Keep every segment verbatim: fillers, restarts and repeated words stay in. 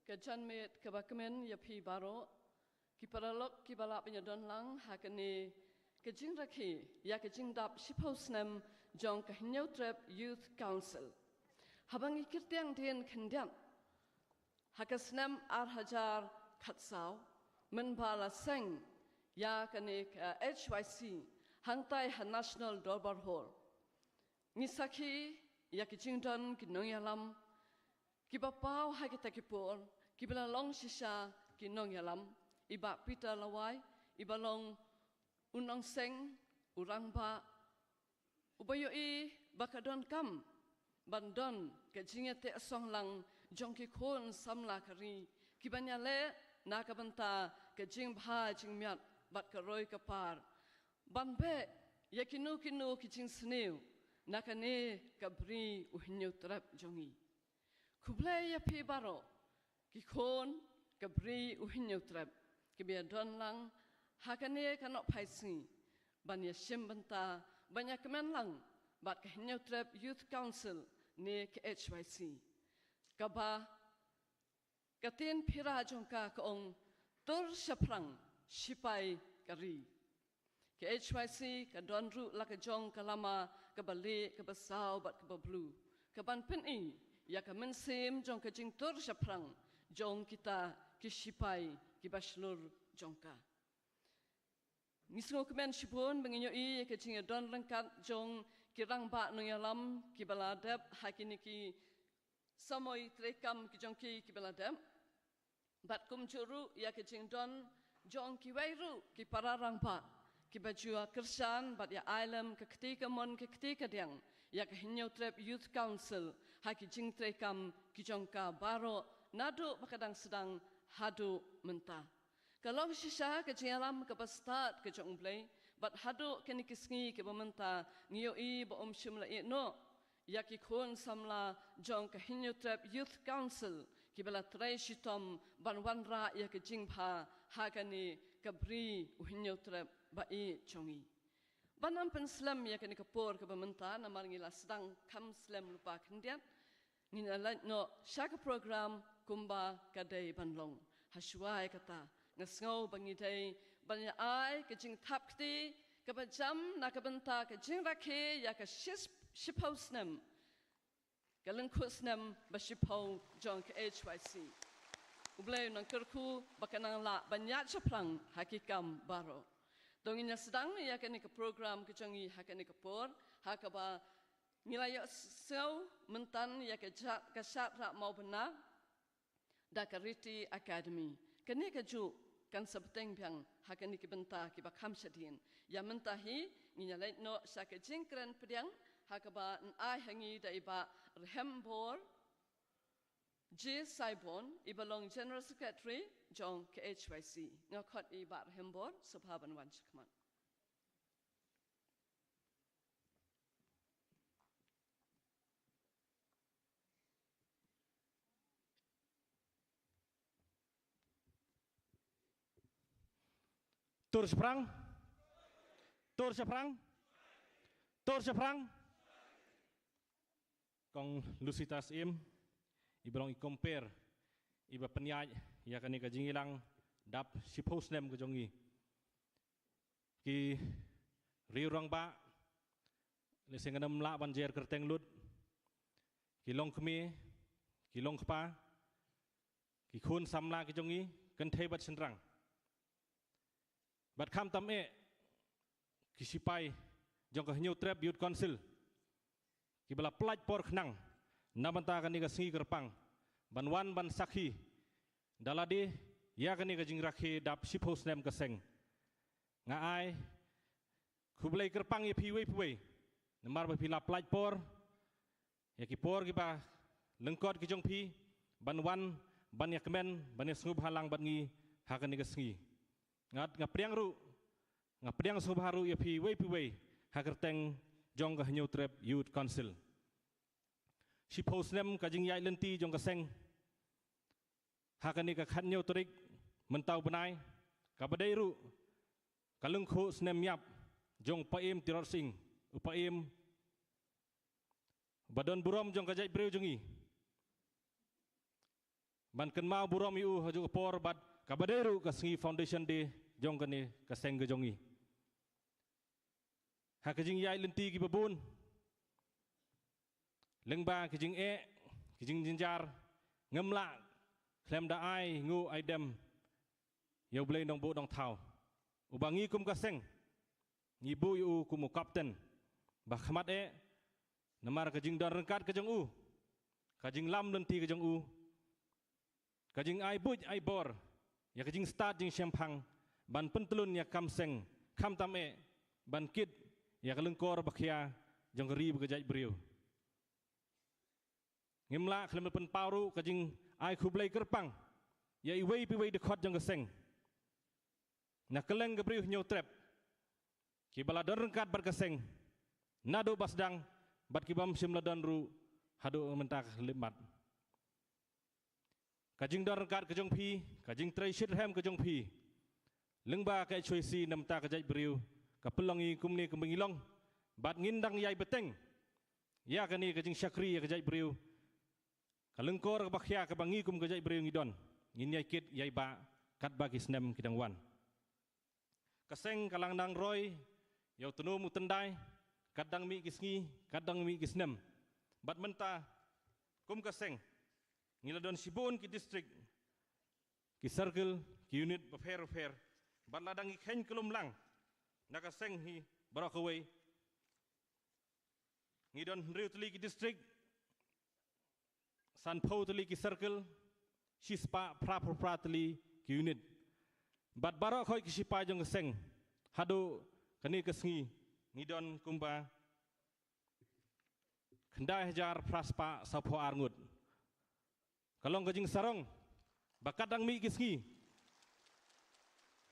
Ka janmiet kaba kmen ïa phi baroh, ki paralok kiba lah ban ïadon lang ha kane ka jingrakhe ïa ka jingdap shiphew snem jong ka Hynñiewtrep Youth Council. Haba ngi kyrteng dien khyndiat ha ka snem ar hajar khatsaw, mynba la seng ïa kane ka H Y C hangtai ha National Dorbar Hall. Ngi sakhi ïa ki jingdon ki nongïalam kiba paw ha kita ki por, kiba la long shisha ki nongïalam, i Bah Peter Lawai, iba long u nongseng, u rangbah, uba ïohi ba ka donkam ban don ka jingïateh song lang jong ki khun samla ka ri, kiban ïaleh na ka bynta ka jingbha jingmiat bad ka roi ka par, ban beh ïa kino kino ki jingsniew na kane ka bri u Hynñiewtrep jong ngi. Khublei ïa phi baroh ki khun ka bri u Hynñiewtrep kiba ïadon lang ha kane ka nohphai sngi ban ïashim bynta, ban ïakmen lang bad ka Hynñiewtrep Youth Council ne ka H Y C, kaba ka ktien Pira jong ka ka ong, tur shaphrang shipai ka ri. Ka H Y C ka don ruh la ka jong ka lama kaba lieh, kaba saw bad kaba blue, kaban pyni ïa ka mynsiem jong ka jingtur shaphrang jong kita ki shipai kiba shlur jong ka. Ngi sngewkmen shibun ba ngi ïohi ïa ka jingïadon ryngkat jong ki rangbah nongïalam kiba la dep ha kine ki samoi treikam ki jong ki kiba la dep. Bad kumjuh ruh ïa ka jingdon jong kiwei ruh ki para rangbah kiba ju ïa kyrshan bad ïa ailem ka kti kamon ka kti kadiang ïa ka Hynñiewtrep Youth Council ha ki jingtreikam ki jong ka baroh, naduh ba ka dang sdang haduh mynta. Ka long shisha ka jingïalam kaba stad ka jong U Blei, bad haduh kine ki sngi kiba mynta ngi ïohi ba um shym la ïeh noh ïa ki khun samla jong ka Hynñiewtrep Youth Council kiba la trei shitom ban wanrah ïa ka jingbha ha kane ka bri u Hynñiewtrep ba ïeit jong ngi. Ban ym pynslem ïa kane ka por kaba mynta namar ngi la sdang kham slem lypa khyndiat, ngin ïa leit noh sha ka program kumba ka dei ban long. Hashwa ïa kata, nga sngew ba ngi dei ban ïa ai ka jingthap kti kaba jam na ka bynta ka jingrakhe ïa ka shis-, shiphew snem, ka lyngkhuh snem ba shiphew jong ka H Y C. U Blei un nang kyrkhu ba kan nang lah ban ïaid shaphrang ha ki kam baroh. To ngin ïa sdang ïa kane ka program ka jong ngi ha kane ka por, ha kaba ngi la ïohsngew mynta ïa ka ja-, ka shad rah mawbynna da ka Riti Academy. Kane kajuh kan sa bteng biang ha kine ki bynta kiba kham shadien. Ïa mynta hi ngin ïa leit noh sha ka jingkren pdiang, ha kaba yn ai ha ngi da i Bah Rhembor J Saibon, iba long General Secretary jong ka H Y C. Nga khot i Bah Rhembor, sngewbha ban wan shakhmat. Tur shaphrang. Tur shaphrang. Tur shaphrang. Kong Lucitas Im, iba long i compere, iba pynïaid ïa kane ka jingïalang dap shiphew snem ka jong ngi. Ki riew rangbah, lehse ngan ym lah ban jer kyrteng lut, ki longkmie, ki longkpa, ki khun samla ki jong ngi, kynthei bad shynrang. Bad khamtam eh ki sipai jong ka Hynñiewtrep Youth Council, kiba la pyllait por khnang na bynta kane ka sngi kyrpang, ban wan ban sakhi da lade ïa kane ka jingrakhe dap shiphew snem ka seng. Nga ai khublei kyrpang ïa phi uwei pa uwei, namar ba phi la pyllait por ïa ki por kiba lyngkot ki jong phi ban wan, ban ïakmen, ban ïasngewbha lang bad ngi ha kane ka sngi. Nga, nga pdiang ruh, nga pdiang sngewbha ruh ïa phi uwei pa uwei ha kyrteng jong ka Hynñiewtrep Youth Council. Shiphew snem ka jingïaid lynti jong ka seng ha kane ka khathynñiew tarik mynta u bnai, kaba dei ruh ka lyngkhuh snem ïap jong u Paiem Tirot Sing, u Paiem ba don burom jong ka jaitbynriew jong ngi. ban kynmaw burom ïa u ha kajuh ka por bad kaba dei ruh ka sngi Foundation Day jong kane ka seng ka jong ngi. Ha ka jingïaid lynti kiba bun, lyngba ki jingeh, ki jingjynjar, ngim lah khlem da ai nguh ai dem ïa U Blei Nongbuh Nongthaw, uba ngi kum ka seng ngi buh ïa u kum u kapten ba khmat eh, namar ka jingdon ryngkat ka jong u, ka jinglam lynti ka jong u, ka jingai buit ai bor ïa ka jingstad jingshemphang ban pyntlun ïa ka kam seng, khamtam eh ban kit ïa ka lyngkor ba khia jong ka ri bad ka jaitbynriew. Ngim lah khlem pynpaw ruh ka jingai khublei kyrpang ïa iwei pa iwei dkhot jong ka seng, na kylleng ka briew Hynñiewtrep, kiba la don ryngkat bad ka seng naduh ba sdang bad ki bym shym la don ruh haduh mynta ka khyllipmat. Ka jingdon ryngkat ka jong phi, ka jingtrei shitrhem ka jong phi lyngba ka H Y C na ka bynta ka jaitbynriew, ka pynlong ïa ngi kumne kumba ngi long, bad ngin dang ïai bteng ïa kane ka jingshakri ïa ka jaitbynriew. Ka lyngkor kaba khia kaba ngi kum ka jaitbynriew ngi don, ngin ïai kit ïai bah katba ki snem ki dang wan. Ka seng ka la nang roi ïa u tnum u tyndai, kat dang mih ki sngi, kat dang mih ki snem. Bad mynta, kum ka seng, ngi la don shibun ki district, ki circle, ki unit bapher bapher, bad la dang ngi kheiñ kyllum lang na ka seng hi baroh kawei. Ngi don hynriew tylli ki district, sanphew tylli ki circle, shispah phra phew phra tylli ki unit. Bad baroh khoit ki shipai jong ka seng, haduh kane ka sngi, ngi don kumba khyndai hajar phra spah sawphew ar ngut. Ka long ka jingsarong ba kat dang mih ki sngi,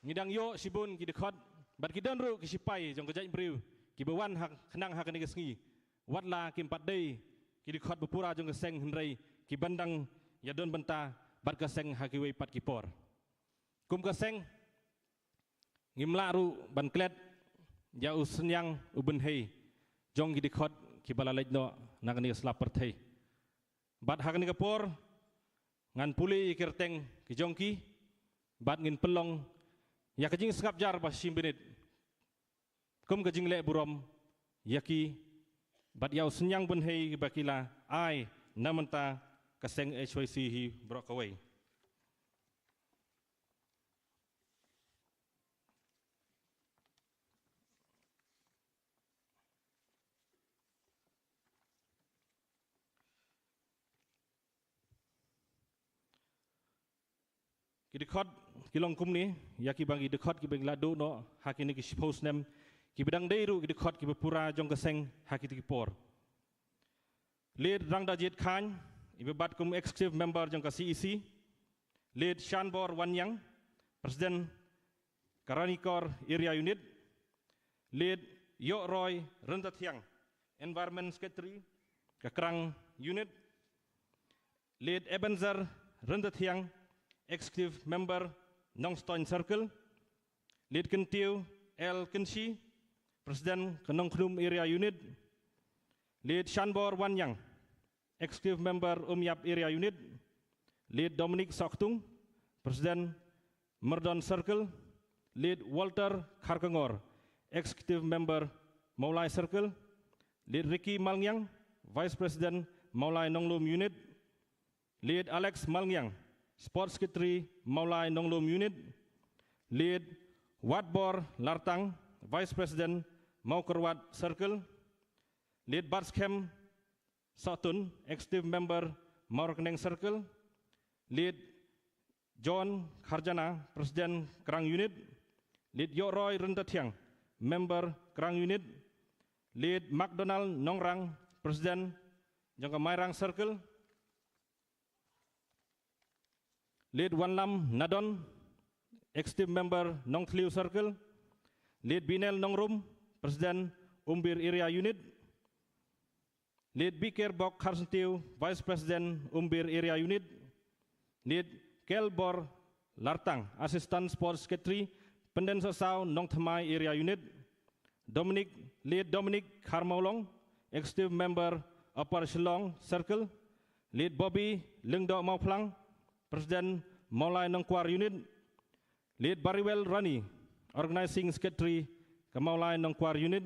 ngi dang ïoh shibun ki dkhot, bad ki don ruh ki shipai jong ka jaitbynriew kiba wan ha, khnang ha kane ka sngi. Watla kim pat dei ki dkhot ba pura jong ka seng, hynrei ki ban dang ïadon bynta bad ka seng ha kiwei pat ki por. Kum ka seng, ngim lah ruh ban klet ïa u synñiang u bynhei jong ki dkhot kiba la leit noh na kane ka sla pyrthei. Bad ha kane ka por, ngan pule ïa ki kyrteng ki jong ki, bad ngin pynlong ïa ka jingsngap jar ba shim bynta, kum ka jingleh burom ïa ki, bad ïa u synñiang bynhei ba ki la ai na ka bynta ka seng H Y C hi baroh kawei. Ki dkhot ki long kumne, ïa kiba ngi dkhot kiba ngi la duh noh ha kine ki shiphew snem, kiba dang dei ruh ki dkhot kiba pura jong ka seng ha kito ki por. Late Rangdajied Chyne, iba bat kum Executive Member jong ka C E C. Late Shanbor Wanniang, President ka Ranikor Area Unit. Late Ïohroi Ryntathiang, Environment Secretary ka Krang Unit. Late Ebenezer Ryntathiang, Executive Member Nongstoiñ Circle. Late Kyntiew L Kynshi, President ka Nongkhnum Area Unit. Late Shanbor Wanniang, Executive Member Umïap Area Unit. Late Dominic Sohktung, President Myrdon Circle. Late Walter Kharkongor, Executive Member Mawlai Circle. Late Ricky Malngiang, Vice President Mawlai Nonglum Unit. Late Alex Malngiang, Sports Secretary Mawlai Nonglum Unit. Late Watbor Lartang, Vice President Mawkyrwat Circle. Late Batskhem Sohtun, Executive Member Mawryngkneng Circle. Late John Kharjana, President Krang Unit. Late Ïohroi Ryntathiang, Member Krang Unit. Late McDonald Nongrang, President jong ka Mairang Circle. Late Wanlam Nadon, Executive Member Nongthliew Circle. Late Binel Nongrum, President Umbir Area Unit. Late Bikerbok Kharsyntiew, Vice President Umbir Area Unit. Late Kelbor Lartang, Assistant Sports Secretary, Pyndensohsaw Nongthymmai Area Unit. Dominic, Late Dominic Kharmawlong, Executive Member Upper Shillong Circle. Late Bobby Lyngdoh Mawphlang, President Mawlai Nongkwar Unit, Late Bariwel Rani, Organizing Secretary ka Mawlai Nongkwar Unit,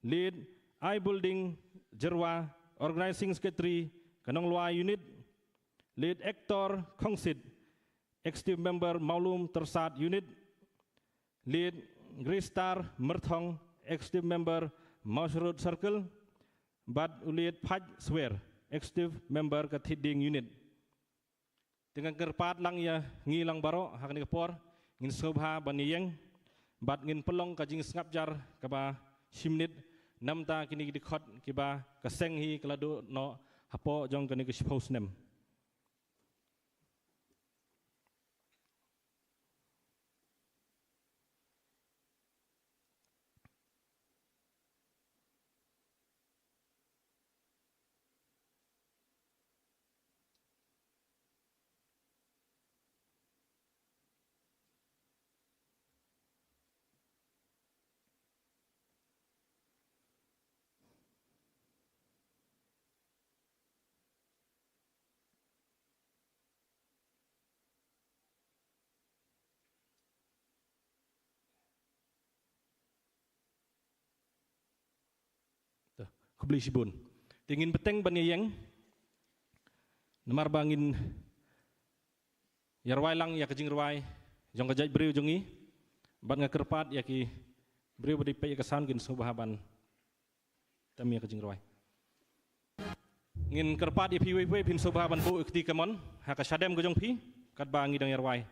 Late Aibulding Jerwa, Organizing Secretary ka Nonglwai Unit, Late Hector Khongsit, Executive Member Mawlum Tersat Unit, Late Gristar Merthong, Executive Member Mawsyrut Circle, bad u Late Phaj Swer, Executive Member ka Thitding Unit. Te ngan kyrpad lang ïa ngi lang baroh ha kane ka por, ngin sngewbha ban ïeng bad ngin pynlong ka jingsngap jar kaba shi minit, namar kine ki dkhot kiba ka seng hi ka la duh noh hapoh jong kane ka shiphew snem. Khublei shibun. Te ngin bteng ban ïeng. Namar ba ngin ïa rwai lang ïa ka jingrwai jong ka jaitbynriew jong ngi. Bad nga kyrpad ïa ki briew ba dei peit ïa ka sound kin sngewbha ban tem ïa ka jingrwai. Ngin kyrpad ïa phi wei wei phin sngewbha ban buh ïa ka kti kamon ha ka shadem ka jong phi katba ngi dang ïa rwai.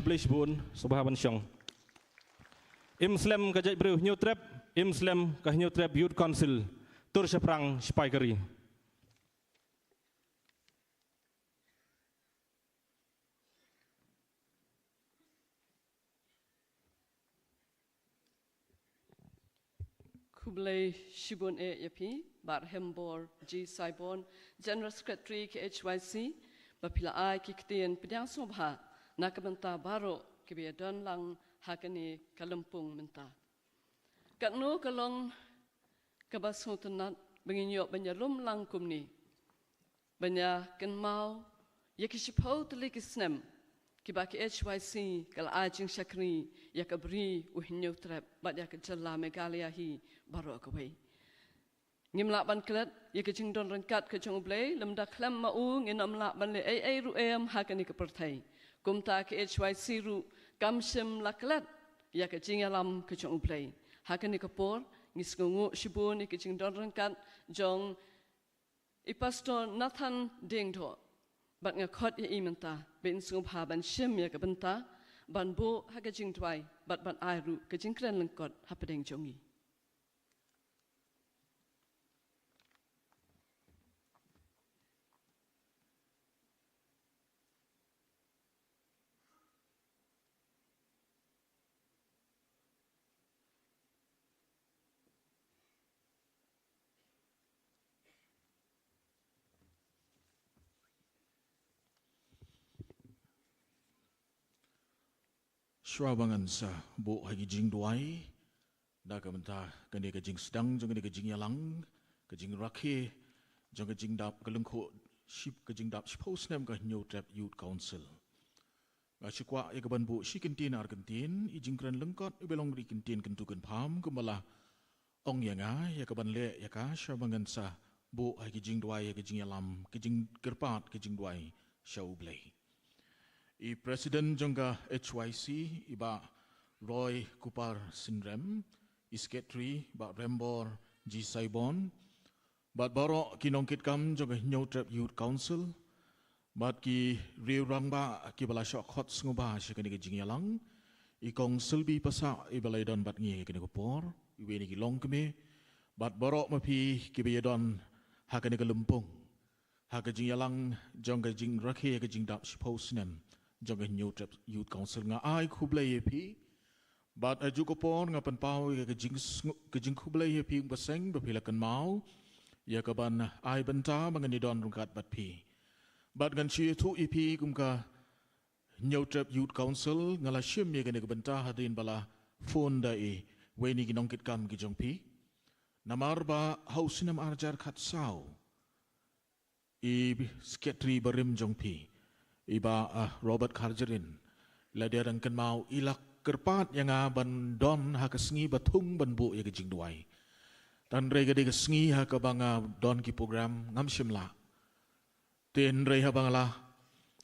Khublei shibun, sngewbha ban shong. Im slem ka jaitbynriew Hynñiewtrep, im slem ka Hynñiewtrep Youth Council, tur shaphrang Sipai ka ri. Khublei shibun eh ïa phi, Bah Hembor G Saibon, General Secretary K H Y C, ba phi la ai ki ktien pdiang sngewbha na ka bynta baroh kiba ïa don lang ha kane ka lympung mynta. Katno ka long kaba sngewtynnat ba ngin ïoh ban ïalum lang kumne. Ban ïa kynmaw ïa ki shiphew tylli ki snem kiba ka K H Y C ka la ai jingshakri ïa ka bri u Hynñiewtrep bad ïa ka jylla Meghalaya hi baroh kawei. Ngim lah ban klet ïa ka jingdon ryngkat ka jong U Blei, lymda khlem ma u ngin ym lah ban leh ei ei ruh em ha kane ka pyrthei. Kumta ka K H Y C ruh kam shym la klet ïa ka jingïalam ka jong U Blei. Ha kane ka por ngi sngewnguh shibun ïa ka jingdon ryngkat jong i Pastor Nathan Diengdoh. Bad nga khot ïa i mynta ba in sngewbha ban shim ïa ka bynta ban buh ha ka jingduwai bad ban ai ruh ka jingkren lyngkot hapdeng jong ngi. Shuwa ba ngan sa buh ha ki jingduwai, da ka bynta kane ka jingsdang jong kane ka jingïalang, ka jingrakhe jong ka jingdap ka lyngkhuh ship, ka jingdap shiphew snem ka Hynñiewtrep Youth Council. Nga shu kwah ïa ka ban buh shi kyntien ar kyntien, i jingkren lyngkot iba long ruh i kyntien kyntu kynpham, kumba la ong ïa nga ïa ka ban leh ïa ka shuwa ba ngan sa buh ha ki jingduwai, ha ki jingïalam, ki jingkyrpad, ki jingduwai sha U Blei. I President jong ka H Y C, i Bah Roy Kupar Synrem, i Secretary, Bah Rembor G Saibon, bad baroh ki nongkitkam jong ka Hynñiewtrep Youth Council, bad ki riew rangbah kiba la shah khot sngewbha sha kane ka jingïalang, i Kong Selby Passah iba la ïadon bad ngi ha kane ka por, iwei na ki longkmie, bad baroh ma phi kiba ïadon ha kane ka lympung ha ka jingïalang jong ka jingrakhe ka jingdap shiphew snem jong ka Hynñiewtrep Youth Council. Nga ai khublei ïa phi, bad ha kajuh ka por nga pynpaw ïa ka jingsngew, ka jingkhublei ïa phi kum ka seng ba phi la kynmaw ïa ka ban ai bynta ba ngan ïadon ryngkat bad phi. Bad ngan shu ïathuh ïa phi kum ka Hynñiewtrep Youth Council, nga la shim ïa kane ka bynta hadien ba la phone da iwei na ki nongkitkam ki jong phi. Namar ba ha u snem ar hajar khatsaw, i Secretary barim jong phi, i Bah, ah, Robert Kharjahrin, la dang kynmaw, i la kyrpad ïa nga ban don ha ka sngi ba thung ban buh ïa ka jingduwai. Hynrei ka dei ka sngi ha kaba nga don ki program, ngam shym lah. Te hynrei haba nga la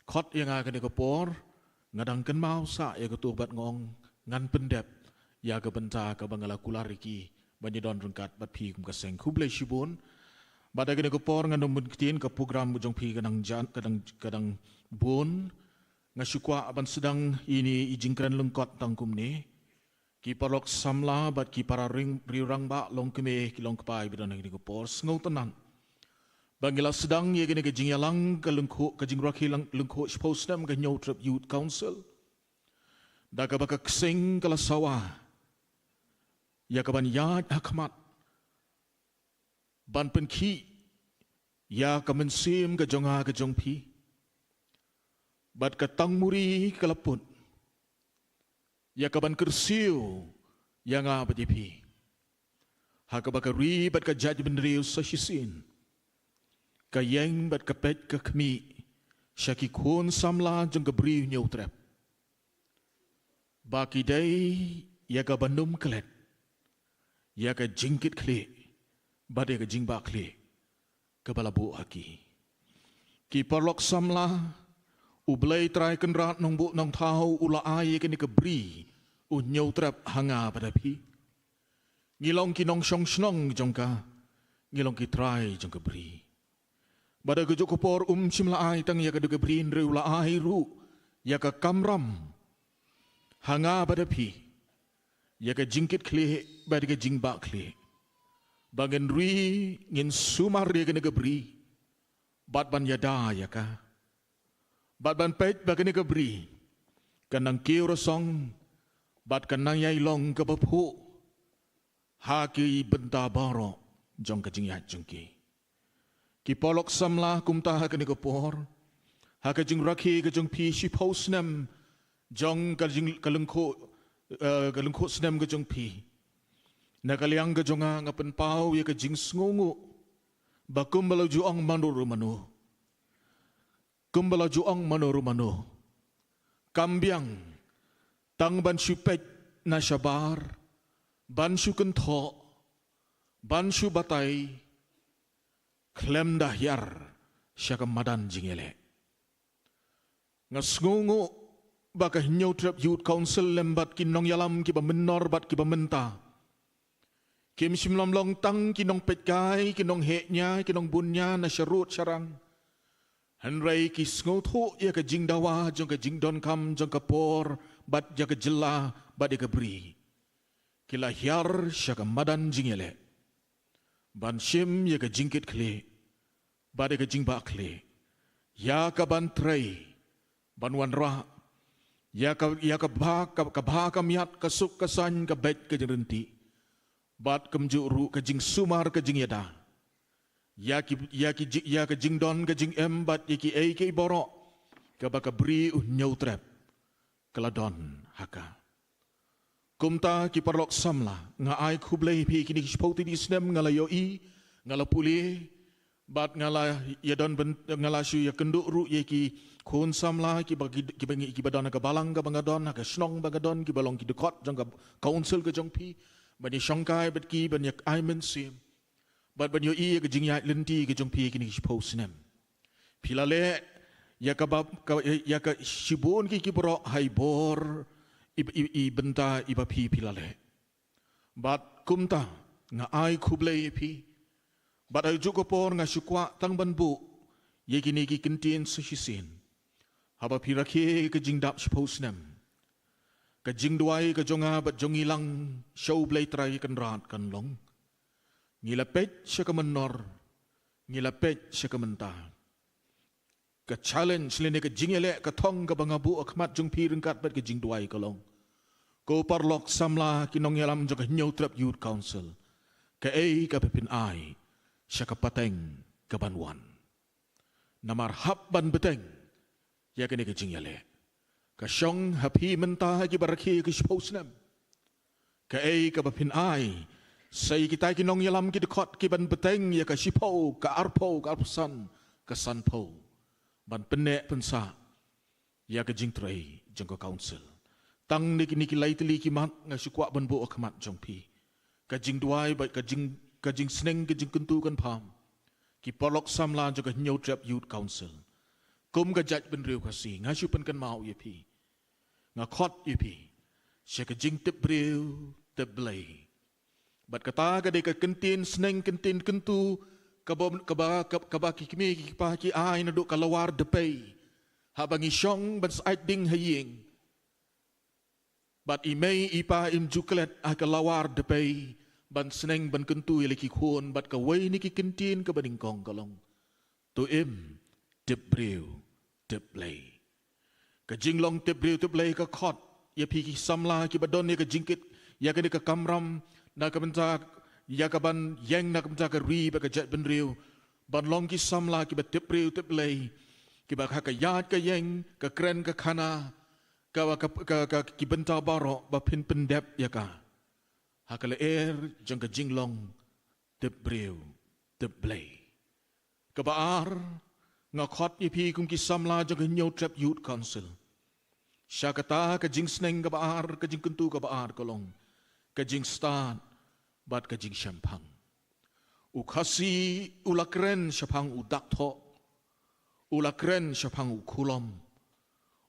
khot ïa nga kane ka por, nga dang kynmaw sah ïa kato bad nga ong ngan pyndep ïa ka bynta kaba nga la kular ïa ki ban ïadon ryngkat bad phi kum ka seng. Khublei shibun. Bad ha kane ka por ngan ym bun ktien, ka program jong phi ka dang jan, ka dang, ka dang bun. Nga shu kwah ban sdang ïa ine i jingkren lyngkot tang kumne. Ki paralok samla bad ki para ring, riew rangbah, longkmie ki longkpa iba don ha kane ka por, sngewtynnat ba ngi la sdang ïa kane ka jingïalang ka lyngkhuh, ka jingrakhe lang, lyngkhuh shiphew snem ka Hynñiewtrep Youth Council da kaba ka ksing ka la sawa ïa ka ban ïaid ha khmat ban pynkhih ïa ka mynsiem ka jong nga ka jong phi. Bad ka tangmuri ka la put ïa ka ban kyrsiew ïa nga bad ïa phi. Ha kaba ka ri bad ka jaitbynriew sa shisien ka ïeng bad ka peit ka khmih sha ki khun samla jong ka Bri Hynñiewtrep, ba ki dei ïa ka ban ym klet ïa ka jingkitkhlieh bad ïa ka jingbakla kaba la buh ha ki. Ki paralok samla, U Blei Trai Kynrad Nongbuh Nongthaw u la ai ïa kane ka bri u Hynñiewtrep ha nga bad ha phi. Ngi long ki nongshong shnong jong ka, ngi long ki trai jong ka bri. Bad ha kajuh ka por um shym la ai tang ïa ka dei ka bri, hynrei u la ai ruh ïa ka kamram ha nga bad ha phi, ïa ka jingkitkhlieh bad ïa ka jingbakla, ba ngin ri, ngin sumar ïa kane ka bri bad ban ïada ïa ka, bad ban peit ba kane ka bri kan nang kiew rasong bad kan nang ïai long kaba phuh ha ki bynta baroh jong ka jingïaid jong ki. Ki paralok samla, kumta ha kane ka por, ha ka jingrakhe ka jong phi shiphew snem jong ka jing, ka lyngkhuh, eh, ka lyngkhuh snem ka jong phi, na ka liang ka jong nga, nga pynpaw ïa ka jingsngewnguh ba kumba la ju ong mano ruh mano, kumba la ju ong mano ruh mano, kam biang tang ban shu peit na shabar, ban shu kynthoh, ban shu batai, khlem da hiar sha ka madan jingïaleh. Nga sngewnguh ba ka Hynñiewtrep Youth Council lem bad ki nongïalam kiba mynnor bad kiba mynta, kim shym lam long tang ki nongpeitkai, ki nongheh nia, ki nongbun nia na sharud sharang, hynrei ki sngewthuh ïa ka jingdawa jong ka jingdonkam jong ka por bad jong ka jylla bad ïa ka bri. Ki la hiar sha ka madan jingïaleh ban shim ïa ka jingkitkhlieh bad ïa ka jingbakla, ïa ka ban trei, ban wanrah ïa ka, ïa ka bha, ka, ka bha ka miat, ka suk ka saiñ, ka beit ka jingryntih, bad kumjuh ruh ka jingsumar ka jingïada ïa ki, ïa ki ji, ïa ka jingdon ka jingem bad ïa kiei kiei baroh kaba ka bri u Hynñiewtrep ka la don ha ka. Kumta ki paralok samla, nga ai khublei phi kine ki shiphew tylli snem nga la ïohi, nga la pule, bad nga la ïa don ban, nga la shu ïa kynduh ruh ïa ki khun samla, ki ba, ki, ki ba ngi, ki ba don ha ka balang ka ba nga don, ha ka shnong ba nga don, ki ba long ki dkhot jong ka council ka jong phi, ban ïa shongkai bad ki, ban ïa ai mynsiem. Bad ban ïohi ïa ka jingïaid lynti ka jong phi kine ki shiphew snem. Phi la leh ïa ka ba, ka, ïa ka shibun ki ki baroh ha i bor i, i, i bynta i ba phi phi la leh. Bad kumta nga ai khublei ïa phi. Bad ha juh ka por nga shu kwah tang ban buh ïa kine ki kyntien sa shisien. Haba phi rakhe ka jingdap shiphew snem, ka jingduwai ka jong nga bad jong ngi lang sha U Blei Trai Kynrad kan long. Ngi la peit sha ka mynnor, ngi la peit sha ka mynta. Ka challenge lane ka jingïaleh ka thong ka ba nga buh ha khmat jong phi ryngkat bad ka jingduwai ka long, ko paralok samla ki nongïalam jong ka Hynñiewtrep Youth Council, kaei ka ba phin ai sha ka pateng ka ban wan. Namar hap ban bteng ïa kane ka jingïaleh. Ka shong ha phi mynta ha ki ba rakhe ki shiphew snem. Kaei ka ba phin ai sa ïa kita ki nongïalam ki dkhot ki ban bteng ïa ka shiphew, ka arphew, ka arphew san, ka sanphew, ban pynneh pynsah ïa ka jingtrei jong ka council. Tang ne kine ki lai tylli ki mat nga shu kwah ban buh ha khmat jong phi. Ka jingduwai bad ka jing, ka jingsneng ka jingkyntu kan pham. Ki paralok samla jong ka Hynñiewtrep Youth Council, kum ka jaitbynriew Khasi, nga shu pynkynmaw ïa phi, nga khot ïa phi sha ka jingtip briew tip Blei. Bad kata ka dei ka kyntien sneng, kyntien kyntu ka ba, ka ba, ka, ka ba ki kmie ki kpa ki ai naduh ka lawar dpei. Haba ngi shong ban sait ding ha ïing, bad i mei i pa im ju klet ha ka lawar dpei ban sneng ban kyntu ïa la ki khun, bad kawei na ki kyntien ka ba nyngkong ka long, to im tip briew tip Blei. Ka jinglong tip briew tip Blei ka khot ïa phi ki samla ki ba don ïa ka jingkit, ïa kane ka kamram, na ka bynta, ïa ka ban ïeng na ka bynta ka ri bad ka jaitbynriew, ban long ki samla ki ba tip briew tip Blei, ki ba ha ka ïaid ka ïeng, ka kren ka khana, ka, ka, ka, ka, ki bynta baroh ba phin pyndep ïa ka ha ka lyer jong ka jinglong tip briew tip Blei. Ka ba ar, nga khot ïa phi kum ki samla jong ka Hynñiewtrep Youth Council sha kata ka jingsneng ka ba ar, ka jingkyntu ka ba ar ka long, ka jingstad bad ka jingshemphang. U Khasi u la kren shaphang u dak thoh, u la kren shaphang u khulom,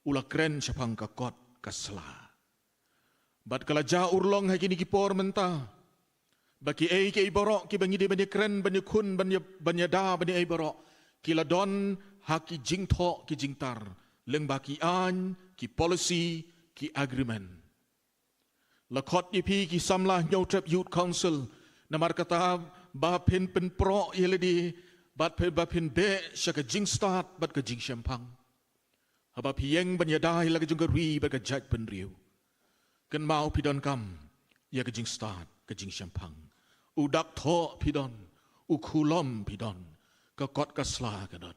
u la kren shaphang ka kot ka sla. Bad ka la jah urlong ha kine ki por mynta ba kiei kiei baroh ki ba ngi dei ban ïa kren, ban ïa khun, ban ïa, ban ïada, ban ïa ei baroh, ki la don ha ki jingthoh ki jingtar lyngba ki aiñ, ki policy, ki agreement. La khot ïa phi ki samla Hynñiewtrep Youth Council, namar kata ba phin pynproh ïa lade, bad phin, ba phin beh sha ka jingstad bad ka jingshemphang. Haba phi ïeng ban ïada ïa la ka jong ka ri bad ka jaitbynriew, kynmaw phi donkam ïa ka jingstad ka jingshemphang. U dak thoh phi don, u khulom phi don, ka kot ka sla ka don.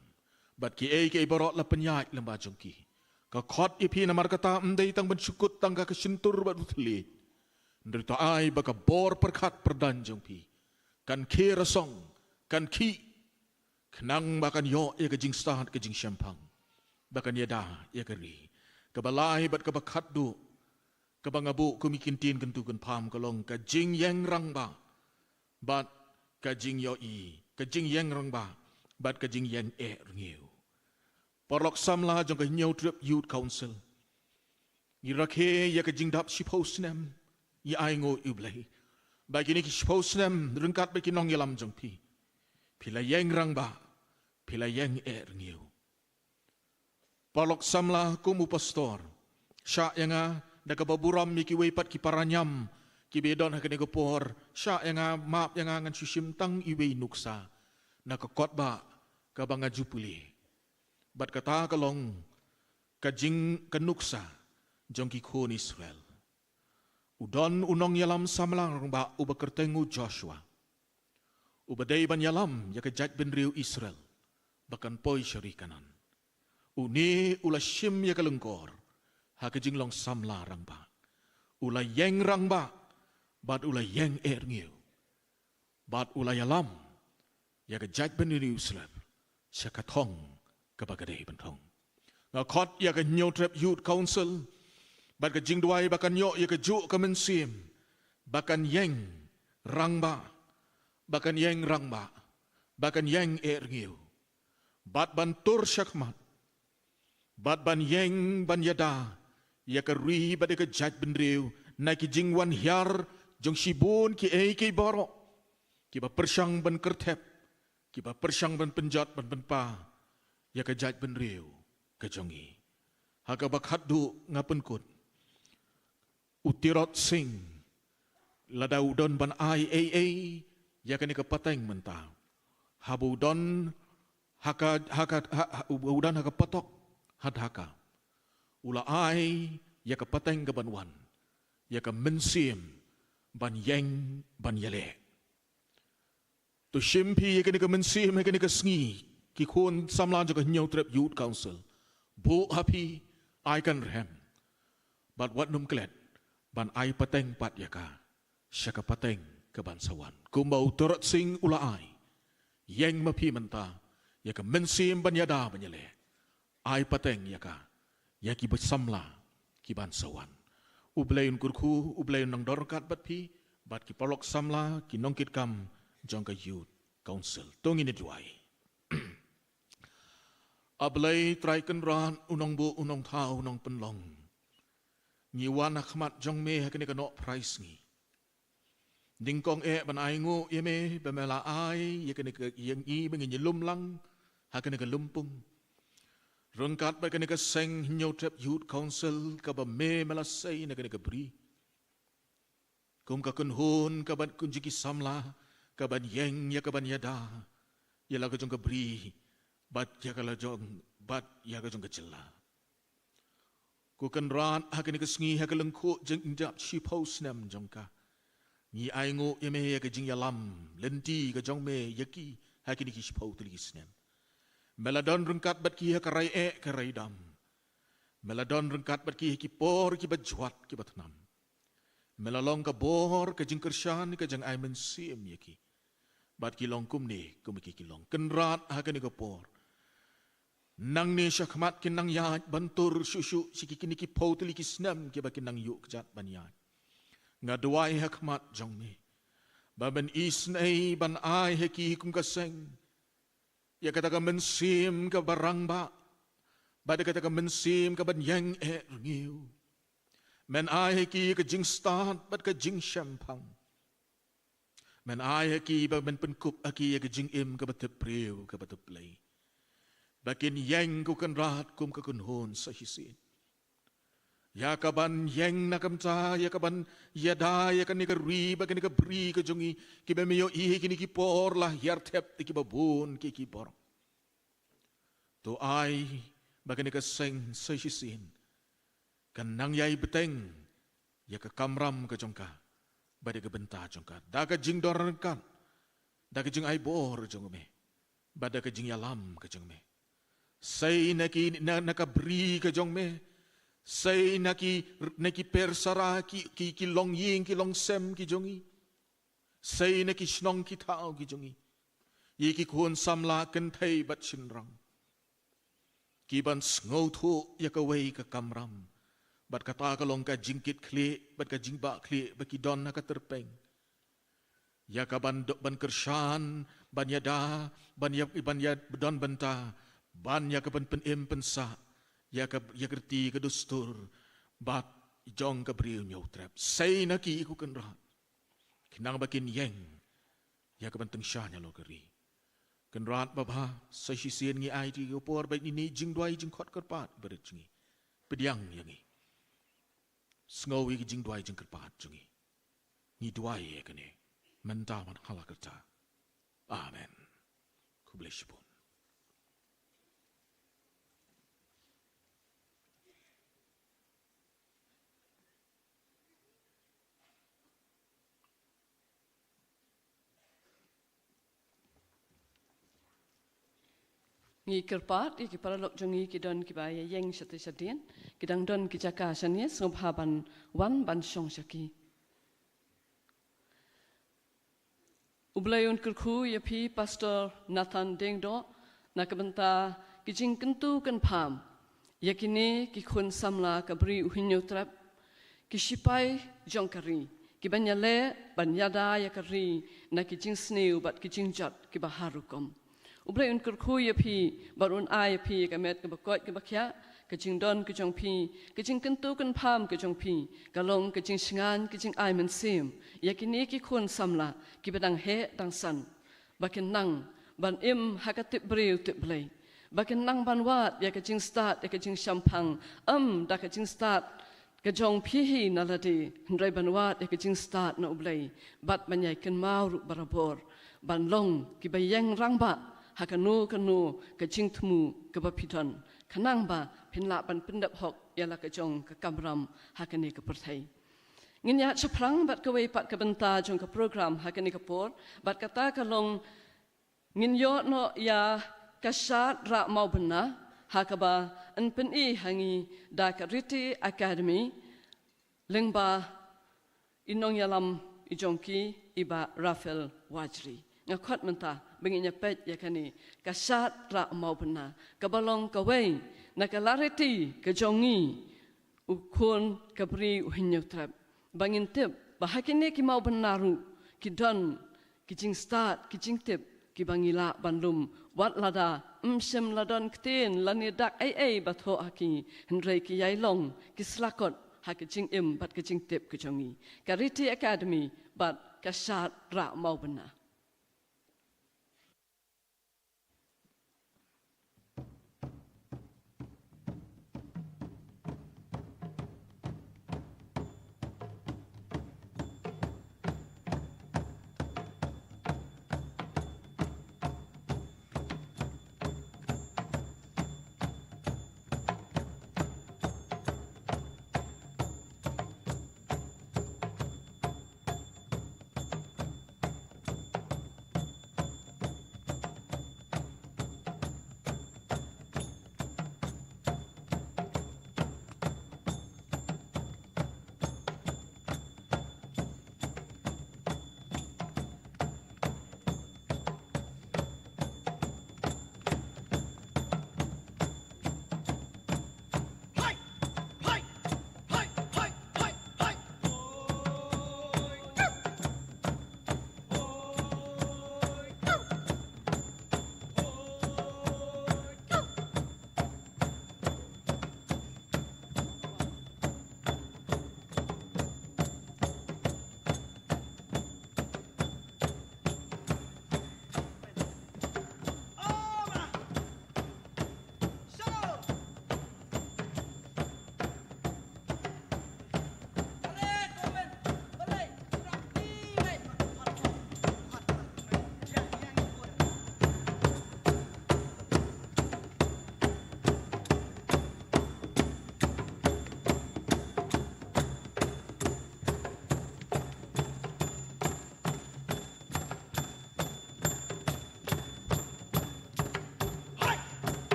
Bad kiei kiei baroh la pynïaid lyngba jong ki. Ka khot ïa phi namar kata ym dei tang ban shu kut tang ka, ka shyntur bad u thylliej. Hynrei to ai ba ka bor pyrkhat pyrdaiñ jong phi kan khie rasong, kan khih, khnang ba kan ïoh ïa ka jingstad ka jingshemphang, ba kan ïada ïa ka ri. Ka ba lai bad ka ba khatduh ka ba nga buh kum ki kyntien kyntu kynpham ka long ka jingïeng rangbah bad ka jingïohi, ka jingïeng rangbah bad ka jingïeng eh rngiew. Paralok samla jong ka Hynñiewtrep Youth Council, ngi rakhe ïa ka jingdap shiphew snem, ngi ainguh ïa U Blei ba kine ki shiphew snem ryngkat bad ki nongïalam jong phi, phi la ïeng rangbah, phi la ïeng eh rngiew. Paralok samla, kum u pastor, shah ïa nga da ka ba burom ïa kiwei pat ki para niam ki ba don ha kane ka por, shah ïa nga, map ïa nga, ngan shu shim tang iwei nuksa na ka kot ba ka ba nga ju pule. Bad kata ka long ka jing, ka nuksa jong ki khun Israel. U don u nongïalam samla rangbah u ba kyrteng u Joshua, u ba dei ban ïalam ïa ka jaitbynriew Israel ba kan poi sha ri Kanaan. Une u la shim ïa ka lyngkor ha ka jinglong samla rangbah. U la ïeng rangbah, bad u la ïeng eh rngiew, bad u la ïalam ïa ka jaitbynriew slem sha ka thong kaba ka dei ban thong. Nga khot ïa ka Hynñiewtrep Youth Council bad ka jingduwai ba kan ïoh ïa kajuh ka mynsiem ba kan ïeng rangbah, ba kan ïeng rangbah, ba kan ïeng eh rngiew, bad ban tur shakhmat, bad ban ïeng ban ïada ïa ka ri bad ïa ka jaitbynriew na ki jingwan hiar jong shibun kiei kiei baroh kiba pyrshang ban kyrthep, kiba pyrshang ban pynjot ban pynpa ïa ka jaitbynriew ka jong ngi. Ha kaba khatduh nga pynkut, u Tirot Sing, lada u don ban ai ei ei ïa kane ka pateng mynta, haba u don ha ka, ha ka, ha, ha, u don ha ka patok ha Dhaka, u la ai ïa ka pateng ka ban wan, ïa ka mynsiem ban ïeng ban ïaleh. To shim phi ïa kane ka mynsiem ha kane ka sngi, ki khun samla jong ka Hynñiewtrep Youth Council. Buh ha phi, ai kan rhem, bad wat nym klet ban ai pateng pat ïa ka sha ka pateng ka ban sa wan. Kumba u Tirot Sing u la ai, ïeng ma phi mynta ïa ka mynsiem ban ïada ban ïaleh. Ai pateng ïa ka ïa kiba samla ki ban sa wan. U Blei un kyrkhu, u Blei un nang don ryngkat bad phi bad ki paralok samla, ki nongkitkam jong ka Youth Council. To ngin ïa duwai. A Blei Trai Kynrad, u Nongbuh, u Nongthaw, u Nongpynlong, ngi wan ha khmat jong me ha kane ka Nohphraisngi. Nyngkong eh ban ainguh ïa me ba me la ai ïa kane ka, ïa ngi ba ngin ïalum lang ha kane ka lympung ryngkat bad kane ka seng Hynñiewtrep Youth Council kaba me, me la sei na kane ka bri kum ka kynhun ka ban kynjiki samla ka ban ïeng ïa ka ban ïada ïa la ka jong ka bri bad ïa ka la jong, bad ïa ka jong ka jylla. Ko Kynrad, ha kane ka sngi, ha ka lyngkhuh jingïap shiphew snem jong ka, ngi ainguh ïa me ïa ka jingïalam lynti ka jong me ïa ki ha kine ki shiphew tylli ki snem. Me la don ryngkat bad ki ha ka rai eh ka rai dam. Me la don ryngkat bad ki ha ki por kiba jwat kiba thnam. Me la long ka bor, ka jingkyrshan, ka jingai mynsiem ïa ki. Bad ki long kumne kum ki, ki long. Kynrad, ha kane ka por, nangne shakhmat kin nang ïaid ban tur shuh shuh sha ki kine ki phew tylli ki snem kiba kin nang ïuh kjat ban ïaid. Nga duwai ha khmat jong me ba men isynei ban ai ha ki kum ka seng ïa kata ka mynsiem kaba rangbah, bad ïa kata ka mynsiem ka ban ïeng eh rngiew. Men ai ha ki ka jingstad bad ka jingshemphang. Men ai ha ki ba men pynkup ha ki ïa ka jingim kaba tip briew kaba tip Blei, ba kin ïeng, ko Kynrad, kum ka kynhun sa shisien ïa ka ban ïeng na ka bynta, ïa ka ban ïada ïa kane ka ri bad kane ka bri ka jong ngi, kiba me ïohi ha kine ki por la hiar thep ïa kiba bun ki, ki bor. To ai ba kane ka seng sa shisien kan nang ïai bteng ïa ka kamram ka jong ka bad ïa ka bynta jong ka da ka jingdon ryngkat, da ka jingai bor jong me bad da ka jingïalam ka jong me. Sei na ki, na, na ka bri ka jong me, sei na ki, na ki persara, ki, ki, ki longïing, ki longsem ki jong ngi, sei na ki shnong ki thaw ki jong ngi, ïa ki khun samla kynthei bad shynrang, ki ban sngewthuh ïa kawei ka kamram. Bad kata ka long ka jingkitkhlieh bad ka jingbahkhlieh ba ki don ha ka tyrpeng ïa ka ban do-, ban kyrshan, ban ïada, ban ïa, ban ïa don bynta, ban ïa ka ban pynim pynsah ïa ka, ïa ka riti ka dustur bad jong ka briew Hynñiewtrep. Sei na ki, ko Kynrad, khnang ba kin ïeng ïa ka ban tyngshaiñ halor ka ri. Kynrad babha, sa shisien ngi aiti ïa ka por bad ine i jingduwai jingkhot kyrpad barit jong ngi. Pdiang ïa ngi. Sngew ïa ki jingduwai jingkyrpad jong ngi. Ngi duwai ïa kane mynta bad ha la karta. Amen. Khublei shibun. Ngi kyrpad ïa ki paralok jong ngi ki don kiba ïa ïeng shatei shadien, ki dang don ki jaka shane, sngewbha ban wan ban shong sha ki. U Blei un kyrkhu ïa phi Pastor Nathan Diengdoh na ka bynta ki jingkyntu kynpham ïa kine ki khun samla ka Bri U Hynñiewtrep, ki shipai jong ka ri, kiban ïaleh ban ïada ïa ka ri na ki jingsniew bad ki jingjot kiba har rukom. U Blei un kyrkhu ïa phi bad un ai ïa phi ïa ka met kaba koit kaba khiah, ka jingdon ka jong phi, ka jingkyntu kynpham ka jong phi, ka long ka jingshngaiñ, ka jingai mynsiem ïa kine ki khun samla kiba dang heh dang san, ba kin nang ban im ha ka tip briew tip Blei, ba kin nang ban wad ïa ka jingstad, ïa ka jingshemphang, em da ka jingstad ka jong phi hi na lade, hynrei ban wad ïa ka jingstad na U Blei, bad ban ïai kynmaw ruh barabor ban long kiba ïeng rangbah ha kano kano ka jingthmu kaba phi don, khnang ba phin lah ban pyndep hok ïa la ka jong ka kamram ha kane ka pyrthei. Ngin ïaid shaphrang bad kawei pat ka bynta jong ka program ha kane ka por, bad kata ka long, ngin ïoh noh ïa ka shad rah mawbynna, ha kaba yn pyni ha ngi da ka Riti Academy, lyngba i nongïalam i jong ki, i Bah Raphael Wajri. Nga khot mynta ba ngin ïa peit ïa kane ka shad rah mawbynna, kaba long kawei na ka lariti ka jong ngi, u khun ka Bri U Hynñiewtrep, ba ngin tip ba ha kine ki mawbynna ruh ki don ki jingstad, ki jingtip kiba ngi lah ban lum, wat lada ym shym la don ktien lane dak ei ei ba thoh ha ki, hynrei ki ïai long ki slakot ha ka jingim bad ka jingtip ka jong ngi. Ka Riti Academy bad ka shad rah mawbynna.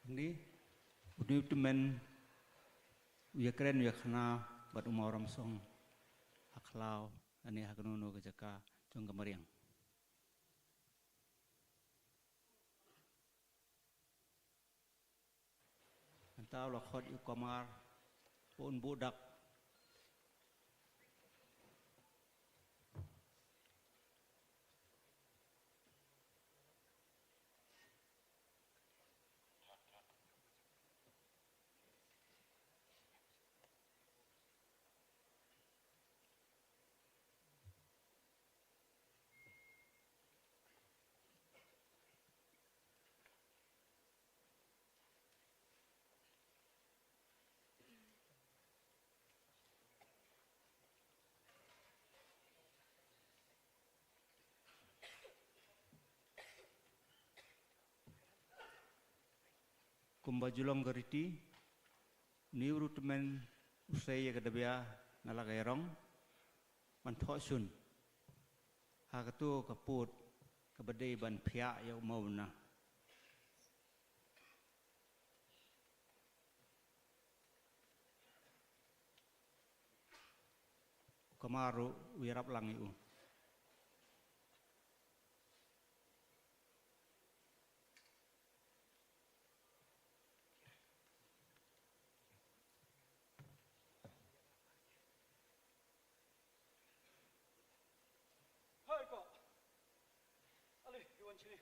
Ni, u dei u tymmen, u ïakren, u ïakhana bad u maw Ramsong ha khlaw, lane ha kano kano ka jaka jong ka mariang. Mynta u la khot ïa u kamar, u un buh dak. Kumba ju long ka riti, une u tymmen u sei ïa ka dbia na la ka ïarong ban thoh shun ha kato ka pud kaba dei ban phiah ïa u maw bynna. U kamar ruh u ïarap lang ïa u. Hai ko. Ali, iwan sini.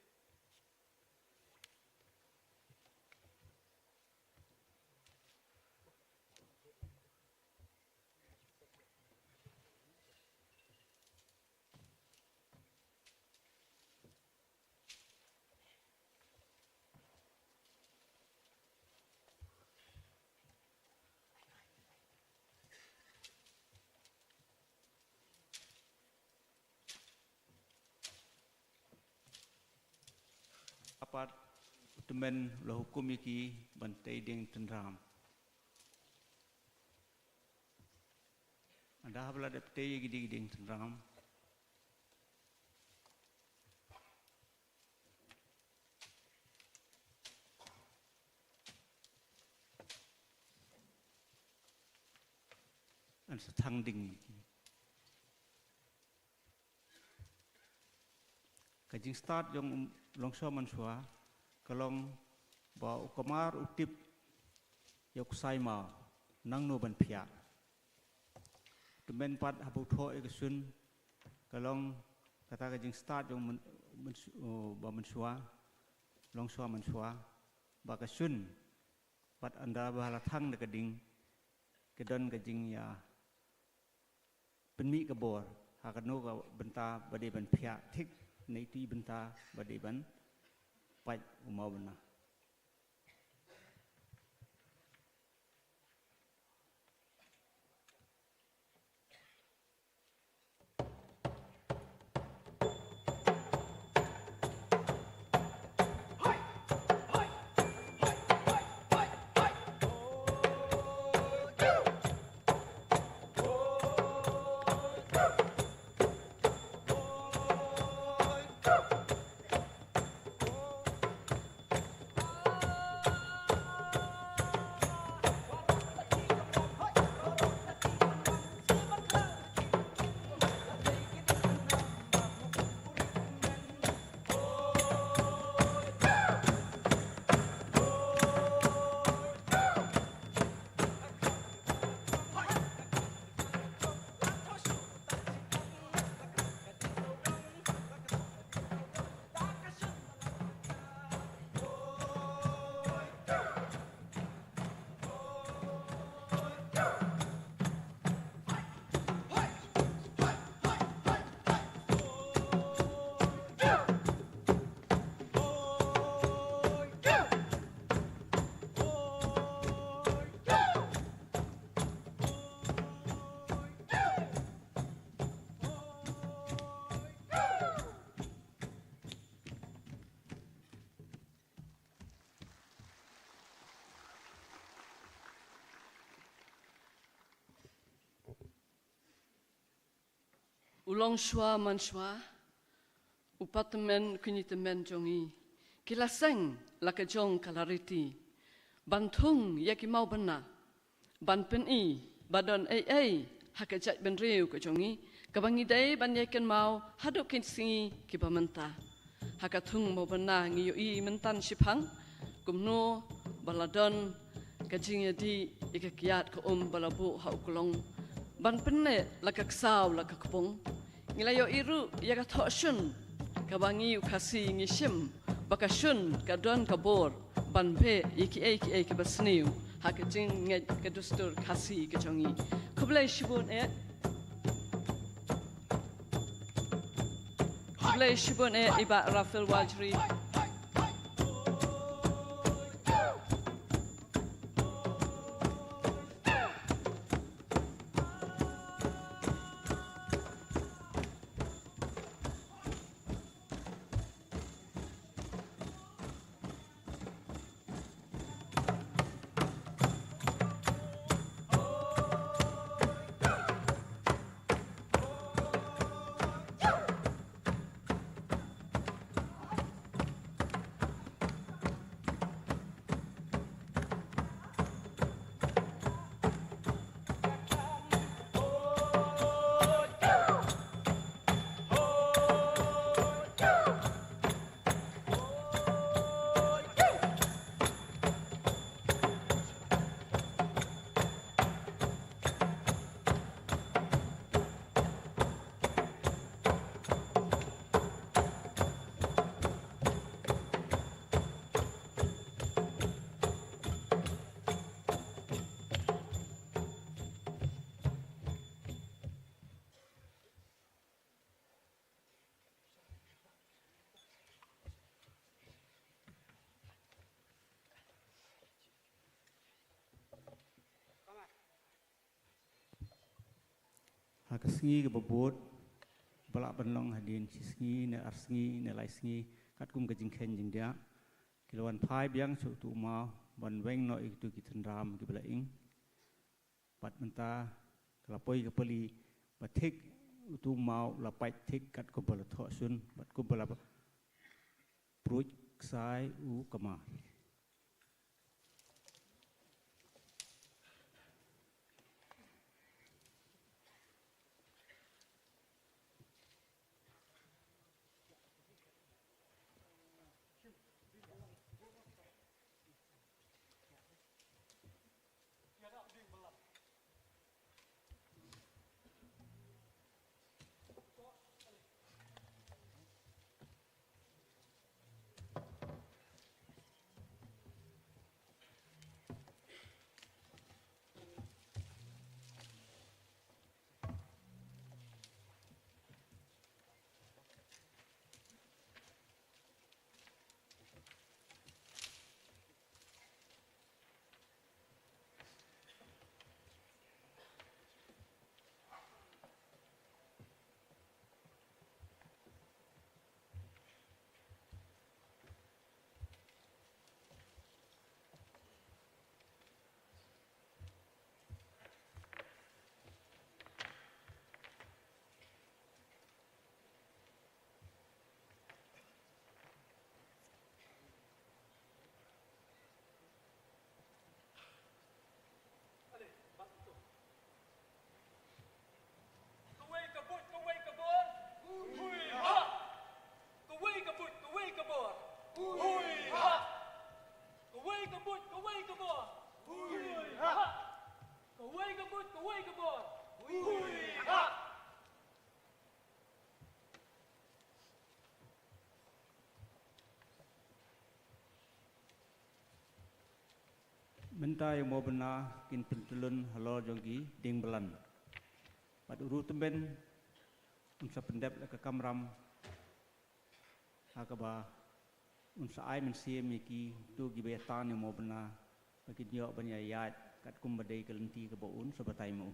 Apat u tymmen u la hukum ïa ki ban tei dieng tynram. Ynda haba la dep tei ïa ki dieng tynram, yn sa thang ding. Ka jingstad jong u longshuwa manshuwa ka long ba u kamar u tip ïa u ksai maw nangno ban phiah. Tymmen pat haba u thoh ïa ka shun ka long kata ka jingstad jong man, man, uh, ba manshuwa, longshuwa manshuwa, ba ka shun pat ynda ba la thang da ka ding ka don ka jingïa pynmih ka bor ha kano ka bynta ba dei ban phiah thik na iti bynta ba dei ban pait u maw bynna. U longshuwa manshuwa, u patymmen, kine tymmen jong ngi, ki la seng la ka jong ka la riti. Ban thung ïa ki mawbynna, ban pyni ba don ei ei ha ka jaitbynriew ka jong ngi kaba ngi dei ban ïa kynmaw haduh ki sngi kiba mynta. Ha ka thung mawbynna ngi ïohi mynta shiphang kumno ba la don ka jingïadih ïa ka kyiad ka um ba la buh ha u klong ban pynneh la ka ksaw la ka kpung. Ngi la ïohi ruh ïa ka thoh shun kaba ngi u Khasi ngi shim ba ka shun ka don ka bor ban beh ïa kiei kiei kiba sniew ha ka jingngeit ka dustur Khasi ka jong ngi. Khublei shibun eh. Khublei shibun eh i Bah Raphael Wajri. Ha ka sngi kaba bud ba lah ban long hadien shi sngi ne ar sngi ne lai sngi katkum ka jingkheiñ jingdiah ki la wan phai biang sha utu u maw ban weng noh ïa kitu ki tynram kiba la ing. Bad mynta ka la poi ka pali ba thik utu u maw la pait thik katkum ba la thoh shun bad kum ba la pruid ksai u kamar. Kawei ka buit, kawei ka bor. Hui ha. Kawei ka buit, kawei ka bor. Hui ha. Kawei ka buit, kawei ka bor. Hui ha. Kawei ka buit, kawei ka bor. Hui ha. Mynta ïa u mawbynna kin pyntyllun halor jong ki dieng blan. Bad u ruh tymmen un sa pyndep la ka kamram ha kaba un sa ai mynsiem ïa kito kiba ïa tan ïa u mawbynna ba kin ïoh ban ïa ïaid katkum ba dei ka lynti kaba un sa batai ma u.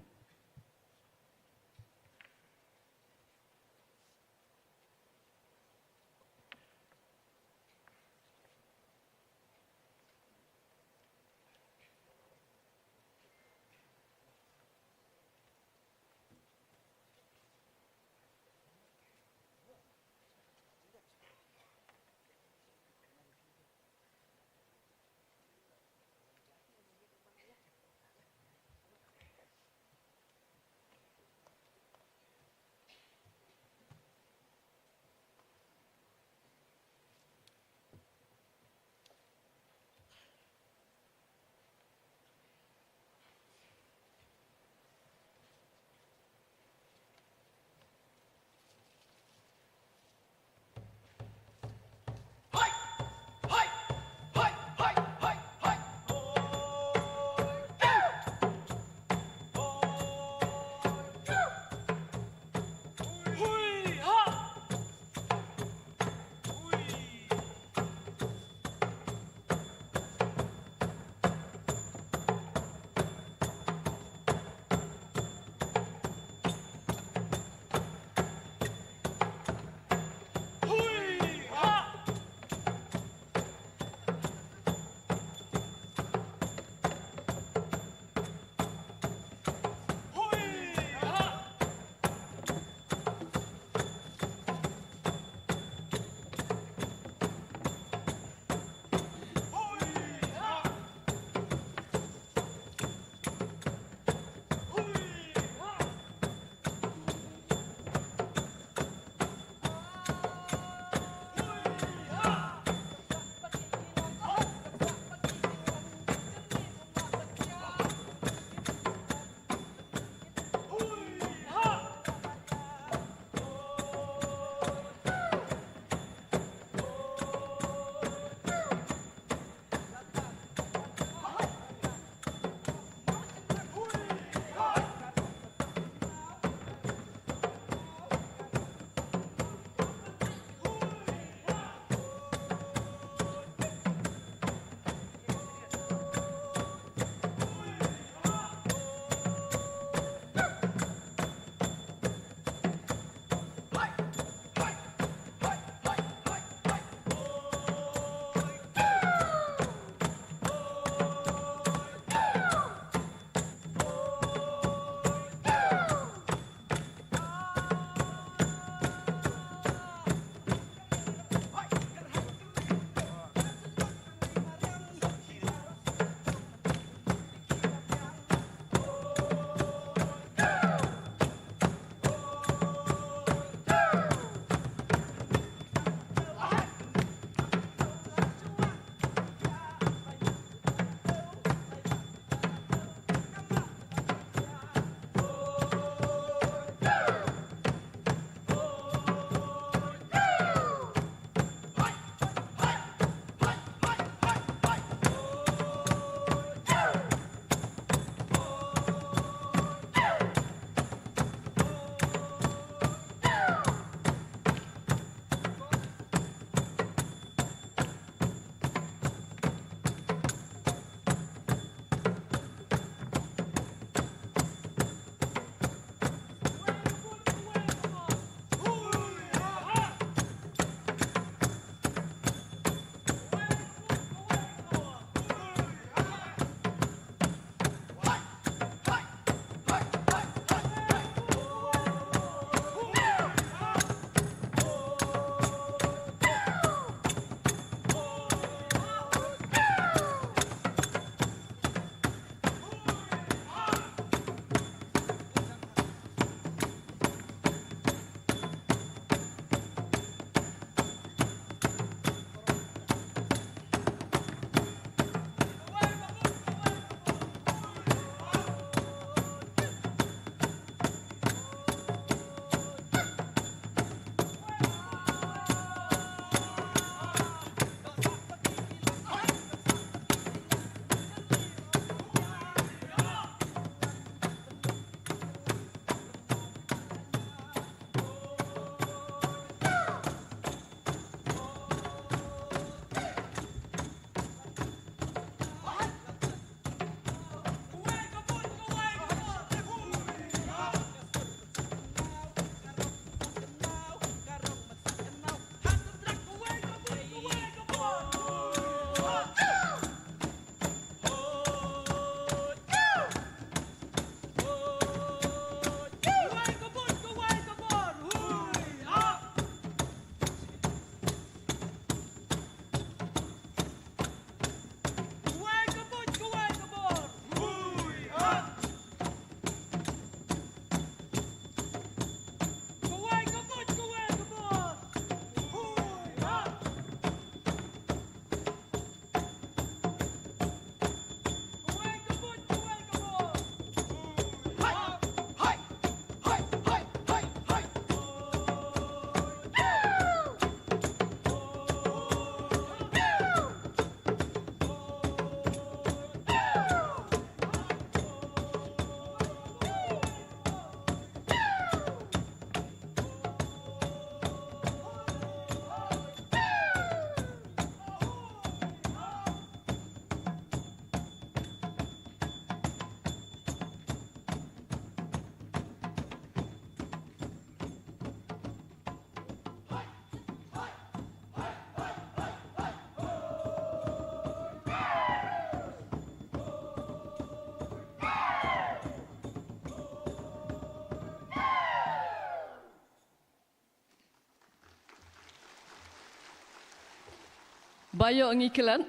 Ba ïoh ngi klet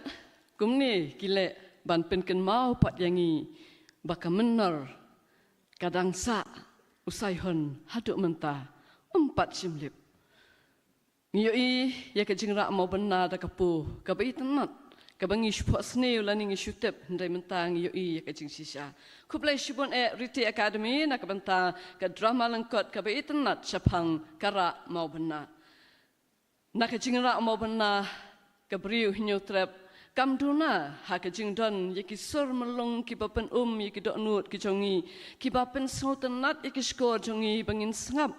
kumne ki leh ban pynkynmaw pat ïa ngi ba ka mynnor ka dang sah u Saihon haduh mynta um pat shim lip. Ngi ïohi ïa ka jingrah mawbynna da ka pu kaba itynnat kaba ngi shu phohsniew lane ngi shu tip, hynrei mynta ngi ïohi ïa ka jingshisha. Khublei shibun eh Riti Academy na ka bynta ka drama lyngkot kaba itynnat shaphang ka rah mawbynna. Na ka jingrah mawbynna ka briew Hynñiewtrep kam duna ha ka jingdon ïa ki sur mylong kiba pyn-um ïa ki dohnud ki jong ngi, kiba pynsngewtynnat ïa ki shkor jong ngi ba ngin sngap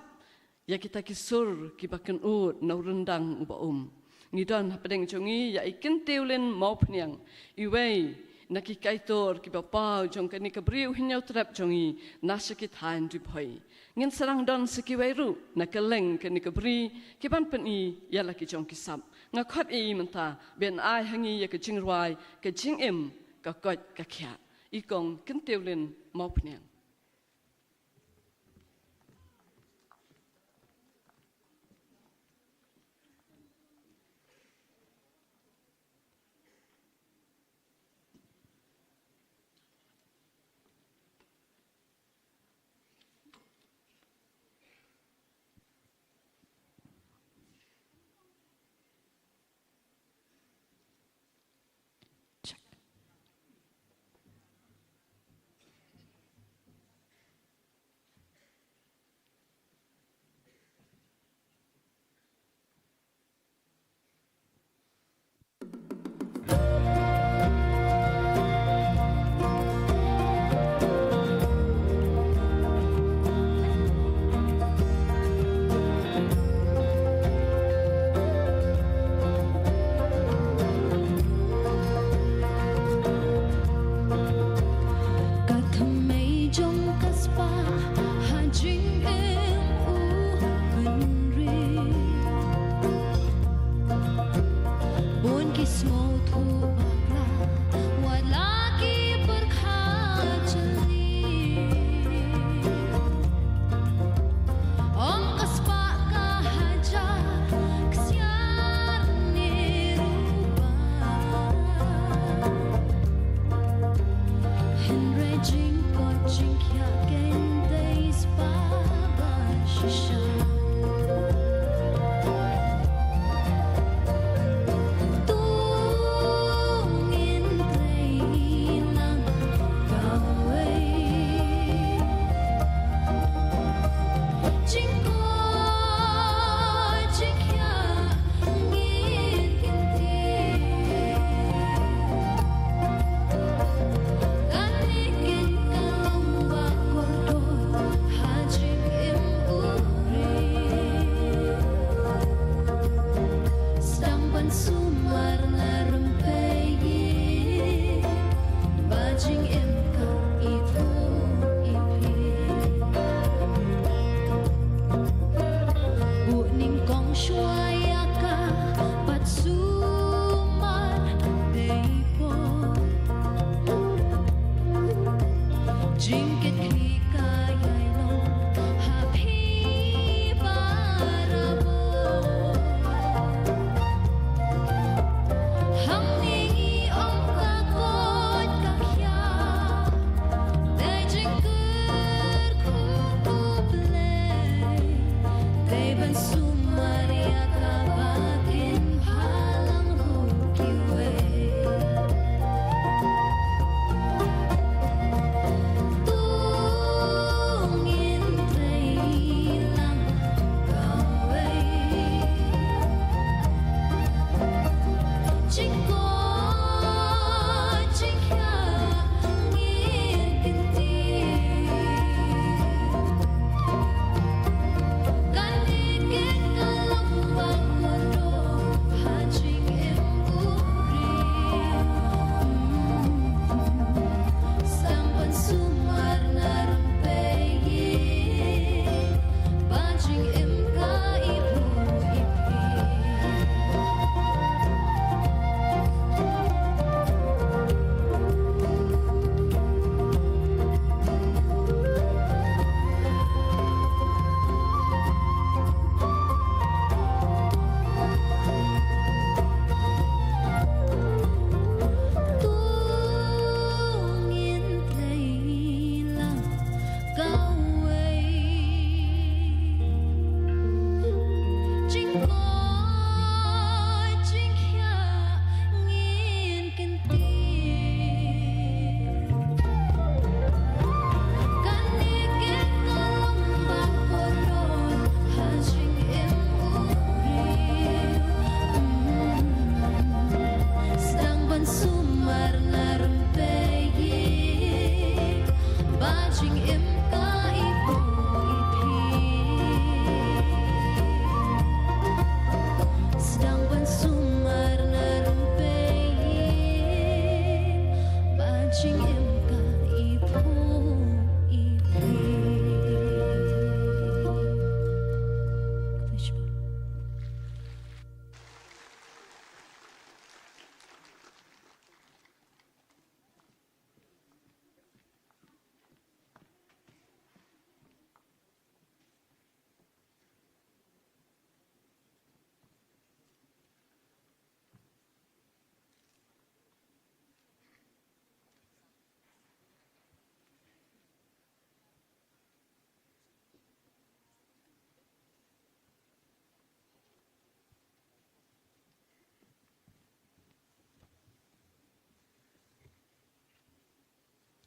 ïa kita ki sur kiba kynud na u ryndang uba um. Ngi don hapdeng jong ngi ïa i Kyntiewlin Mawphniang, iwei na ki kaitor kiba paw jong kane ka briew Hynñiewtrep jong ngi na sha ki thaiñ Ri Bhoi. Ngin sa dang don sa kiwei ruh na kylleng kane ka bri kiban pyni ïa la ki jong ki sap. Nga khot ïa i mynta ban ai ha ngi ïa ka jingrwai Ka Jingim Ka Koit Ka Khiah, i kong Kyntiewlin Mawphniang. Ka thymmei jong ka spah ha jingim u Hynrei. Bun ki sngewthuh bakla, wat la ki pyrkhat jylliew. Ong ka spah ka hajar ksiar ne ruh ba. Hynrei jingkoit jingkhiah kein dei spah ba shisha. To ngin trei lang kawei. Jingkoit jingkhiah ngin kyntiew. Kane kein ka long ba kordor ha jingim u briew. Sdang ban sumar na rympei, ba jingim ka ithuh iphi. U nyngkong shuwa ïa ka pat sumar dei por. Jingkitkhlieh ka ïai long ha phi barabor. Hangne ngi ong ka koit ka khiah, dei jingkyrkhu khublei. Dei ban sumar ïa kaba kin phalang ruh kiwei. To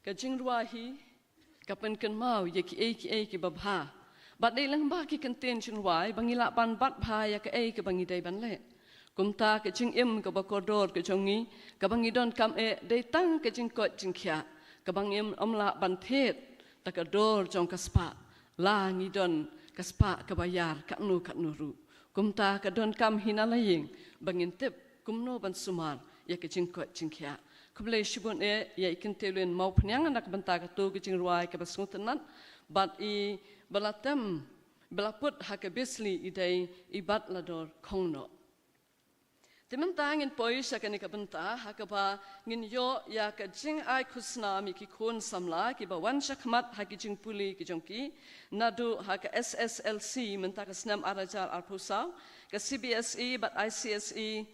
Ka jingrwai hi ka pynkynmaw ïa kiei kiei kiba bha. Bad dei lyngba ki kyntien jingrwai ba ngi lah ban bat bha ïa kaei kaba ngi dei ban leh. Kumta ka jingim kaba kordor ka jong ngi, kaba ngi donkam eh, dei tang ka jingkoit jingkhiah kaba ngim, ym lah ban thied da ka dor jong ka spah, la ngi don ka spah kaba ïar katno katno ruh. Kumta ka donkam hi na la ïing ba ngin tip kumno ban sumar ïa ka jingkoit jingkhiah. Khublei shibun eh ïa i Kynthei Lin Mawphniang na ka bynta kato ka jingrwai kaba sngewtynnat, bad i ba la tem, ba la put ha ka bisli i dei i Batlador Khongnoh. Te mynta ngin poi sha kane ka bynta ha kaba ngin ïoh ïa ka jingai khusnam ïa ki khun samla kiba wan shakhmat ha ki jingpule ki jong ki, naduh ha ka S S L C mynta ka snem ar hajar arphew saw, ka C B S E bad I C S E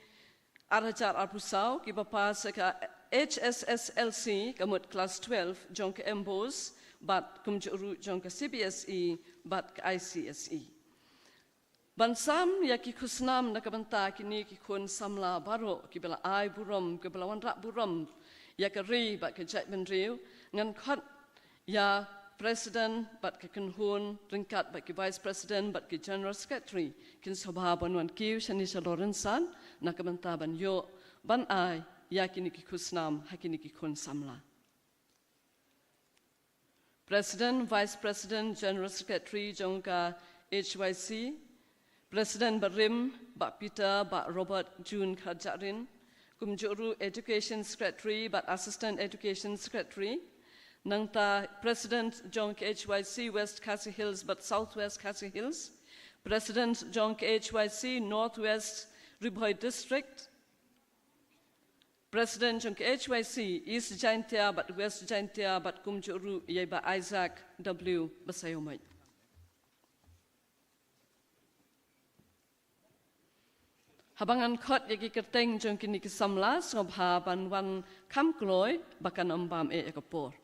ar hajar arphew saw, kiba pass ïa ka H S S L C ka mut klas twelve jong ka MBOSE bad kumjuh ruh jong ka C B S E bad ka I C S E. Ban sam ïa ki khusnam na ka bynta kine ki khun samla baroh kiba la ai burom, kiba la wanrah burom ïa ka ri bad ka jaitbynriew, ngan khot ïa President bad ka kynhun ryngkat bad ki Vice President bad ki General Secretary, kin sngewbha ban wan kiew shane sha Lawrence San na ka bynta ban ïoh ban ai ïa kine ki khusnam ha kine ki khun samla. President, Vice President, General Secretary jong ka H Y C, President barim, Bah Peter, Bah Robert June Kharjahrin, kumjuh ruh Education Secretary bad Assistant Education Secretary, nangta President jong ka H Y C West Khasi Hills bad South West Khasi Hills, President jong ka H Y C North West Ri Bhoi District, President jong ka H Y C East Jaintia bad West Jaintia bad kumjuh ruh ïa i Bah Isaac W Basaiawmoit. Haba ngan khot ïa ki kyrteng jong kine ki samla, sngewbha ban wan kham kloi ba kan ym bam eh ïa ka por.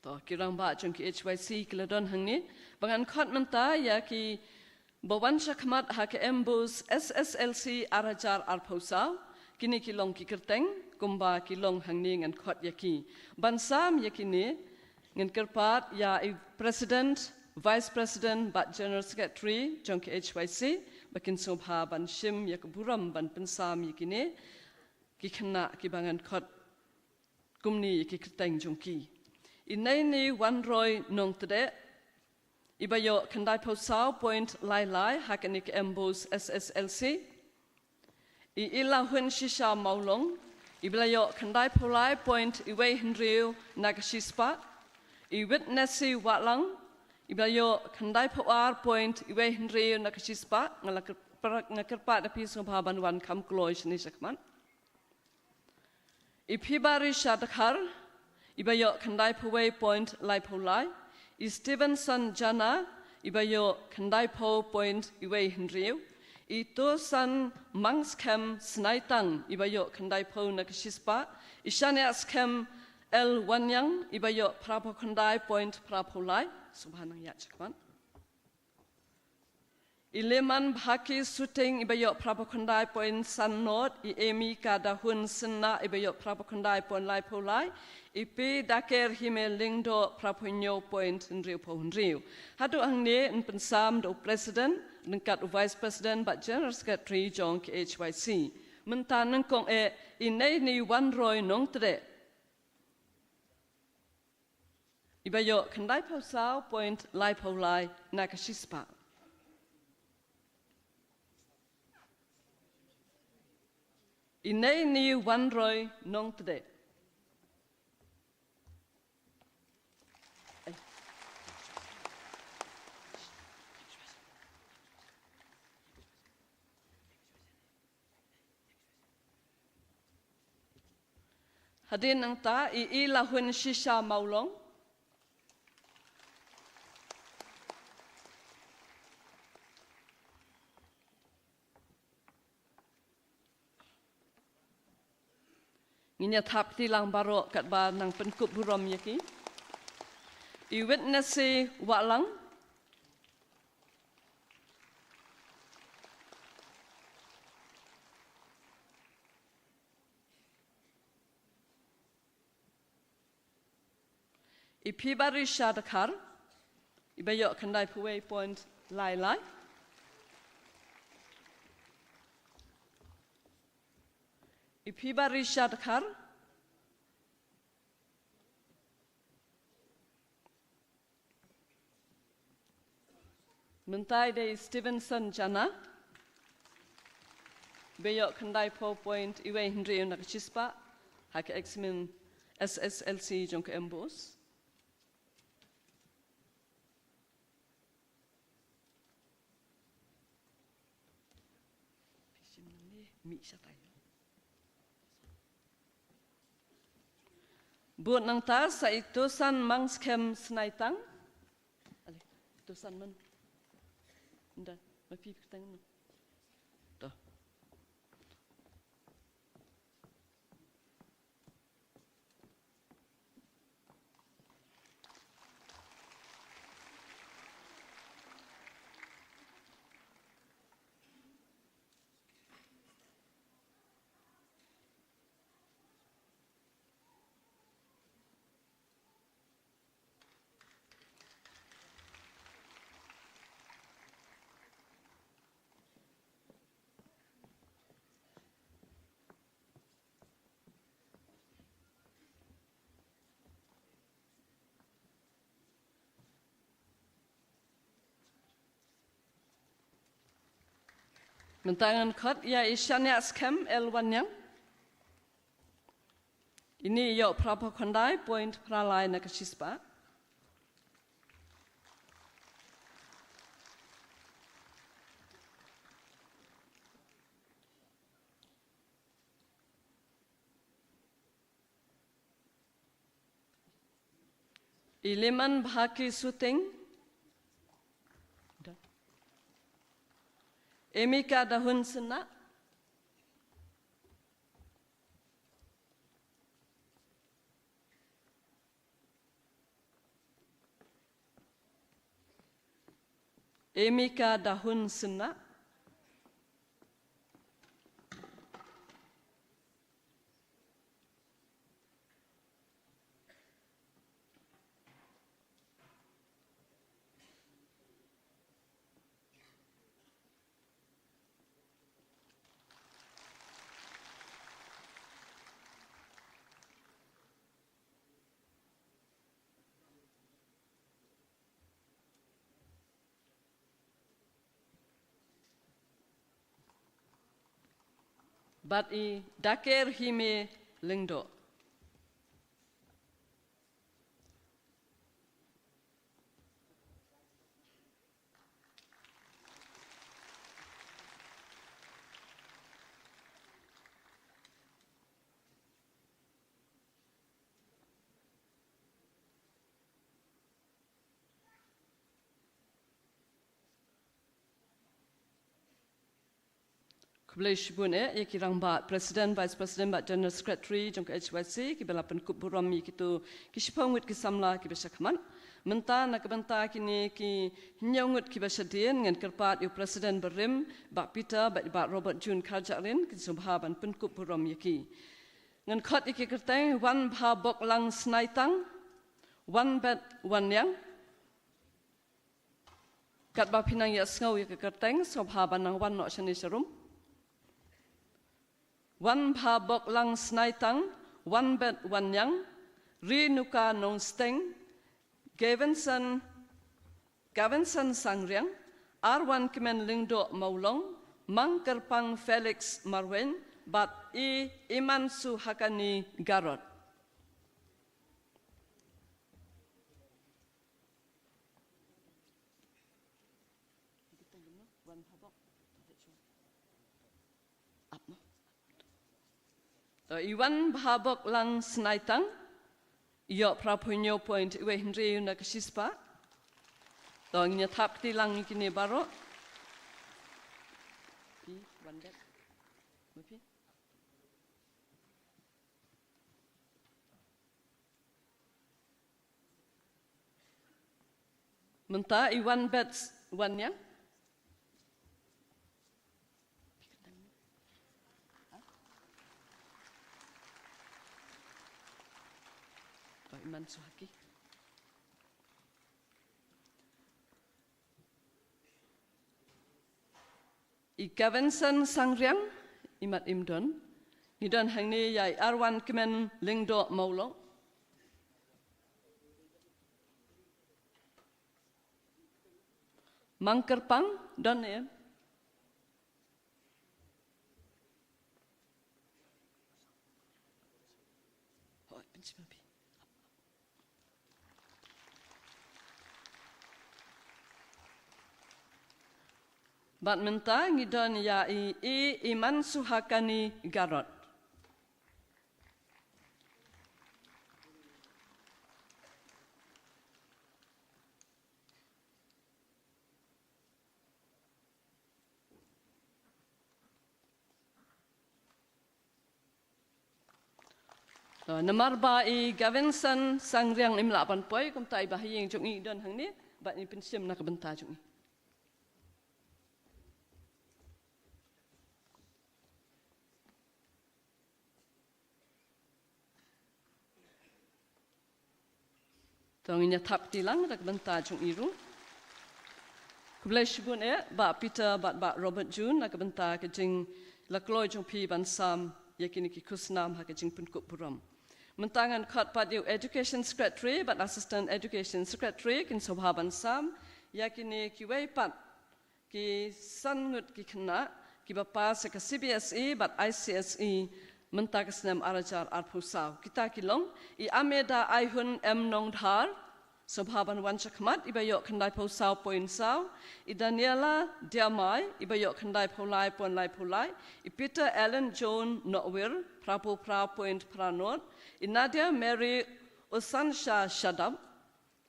To, ki rangbah jong ki H Y C ki la don hangne. Ba ngan khot mynta ïa kiba wan shakhmat ha ka MBOSE S S L C ar hajar arphew saw. Kine ki long ki kyrteng kumba ki long hangne, ngan khot ïa ki. Ban sam ïa kine, ngan kyrpad ïa i President, Vice President bad General Secretary jong ka H Y C ba kin sngewbha ban shim ïa ka burom ban pynsam ïa kine ki khynnah kiba ngan khot kumne ïa ki kyrteng jong ki. I Neini Wanroi Nongtdeh, iba ïoh khyndaiphew saw point lai lai ha kane ka MBOSE S S L C. I Ilahun Shisha Mawlong, iba la ïoh khyndaiphew lai point iwei hynriew na ka shispah. I Witness Wahlang, iba la ïoh khyndaiphew ar point iwei hynriew na ka shispah. Nga la kyrpad, nga kyrpad ïa phi sngewbha ban wan kham kloi shane shakhmat. I Phibari Shah Dkhar, iba ïoh khyndaiphew wei point laiphew lai. I Stevenson Jana, iba ïoh khyndaiphew point iwei hynriew. I Tosan Mangskhem Snaitang, iba ïoh khyndaiphew na ka shispah. I Shaniah Skhem L Wanyang, iba ïoh phraphew khyndai point phraphew lai. Sngewbha nang ïaid shakhmat. I Leman Bhaki Suting, iba ïoh phraphew khyndai point san nod. I Emi Kadahun Synna, iba ïoh phraphew khyndai point laiphew lai. I P Daker Hime Lyngdoh, phraphew hynñiew point hynriewphew hynriew. Haduh hangne yn pynsam da u President ryngkat u Vice President bad General Secretary jong ka H Y C. Mynta nyngkong eh i Neini Wanroi Nongtdeh, iba ïoh khyndaiphew saw point laiphew lai na ka shispah. I Neini Wanroi Nongtdeh. Hadien nangta i Ilahun Shisha Mawlong. Ngin ïa thap kti lang baroh katba nang pynkup burom ïa ki. I Witness Wahlang. I Phibarisha Dkhar, iba ïoh khyndai phew wei point lai lai. I Phibarisha Dkhar. Mynta i dei Stevenson Jana. Ba ïoh khyndai phew point iwei hynriew na ka shispah ha ka eksamin S S L C jong ka MBOSE. Bud nangta sa i Tosan Mangskhem Snaitang. Ale, Tosan man. Nda, ma phi kyrteng man. To. Mynta ngan khot ïa i Shaniah Skhem L Wanniang. Ini ïoh phra phew khyndai point phra lai na ka shispah. I Liman Bhaki Suting. Emika Dahun Sena. Emika Dahun Sena. Bad i Daker Hime Lyngdoh. Khublei shibun eh ïa ki rangbah President, Vice President bad General Secretary jong ka H Y C kiba la pynkup burom ïa kito ki shiphew ngut ki samla kiba shakhmat. Mynta na ka bynta kine ki hynñiew ngut kiba shadien ngan kyrpad ïa u President barim, Bah Peter bad Bah Robert June Kharjahrin kin sngewbha ban pynkup burom ïa ki. Ngan khot ïa ki kyrteng: Wanbhaboklang Snaitang, Wanbet Wanniang. Katba phi nang ïa sngew ïa ka kyrteng, sngewbha ban nang wan noh shane sharum. Wanbhaboklang Snaitang, Wanbet Wanniang, Rinuka Nongsteng, Gavenson, Gavenson Sangriang, Arwankmen Lyngdoh Mawlong, Mangkyrpang Felix Marwein bad i Imansuhakani Garod. To, i Wanbhaboklang Snaitang i ïoh phra phew hynñiew point iwei hynriew na ka shispah. To, ngin ïa thap kti lang ïa kine baroh. Phi, Wanbet. Ma phi? Mynta i wan bet wan ïa. Ba i man suhaki. I Kavensen Sangriang, i mat im don. Ngi don hangne ïa i Arwan Kmen Lyngdoh Mawlong. Mangkyrpang don em. Hoi, pinch babi. Bad mynta ngi don ïa i, i Iman Suhakani Garot. To, namar ba i Gavenson Sangriang im lah ban poi, kumta i ba ha ïing jong i don hangne, bad i pynshim na ka bynta jong i. To ngin ïa thap kti lang da ka bynta jong i ruh. Khublei shibun eh, Bah Peter bad Bah Robert June, na ka bynta ka jingïalehkai jong phi ban sam ïa kine ki khusnam ha ka jingpynkup burom. Mynta ngan khot pat ïa u Education Secretary bad Assistant Education Secretary kin sngewbha ban sam ïa kine kiwei pat ki san ngut ki khynnah kiba pass ïa ka C B S E bad I C S E mynta ka snem ar hajar arphew saw. Kita ki long i Ameda Aihun M Nongdhar, sngewbha ban wan shakhmat, i ba ïoh khyndaiphew saw point saw, i Daniela Diamai, i ba ïoh khyndaiphew lai point laiphew lai, i Peter Allen John Nohwir, phraphew phra point phra not, i Nadia Mary Usansha Shadap,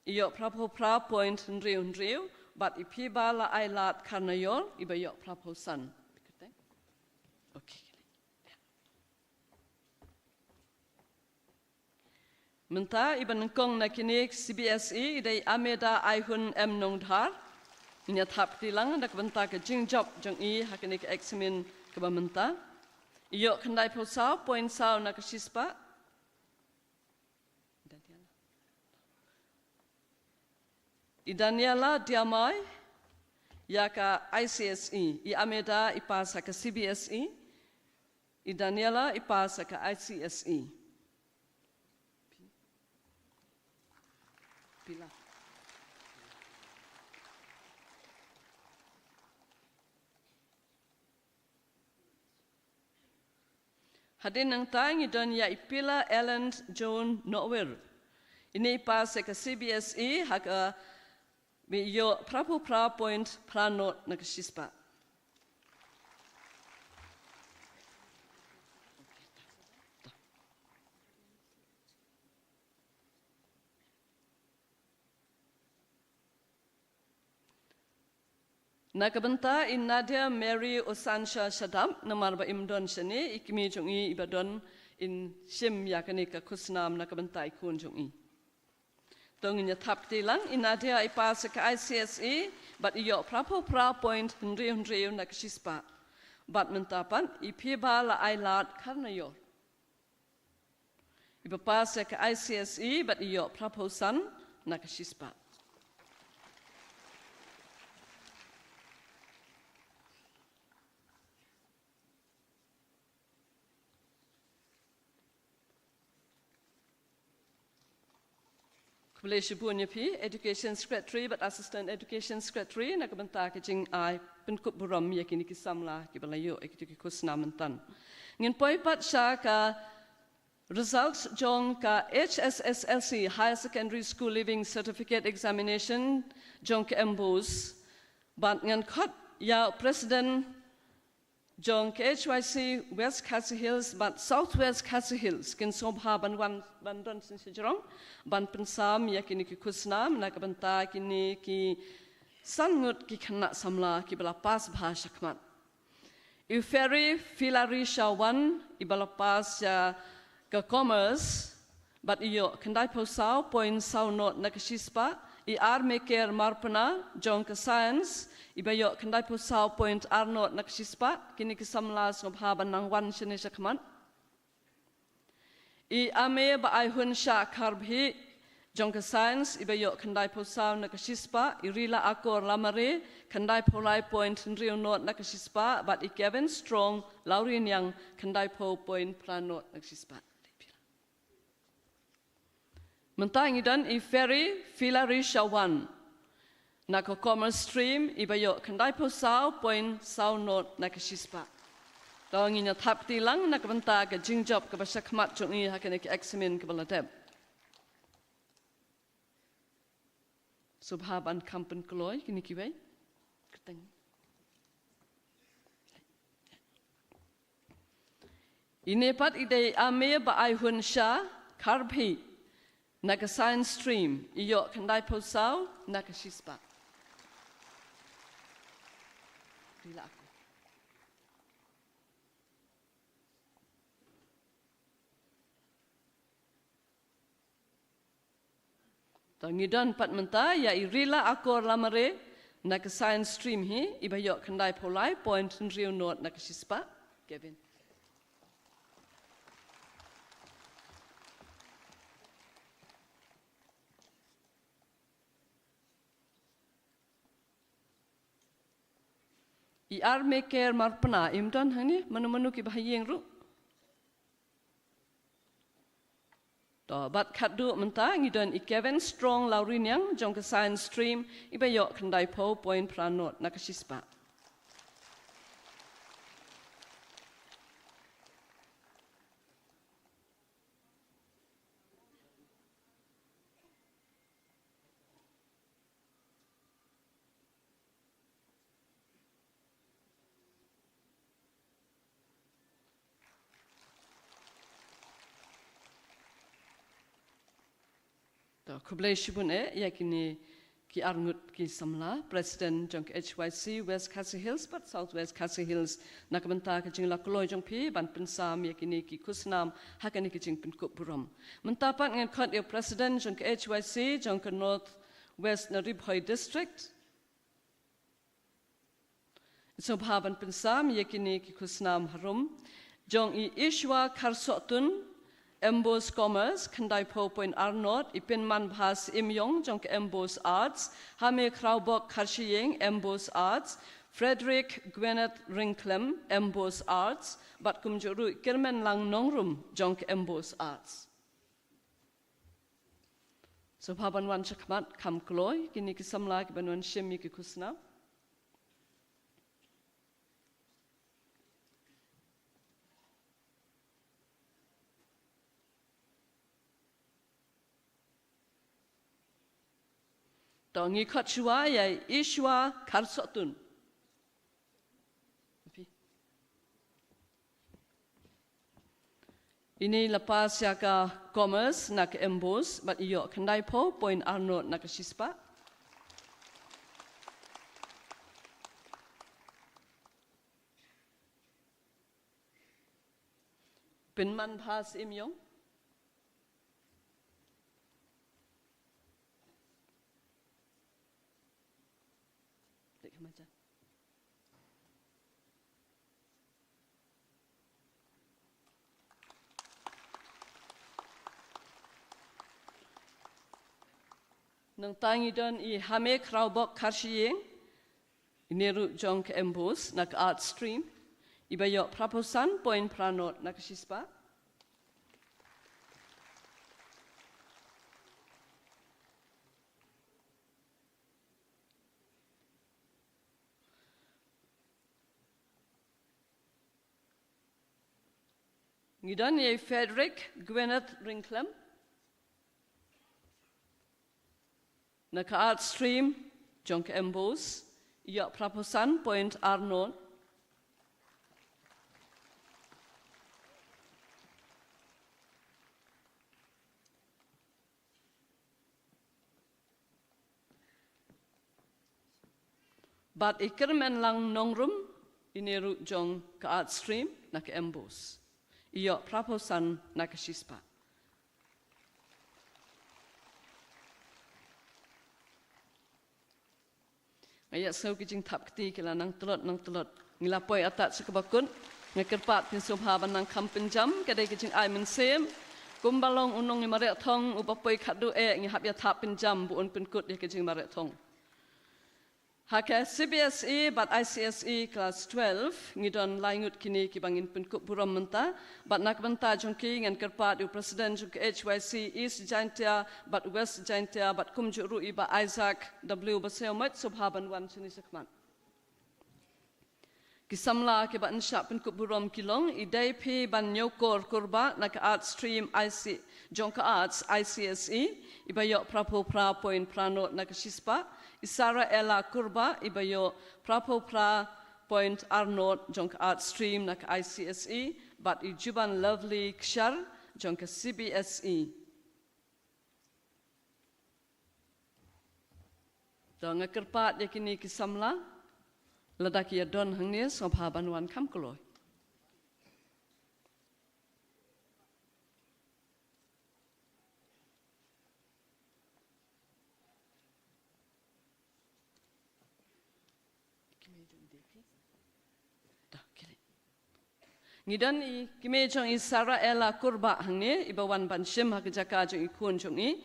i ïoh phraphew phra point hynriew hynriew, bad i Phiba Laailat Kharnaior, i ba ïoh phraphew san. Okay. Mynta i ba nyngkong na kine C B S E i dei Ameda Aihun M Nongdhar. Ngin ïa thap kti lang da ka bynta ka jingjop jong i ha kane ka eksamin kaba mynta. I ïoh khyndaiphew saw point saw na ka shispah. I Daniela Diamai ïa ka I C S E, i Ameda i pass ha ka C B S E, i Daniela i pass ha ka I C S E. Pila. Hadien nangta ngi don ïa i Pila Ellen John Nohwir. Ine i pass ïa ka C B S E ha ka, ba i ïoh phraphew phra point phra not na ka shispah. Na ka bynta i Nadia Mary Osansha Shadap, namar ba im don shane, i kmie jong i i ba don, in shim ïa kane ka khusnam na ka bynta i khun jong i. To ngin ïa thap kti lang, i Nadia i pass ïa ka I C S E, bad i ïoh phraphew phra point hynriew hynriew na ka shispah. Bad mynta pat, i Phiba Laailat Kharnaior. I ba pass ïa ka I C S E bad i ïoh phraphew san na ka shispah. Khublei shibun ïa phi, Education Secretary bad Assistant Education Secretary, na ka bynta ka jingai pynkup burom ïa kine ki samla kiba la ïoh ïa kito ki khusnam mynta. Ngin poi pat sha ka result jong ka H S S L C, Higher Secondary School Leaving Certificate Examination, jong ka MBOSE. Bad ngan khot ïa u President jong ka H Y C West Khasi Hills bad South West Khasi Hills, kin sngewbha ban wan, ban don shisha jrong, ban pynsam ïa kine ki khusnam na ka bynta kine ki san ngut ki khynnah samla kiba la pass bha shakhmat. I Ferry Filari Shawan, i ba la pass ïa ka Commerce, bad i ïoh khyndai phew saw point saw not na ka shispah, I Armeker Marpna jong ka Science iba ïoh khyndai phew saw point ar nod na ka shispah. Kine ki samla sngewbha ban nang wan shane shakhmat. I Ame Baaihun Shah Kharbhi jong ka Science iba ïoh khyndai phew saw na ka shispah. I Rila Akor Lamare khyndai phew lai point hynriew nod na ka shispah bad i Kevin Strong Lauriniang khyndai phew point phra nod na ka shispah. Mynta ngi don i Ferry Filari Shawan na ka Commerce Stream iba ïoh khyndai phew saw point saw nod na ka shispah. To ngin ïa thap kti lang na ka bynta ka jingjop kaba shakhmat jong ngi ha kane ka eksamin kaba la dep. Sngewbha ban kham pynkloi kine kiwei. Kyrteng. Ine pat i dei Ame Baaihun Shah Kharbhi na ka Science Stream, i ïoh khyndai phew saw na ka shispah. Rila Akor. To ngi don pat mynta ïa i Rila Akor Lamare na ka Science Stream hi iba ïoh khyndai phew lai point hynriew nod na ka shispah. Kevin. I Armeker Marpna im don hangne, mano mano kiba ha ïing ruh. To bad khatduh mynta ngi don i Kevin Strong Lauriniang jong ka Science Stream iba ïoh khyndai phew point phra nod na ka shispah. To khublei shibun eh ïa kine ki arngut ki samla, President jong ka H Y C West Khasi Hills bad South West Khasi Hills na ka bynta ka jinglakhluit jong phi ban pynsam ïa kine ki khusnam ha kane ka jingpynkup burom. Mynta pat ngan khot ïa u President jong ka H Y C jong ka North West na Ri Bhoi District. Sngewbha ban pynsam ïa kine ki khusnam harum jong i Ishwa Kharsohtun, MBOSE Commerce, khyndai phew point ar nod, i Pynmanbha Syiemiong jong ka MBOSE Arts, Hame Khrawbok Kharshiing, MBOSE Arts, Frederick Gwyneth Ryngklem, MBOSE Arts, bad kumjuh ruh i Kyrmenlang Nongrum jong ka MBOSE Arts. Sngewbha ban wan shakhmat kham kloi, kine ki samla kiban wan shim ïa ki khusnam. To ngi khot shuwa ïa i Ishwa Kharsohtun. Ine i la pass ïa ka Commerce na ka MBOSE bad i ïoh khyndai phew point ar nod na ka shispah. Pynmanbha Syiemiong. Nangta ngi don i Hame Khrawbok Kharshiing, ine ruh jong ka MBOSE na ka Art Stream, iba ïoh phra phew san point phra nod na ka shispah. Ngi don ïa i Frederick Gwyneth Ryngklem na ka Art Stream jong ka MBOSE, ïoh phra phew san point ar nod. Bad i Kyrmenlang Nongrum, ine ruh jong ka Art Stream na ka MBOSE, i ïoh phra phew san na ka shispah. Nga ïa sngew ki jingthap kti ki la nang tlot, nang tlot. Ngi la poi atat sha kaba kut. Nga kyrpad phin sngewbha ban nang kham pynjam, ka dei ka jingai mynsiem. Kumba long u nongïamareh thong uba poi khatduh eh, ngi hap ïa thap pynjam ba un pynkut ïa ka jingmareh thong. Ha ka C B S E bad I C S E Class twelve, ngi don lai ngut kine kiba ngin pynkup burom mynta, bad na ka bynta jong ki ngan kyrpad ïa u President jong ka H Y C East Jaintia bad West Jaintia bad kumjuh ruh i Bah Isaac W Basaiawmoit, sngewbha ban wan shane shakhmat. Ki samla kiba yn shah pynkup burom ki long i Deiphi Banñiewkor Kurbah na ka Arts Stream I C, jong ka Arts I C S E, iba ïoh phraphew phra point phra nought na ka shispah, i Sarah Ella Kurbah iba ïoh phraphew phra point ar nought jong ka Arts Stream na ka I C S E, bad i Juban Lovely Kshar jong ka C B S E. To nga kyrpad ïa kine ki samla, lada ki ïa don hangne sngewbha ban wan kham kloi. Ngi don i kmie jong i Sarah Ella Kurbah hangne, iba wan ban shim ha ka jaka jong i khun jong i.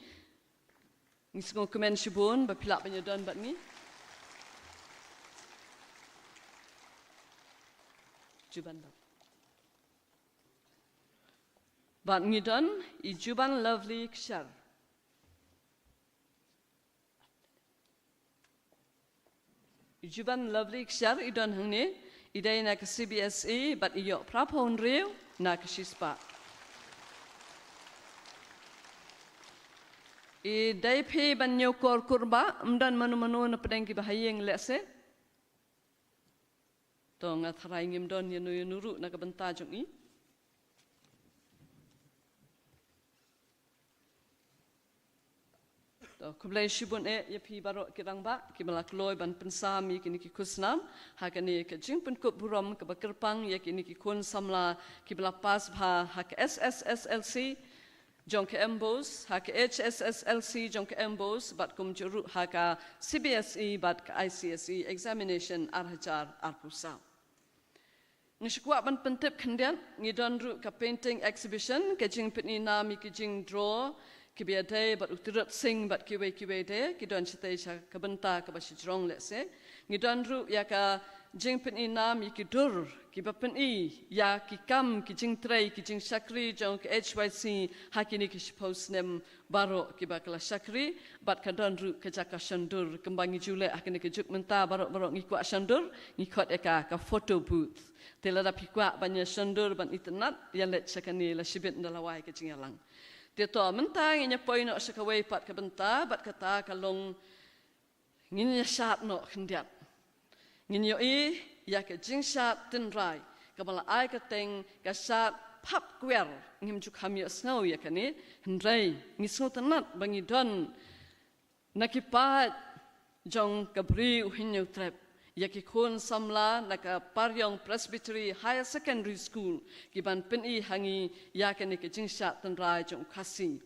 Ngi sngewkmen shibun ba phi lah ban ïa don bad ngi. Juban Love. Bad ngi don i Juban Lovely Kshar. Juban Lovely Kshar i don hangne, i dei na ka C B S E bad i ïoh phraphew hynriew na ka shispah. I Deiphi Banñiewkor Kurbah, ym don mano mano na pdeng kiba ha ïing lehse. To nga tharai ngim don ïano ïano ruh na ka bynta jong i. To, khublei shibun eh ïa phi baroh ki rangbah kiba la kloi ban pynsam ïa kine ki khusnam ha kane ka jingpynkup burom kaba kyrpang ïa kine ki khun samla kiba la pass bha ha ka S S S L C jong ka MBOSE, ha ka H S S L C jong ka MBOSE, bad kumjuh ruh ha ka C B S E bad ka I C S E examination ar hajar arphew saw. Ngi shu kwah ban pyntip khyndiat, ngi don ruh ka painting exhibition, ka jingpyni nam ïa ki jingdraw kiba ïadei bad u Tirot Sing bad kiwei kiwei de, ki don shatei sha ka bynta kaba shajrong lehse. Ngi don ruh ïa ka jingpyni nam ïa ki dur kiba pyni ïa ki kam ki jingtrei ki jingshakri jong ka H Y C ha kine ki shiphew snem baroh kiba ka la shakri, bad ka don ruh ka jaka shon dur, kumba ngi ju leh ha kane ka juk mynta baroh baroh ngi kwah shon dur, ngi khot ïa ka ka photo booth. Te lada phi kwah ban ïa shon dur ban itynnad, ïa leit sha kane la shibit ynda la wai ka jingïalang. Te to mynta ngin ïa poi noh sha kawei pat ka bynta, bad kata ka long ngin ïa shad noh khyndiat. Ngin ïohi ïa ka jingshad tynrai kaba la ai kyrteng ka shad phap kwer. Ngim ju kham ïohsngew ïa kane, hynrei ngi sngewtynnad ba ngi don na ki paid jong ka Bri U Hynñiewtrep ïa ki khun samla na ka Pariong Presbytery Higher Secondary School ki ban pyni ha ngi ïa kane ka jingshad tynrai jong u Khasi.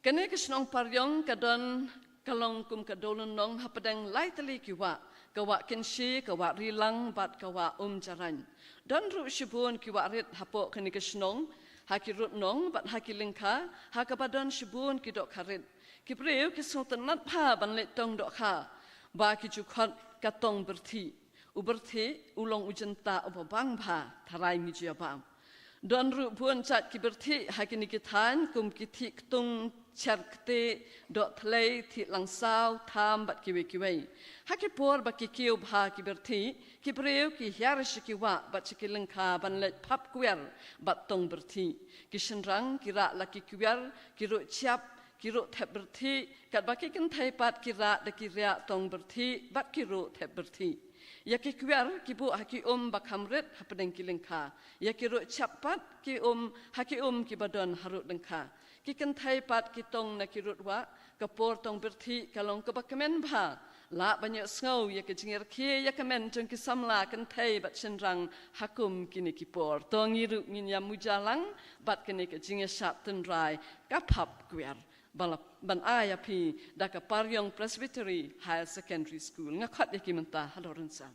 Kane ka shnong Pariong ka don ka long kum ka dewlynnong hapdeng lai tylli ki wah, ka wah Kynshi, ka wah Rilang, bad ka wah Umjarain. Don ruh shibun ki wah rit hapoh kane ka shnong, ha ki rud nong, bad ha ki lyngkha, ha kaba don shibun ki dohkha rit. Ki briew ki sngewtynnad bha ban leit tong dohkha, ba ki ju khot ka tong byrthih. U byrthih u long u jyntah uba bang bha, tharai ngi ju ïa bam. Don ruh bun jait ki byrthih ha kine ki thaiñ, kum ki thih ktung, cher ktieh, doh thlei, thih langsaw, tham bad kiwei kiwei. Ha ki por ba ki kiew bha ki byrthih, ki briew ki hiar sha ki wah bad sha ki lyngkha ban leit phap kwer bad tong byrthih. Ki shynrang ki rah la ki kwer, ki ruh chiap, ki ruh thep byrthih, katba ki kynthei pat ki rah da ki riah tong byrthih bad ki ruh thep byrthih. Ïa ki kwer ki buh ha ki um ba kham rit hapdeng ki lyngkha. Ïa ki ruh chiap pat ki um ha ki um kiba don harud lyngkha. Ki kynthei pat ki tong na ki rud wah, ka por tong byrthih ka long kaba kmen bha. Lah ban ïohsngew ïa ka jingïarkhie ïa ka men jong ki samla kynthei bad shynrang ha kum kine ki por. To ngi ruh ngin ïa muja lang bad kane ka jingïashad tynrai ka phap kwer. ban ai ïa phi da ka Pariong Presbytery Higher Secondary School. Nga khot ïa ki mynta halor rynsan.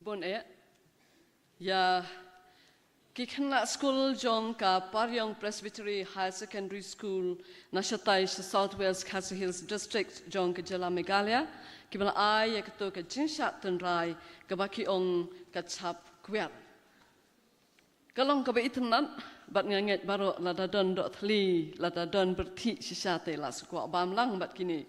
Bun eh. Ïa ki khynnah skul jong ka Pariong Presbytery Higher Secondary School na shatai sha South West Khasi Hills District jong ka jylla Meghalaya, kiba la ai ïa kato ka jingshad tynrai kaba ki ong ka chap kwiar. Ka long kaba itynnad, bad nga ngeit baroh lada don doh thli, lada don byrthih shisha te la sa kwah bam lang bad kine.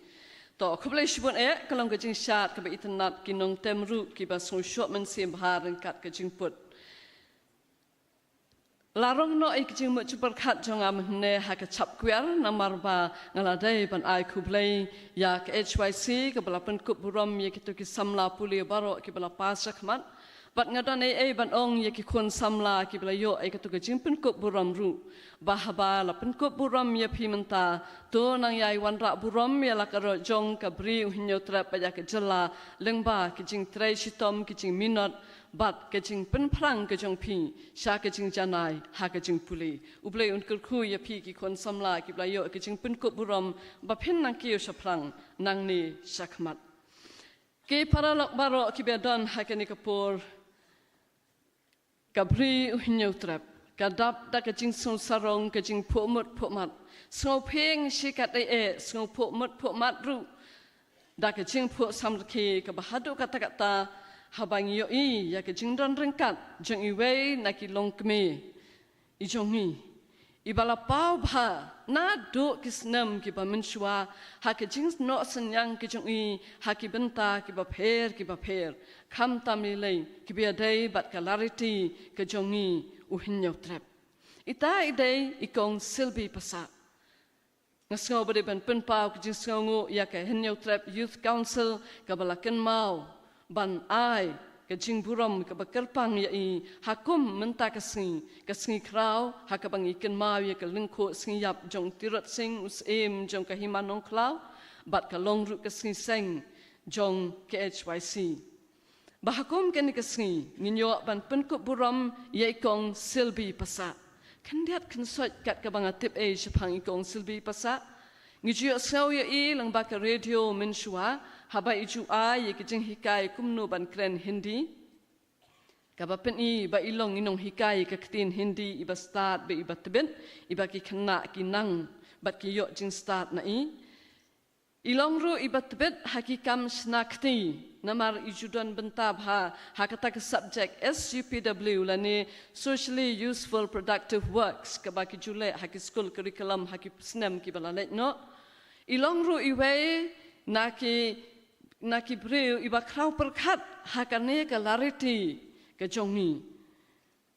To, khublei shibun eh, ka long ka jingshad kaba itynnad, ki nongtem ruh kiba sngewshoh mynsiem bha ryngkat ka jingput. La rong noh ïa ka jingmut jingpyrkhat jong nga mynne ha ka chap kwiar, namar ba nga la dei ban ai khublei ïa ka H Y C kaba la pynkup burom ïa kito ki samla pule baroh kiba la pass shakhmat. Bad nga don ei ei ban ong ïa ki khun samla kiba la ïoh ïa kato ka jingpynkup burom ruh. Ba haba la pynkup burom ïa phi mynta, to nang ïai wanrah burom ïa la ka roi jong ka Bri u Hynñiewtrep bad ïa ka jylla, lyngba ki jingtrei shitom, ki jingminot, bad ka jingpynphrang ka jong phi sha ka jingjanai ha ka jingpule. U Blei un kyrkhu ïa phi ki khun samla kiba la ïoh ka jingpynkup burom, ba phin nang kiew shaphrang nangne shakhmat. Ki paralok baroh kiba don ha kane ka por, ka Bri u Hynñiewtrep ka dap da ka jingsngewsarong, ka jingphuhmut phuhmat, sngewphieng shi kat eh eh, sngewphuhmut phuhmat ruh da ka jingphuh samrkhie, kaba haduh katta katta haba ngi ïohi ïa ka jingdon ryngkat jong iwei na ki longkmie i jong ngi, iba la paw bha naduh ki snem kiba mynshuwa ha ka jingnoh synñiang ka jong i ha ki bynta kiba pher kiba pher, khamtam lei lei kiba ïadei bad ka lariti ka jong ngi u Hynñiewtrep. Ita i dei i Kong Silby Passah. Nga sngew ba dei ban pynpaw ka jingsngewnguh ïa ka Hynñiewtrep Youth Council kaba la kynmaw ban ai ka jingburom kaba kyrpang ïa i ha kum mynta ka sngi, ka sngi khraw, ha kaba ngi kynmaw ïa ka lyngkhuh sngi ïap jong Tirot Sing, u syiem jong ka Hima Nongkhlaw, bad ka long ruh ka sngi seng jong ka H Y C. Ba ha kum kane ka sngi ngin ïoh ban pynkup burom ïa i Kong Silby Passah. Khyndiat khynsoit kat kaba nga tip ei shaphang i Kong Silby Passah. Ngi ju ïohsngew ïa i lyngba ka radio mynshuwa haba i ju ai ïa ka jinghikai kumno ban kren Hindi. Kaba pyni ba i long i nonghikai ka ktien Hindi iba stad bad iba tbit, iba ki khynnah ki nang bad ki ïoh jingstad na i. I long ruh iba tbit ha ki kam shna kti, namar i ju don bynta bha ha kata ka subject S U P W lane Socially Useful Productive Works, kaba ki ju leh ha ki skul curriculum ha ki snem kiba la leit noh. I long ruh iwei na ki, na ki briew iba khraw pyrkhat ha kane ka lariti ka jong ngi.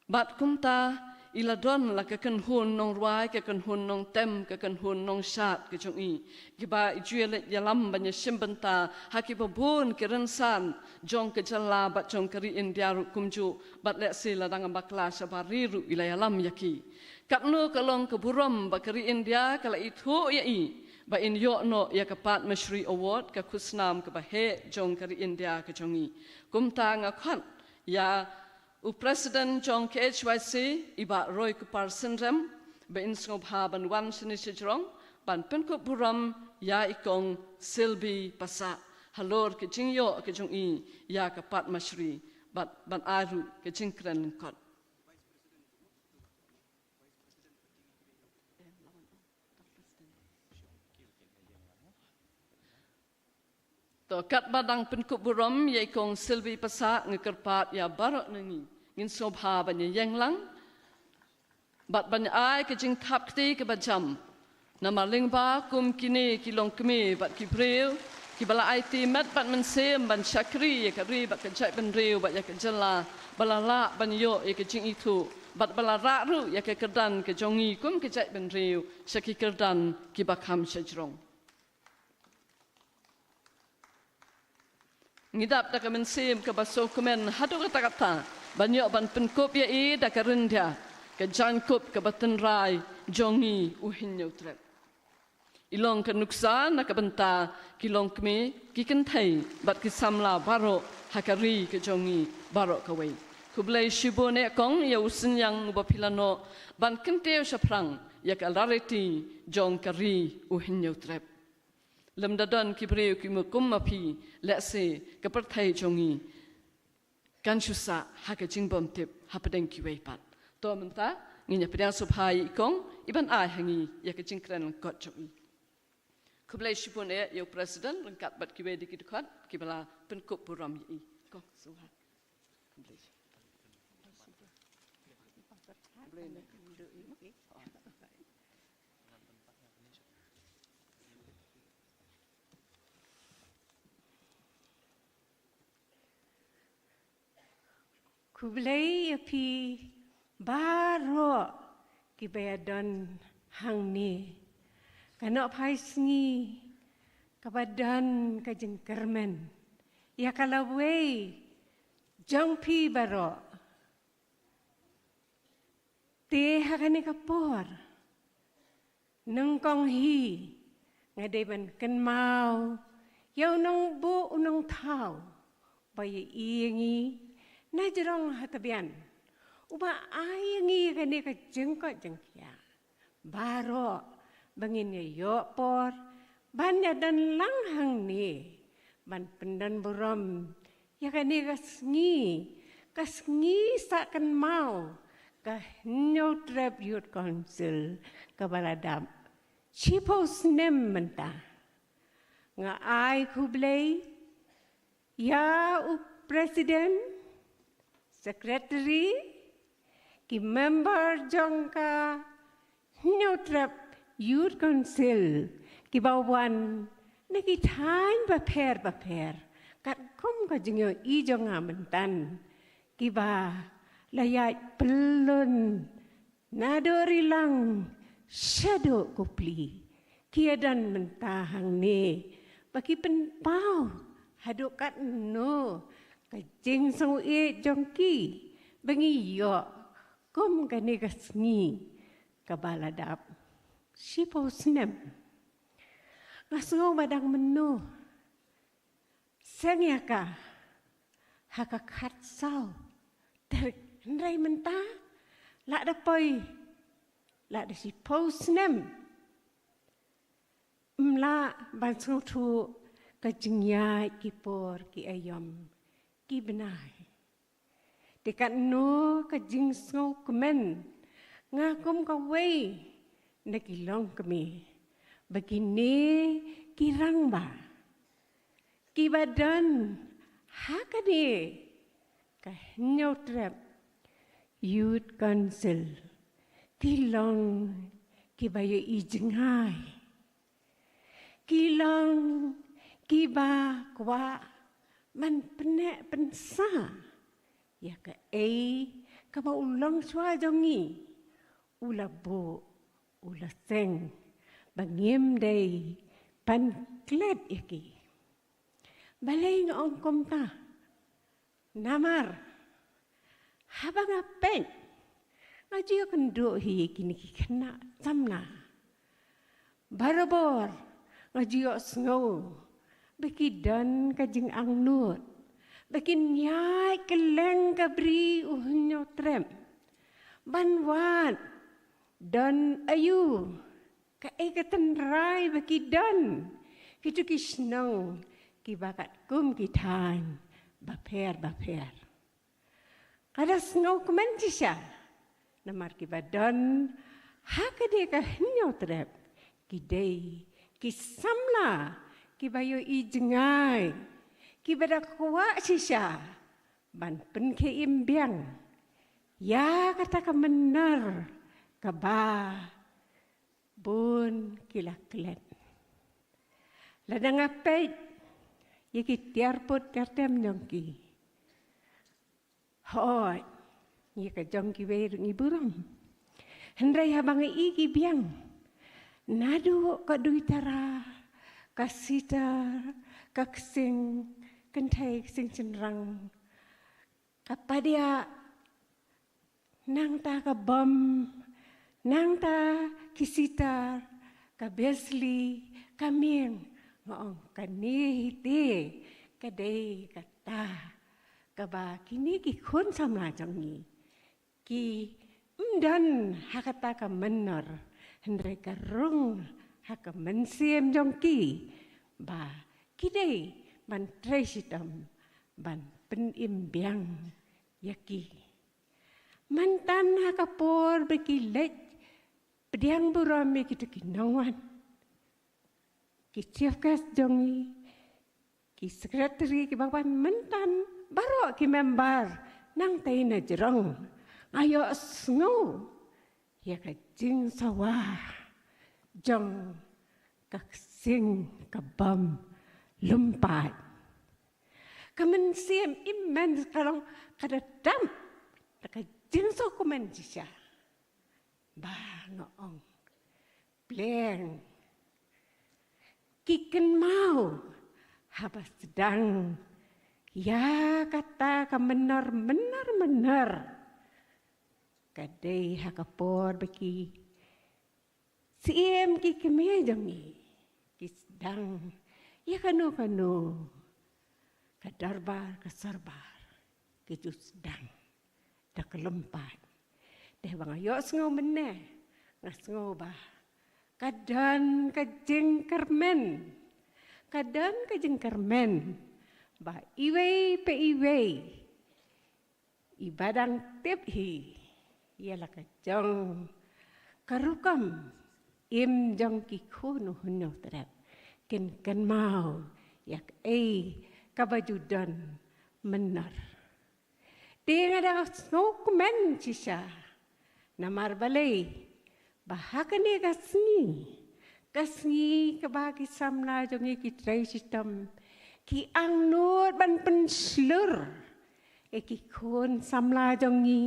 Bad kumta i la don la ka kynhun nongrwai, ka kynhun nongtem, ka kynhun nongshad ka jong i, kiba i ju ïaleit ïalam ban ïashim bynta ha kiba bun ki rynsan jong ka jylla bad jong ka ri India ruh kumjuh, bad lehse lada ngam bakla shabar ri ruh i la ïalam ïa ki. Katno ka long ka burom ba ka ri India ka la ithuh ïa i ba in ïoh noh ïa ka Padma Shri Award, ka khusnam kaba heh jong ka ri India ka jong i. Kumta nga khot ïa u President jong ka H Y C, i Bah Roy Kupar Synrem, ba in sngewbha ban wan shane shajrong ban pynkup burom ïa i Kong Silby Passah halor ka jingïoh ka jong i ïa ka Padma Shri, bad ban ai ruh ka jingkren lyngkot. To, katba dang pynkup burom ïa i Kong Silby Passah, nga kyrpad ïa baroh na ngi, ngin sngewbha ban ïeng lang bad ban ai ka jingthap kti kaba jam. Namar lyngba kum kine ki longkmie bad ki briew kiba la aiti met bad mynsiem ban shakri ïa ka ri bad ka jaitbynriew bad ïa ka jylla, ba la lah ban ïoh ïa ka jingithuh bad ba la rah ruh ïa ka kyrdan ka jong ngi kum ka jaitbynriew sha ki kyrdan kiba kham shajrong. Ngi dap da ka mynsiem kaba sngewkmen haduh katta katta ban ïoh ban pynkup ïa i da ka ryndia, ka jaiñkup kaba tynrai jong ngi u Hynñiewtrep. I long ka nuksa na ka bynta ki longkmie, ki kynthei bad ki samla baroh ha ka ri ka jong ngi baroh kawei. Khublei shibun eh Kong ïa u synñiang uba phi la noh ban kyntiew shaphrang ïa ka lariti jong ka ri u Hynñiewtrep. Lymda don ki briew ki ma kum ma phi, lehse ka pyrthei jong ngi kan shu sah ha ka jingbymtip hapdeng kiwei pat. To mynta ngin ïa pdiang sngewbha ïa i kong i ban ai ha ngi ïa ka jingkren lyngkot jong i. Khublei shibun eh ïa u president ryngkat bad kiwei de ki dkhot kiba la pynkup burom ïa i. Kong sngewbha. Khublei. Khublei ïa phi baroh kiba ïadon hangne. Ka nohphai sngi kaba don ka jingkyrmen ïa ka lawei jong phi baroh. Te ha kane ka por nyngkong hi nga dei ban kynmaw ïa u nongbuh u nongthaw ba ïa i ïa ngi na jrong ha tbian, uba ai ïa ngi kane ka jingkoit jingkhiah baroh ba ngin ïa ïoh por ban ïa don lang hangne ban pyndon burom ïa kane ka sngi, ka sngi sah kynmaw ka Hynñiewtrep Youth Council kaba la dap shiphew snem mynta. Nga ai khublei ïa u president, secretary, ki member jong ka Hynñiewtrep Youth Council kiba wan na ki thaiñ bapher bapher katkum ka jingïohi jong nga mynta, kiba la ïaid pyllun naduh Rilang shaduh Kupli. Ki ïadon mynta hangne ba ki pynpaw haduh katno ka jingsngewbha jong ki ba ngi ïoh kum kane ka sngi kaba la dap shiphew snem. Nga sngew ba dang mynno seng ïa ka ha ka khatsaw tarik, hynrei mynta la da poi la da shiphew snem. Ym lah ban sngewthuh ka jingïaid ki por ki aïom ki bnai. Te katno ka jingsngewkmen nga kum kawei na ki longkmie ba kine ki rangbah kiba don ha kane ka Hynñiewtrep Youth Council ki long kiba ïohi jngai. Ki long kiba kwah ban pynneh pynsah ïa kaei kaba u longshuwa jong ngi u la buh u la seng ba ngim dei ban klet ïa ki. Balei nga ong kumta? Namar haba nga peit nga ju ïoh kynduh hi kine ki khynnah samla. Barabor nga ju ïoh sngew ba ki don ka jingangnud ba kin ïaid kylleng ka bri u Hynñiewtrep ban wad don aïu kaei ka tynrai ba ki don kito ki shnong kiba katkum ki thaiñ bapher bapher. Ka da sngewkmen shisha namar kiba don ha kane ka Hynñiewtrep ki dei ki samla kiba ïohi jngai, kiba da kwah shisha ban pynkhie im biang ïa kata ka mynnor kaba bun ki la klet. Lada nga peit ïa ki tiar pud tiar tem jong ki, hooid, ïa ka jong kiwei ruh ngi burom. Hynrei haba nga ïohi ki biang naduh ka duitara, ka sitar, ka ksing kynthei, ksing shynrang, ka padiah, nangta ka bom, nangta ki sitar, ka besli, ka mieng, nga ong kane hi te ka dei kata kaba kine ki khun samla jong ngi kim don ha kata ka mynnor, hynrei ka rung ha ka mynsiem jong ki ba ki dei ban trei shitom ban pynim biang ïa ki. Mynta ha ka por ba ki leit pdiang burom ïa kito ki nongwan, ki chief guest jong ngi, ki secretary kiba wan mynta, baroh ki member nangtei na jrong, nga ïohsngew ïa ka jingsawa jong ka ksing ka bym lum pat. Ka mynsiem im men ka long ka da dam da ka jingsngewkmen shisha. Ba nga ong, pleng ki kynmaw haba sdang ïa kata ka mynnar mynnar mynnar. Ka dei ha ka por ba ki siem ki kmie jong ngi ki sdang ïa kano kano ka dorbar ka sorbar, ki ju sdang da ka lum pat. Te ba nga ïohsngew mynne, nga sngew ba ka don ka jingkyrmen, ka don ka jingkyrmen ba iwei pa iwei iba dang tip hi ïa la ka jong ka rukom im jong ki khun u Hynñiewtrep, kin kynmaw ïa kaei kaba ju don mynnar. Te nga da sngewkmen shisha, namar balei ba ha kane ka sngi, ka sngi kaba ki samla jong ngi ki trei shitom ki angnud ban pynshlur ïa ki khun samla jong ngi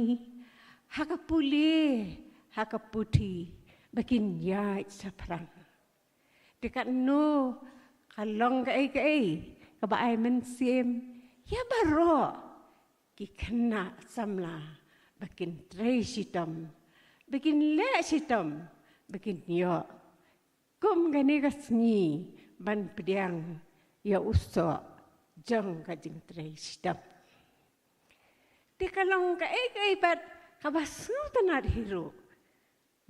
ha ka pule, ha ka puthi, ba kin ïaid shaphrang. Te katno ka long kaei kaei kaba ai mynsiem ïa baroh ki khynnah samla ba kin trei shitom, ba kin leh shitom, ba kin ïoh kum kane ka sngi ban pdiang ïa u soh jong ka jingtrei shitom. Te ka long kaei kaei pat kaba sngewtynnat hi ruh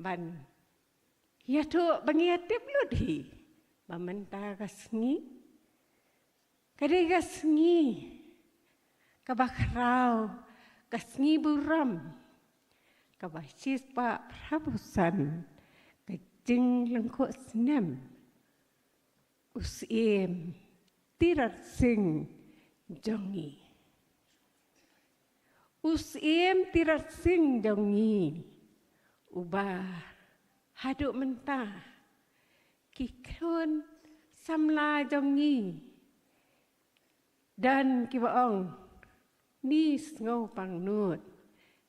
ban ïathuh ba ngi ïatip lut hi ba mynta ka sngi ka dei ka sngi kaba khraw, ka sngi burom, kaba shispah phra phew san ka jinglyngkhuh snem u Syiem Tirot Sing jong ngi. U Syiem Tirot Sing jong ngi, uba haduh mynta ki khun samla jong ngi don kiba ong ni sngew pangnud.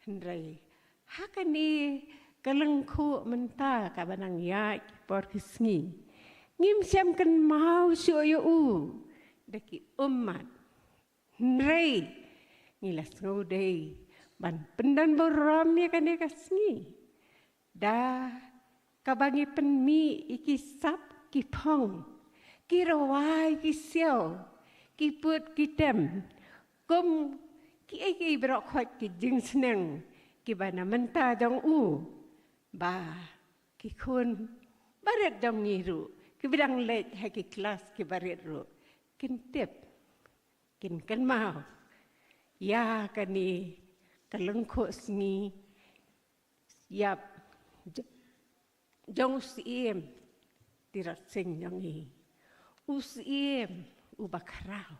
Hynrei ha kane ka lyngkhuh mynta kaba nang ïaid ki por ki sngi, ngim shym kynmaw shuh ïa u da ki ummat. Hynrei ngi la sngewdei ban pyndon burom ïa kane ka sngi da kaba ngi pynmih ïa ki sap ki phong, ki rwai ki siaw, ki put ki tem, kum kiei kiei baroh khoit ki jingsneng kiba na bynta jong u, ba ki khun barit jong ngi ruh kiba dang leit ha ki klas kiba rit ruh kin tip, kin kynmaw ïa kane ka lyngkhuh sngi ïap j-, jong u Syiem Tirot Sing jong ngi. U Syiem uba khraw,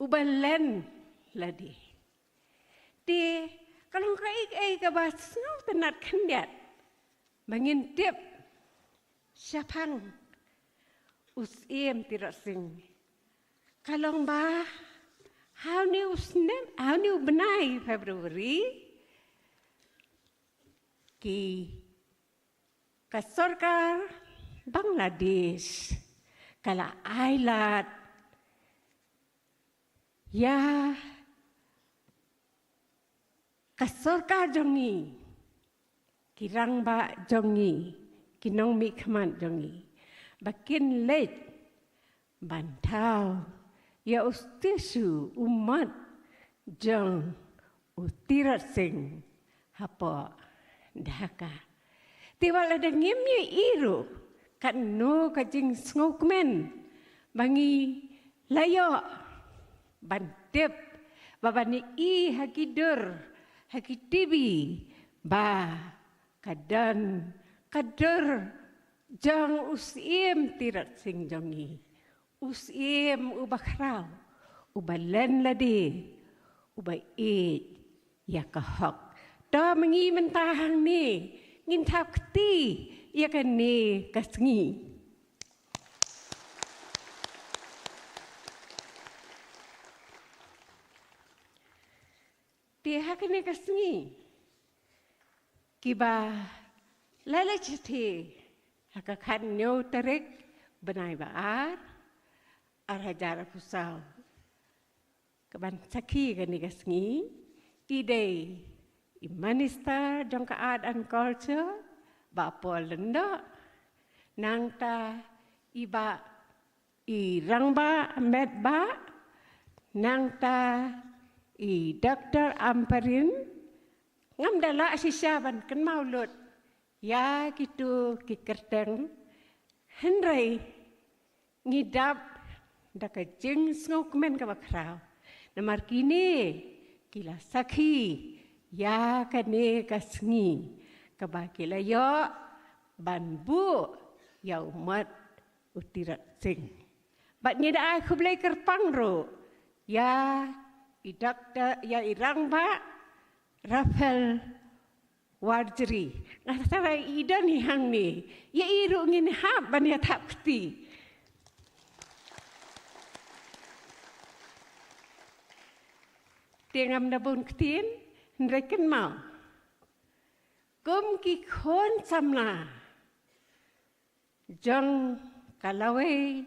uba len lade. Te ka long kaei kaei kaba sngewtynnat khyndiat ba ngin tip shaphang u Syiem Tirot Sing. Ka long ba ha une u snem, ha une u bnai February, ki, ka sorkar Bangladesh ka la ailad ïa ka sorkar jong ngi, ki rangbah jong ngi, ki nongmihkhmat jong ngi, ba kin leit ban thaw ïa u statue, u mot jong u Tirot Sing hapoh Dhaka. Te wat lada ngim ïohi ruh, katno ka jingsngewkmen ba ngi la ïoh ban tip ba ban ïohi ha ki dur, ha ki TV, ba ka don ka dur jong u Syiem Tirot Sing jong ngi, u Syiem uba khraw, uba len lade, uba ïeit ïa ka hok. To ma ngi mynta hangne ngin thap kti ïa kane ka sngi. Te ha kane ka sngi, kiba la leit shathie ha ka khathynñiew tarik bnai ba ar, ar hajar arphew saw, kaban sakhi kane ka sngi, i dei i Minister jong ka Art and Culture, Bah Paul Lyngdoh, nangta i Bah i Rangbah Metbah, nangta i Doctor Ampareen. Ngam da lah shisha ban kynmaw lut ïa kito ki kyrteng, hynrei ngi dap da ka jingsngewkmen kaba khraw, namar kine ki la sakhi ïa kane ka sngi kaba ki la ïoh ban buh ïa u mot u Tirot Sing. Bad ngi da ai khublei kyrpang ruh ïa i Doctor, ïa i Rangbah Raphael Warjri. Nga tharai i don hi hangne, ïa i ruh ngin hap ban ïa thap kti. Te ngam da bun ktien, hynrei kynmaw, kum ki khun samla jong ka lawei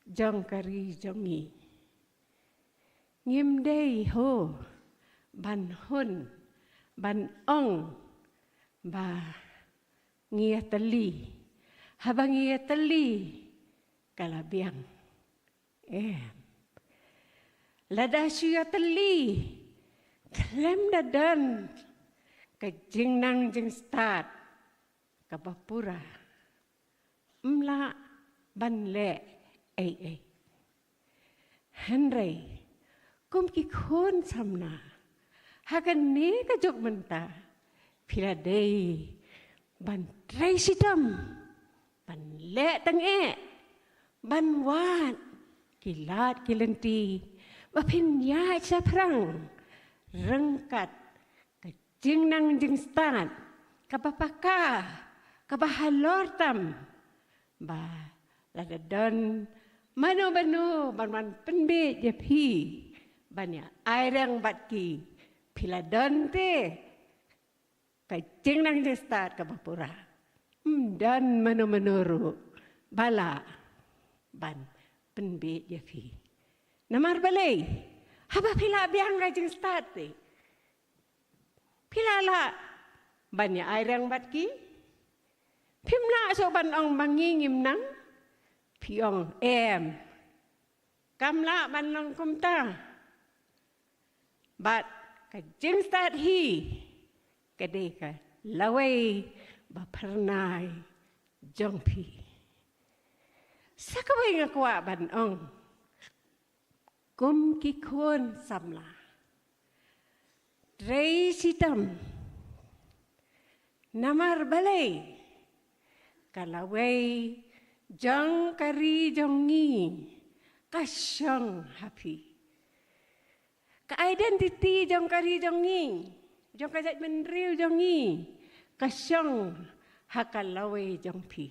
jong ka ri jong ngi, ngim dei ho ban hun, ban ong ba ngi ïatylli. Haba ngi ïatylli, ka la biang. Em. Lada shu ïatylli khlem da don ka jingnang jingstad kaba pura, ym lah ban leh ei ei. Hynrei kum ki khun samla, ha kane ka juk mynta, phi la dei ban trei shitom, ban leh tang eh, ban wad ki lad ki lynti ba phin ïaid shaphrang ryngkat ka jingnang jingstad kaba paka, kaba halor tam, ba lada don mano mano ban wan pynbeit ïa phi ban ïa ai reng bad ki, phi la don te ka jingnang jingstad kaba pura. Ym don mano mano ruh ba lah ban pynbeit ïa phi. Namar balei? Haba phi la biang ka jingstad te, phi la lah ban ïa ai reng bad ki? Phim lah shuh ban ong ba ngi ngim nang. Phi ong em, kam lah ban long kumta. Bad ka jingstad hi ka dei ka lawei ba phyrnai jong phi. Sa kawei nga kwah ban ong, kum ki khun samla, trei shitom. Namar balei? Ka lawei jong ka ri jong ngi ka shong ha phi. Ka identity jong ka ri jong ngi, jong ka jaitbynriew jong ngi, ka shong ha ka lawei jong phi.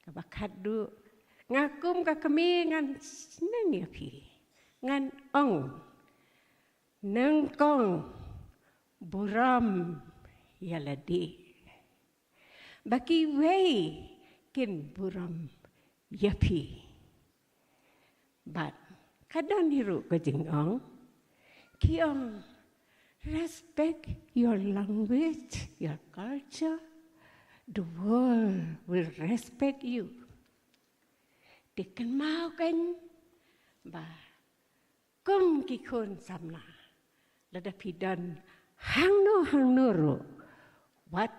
Kaba khatduh, nga kum ka kmie ngan sneng ïa phi, ngan ong, nyngkong burom ïa lade, ba kiwei kin burom ïa phi. Bad ka don hi ruh ka jingong, ki ong, respect your language, your culture, the world will respect you. Te kynmaw kein ba kum ki khun samla, lada phi don hangno hangno ruh, wat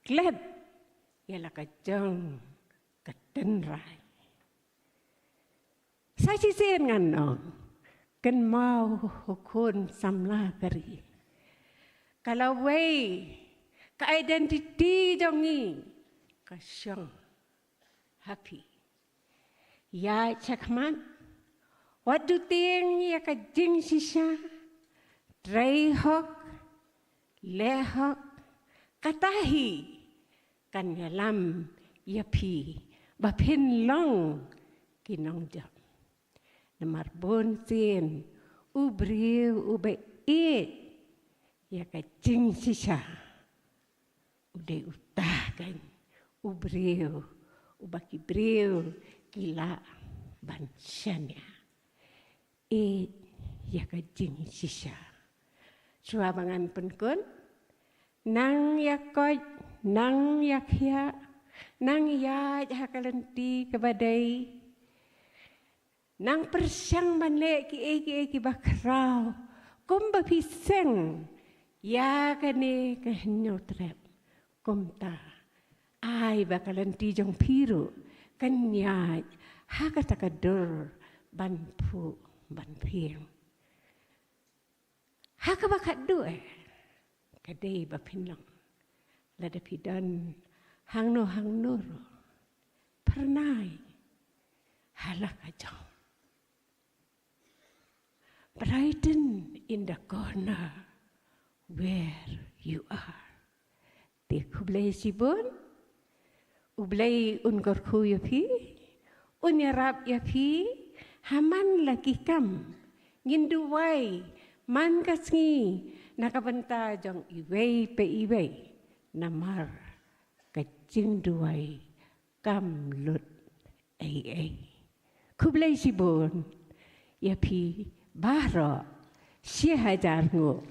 klet ïa la ka jong ka tynrai. Sa shisien ngan ong, kynmaw u khun samla ka ri. Ka lawei ka identity jong ngi ka shong ha phi. Ïaid shakhmat, wat du tieng ïa ka jingshisha, trei hok, leh hok, kata hi kan ïalam ïa phi ba phin long ki nongjop. Namar bun sien u briew uba ïeit ïa ka jingshisha u dei uta kan u briew uba ki briew ki lah ban shaniah. Ïeit ïa ka jingshisha. Shuwa ba ngan pynkut, nang ïa koit, nang ïa khiah, nang ïaid ha ka lynti kaba dei, nang pyrshang ban leh kiei kiei kiba khraw kumba phi seng ïa kane ka Hynñiewtrep. Kumta ai ba ka lynti jong phi ruh kan ïaid ha kata ka dur ban phuh ban phieng. Ha kaba khatduh eh, ka dei ba phin long, lada phi don hangno hangno ruh, phyrnai ha la ka jong. Brighten in the corner where you are. Te khublei shibun. U Blei un kyrkhu ïa phi, un ïarap ïa phi ha man la ki kam. Ngin duwai man ka sngi na ka bynta jong iwei pa iwei, namar ka jingduwai kam lut ei ei. Khublei shibun ïa phi baroh, shi hajar nguh.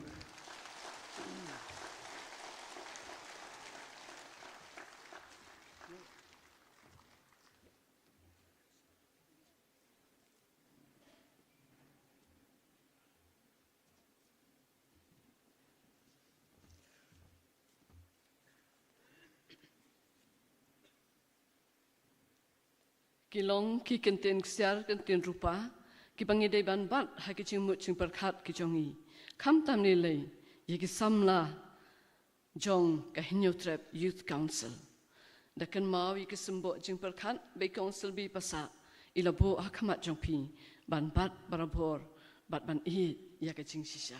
Ki long ki kyntien ksiar, kyntien rupa, kiba ngi dei ban bat ha ki jingmut jingpyrkhat ki jong ngi. Khamtam ne lei ïa ki samla jong ka Hynñiewtrep Youth Council. Da kynmaw ïa ki symboh jingpyrkhat ba i Council B Pasah i la buh ha khmat jong phi ban bat barabor bad ban ïeit ïa ka jingshisha.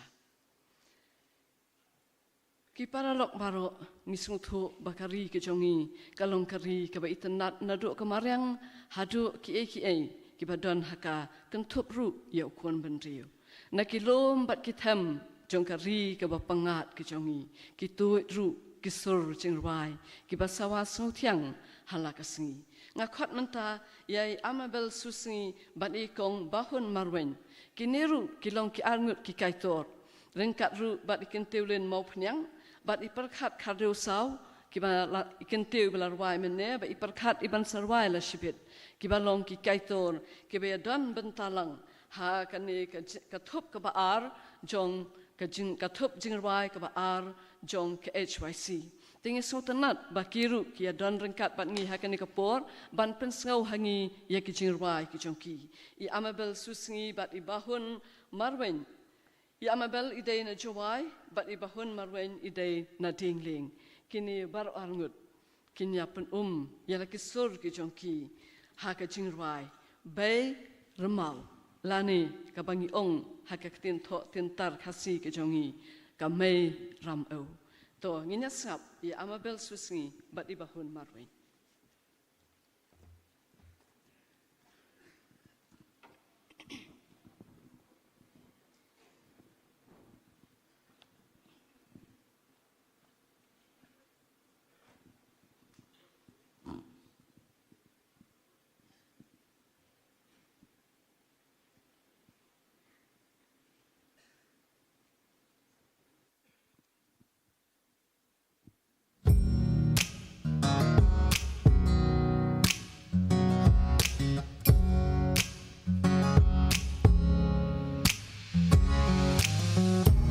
Ki paralok baroh, ngi sngewthuh ba ka ri ka jong ngi ka long ka ri kaba itynnad naduh ka mariang haduh kiei kiei kiba don ha ka, kynthup ruh ïa u khun bynriew. Na ki lum bad ki them jong ka ri kaba pyngngad ka jong ngi, ki tuid ruh ki sur jingrwai kiba sawa sngewthiang ha la ka sngi. Nga khot mynta ïa i Amabel Susngi bad i Kong Bahun Marwein. Kine ruh ki long ki arngut ki kaitor, ryngkat ruh bad i Kyntiew Lin Mawphniang, bad i Pyrkhat Khardew Saw, kiba la, i Kyntiew ba la rwai mynne, bad i Pyrkhat i ban sa rwai la shibit, kiba long ki kaitor kiba ïadon bynta lang ha kane ka ji-, ka thup kaba ar jong ka jing-, ka thup jingrwai kaba ar jong ka H Y C. Te ngi sngewtynnad ba ki ruh ki ïadon ryngkat bad ngi ha kane ka por ban pynsngew ha ngi ïa ki jingrwai ki jong ki. I Amabel Susngi bad i Bahun Marwein. I Amabel i dei na Jowai bad i Bahun Marwein i dei na Dienglieng. Kine baroh arngut kin ïa pynum ïa la ki sur ki jong ki ha ka jingrwai Bei Rymaw, lane kaba ngi ong ha ka ktien thoh ktien tar Khasi ka jong ngi, ka Mei Ramew. To, ngin ïa sngap ïa i Amabel Susngi bad i Bahun Marwein.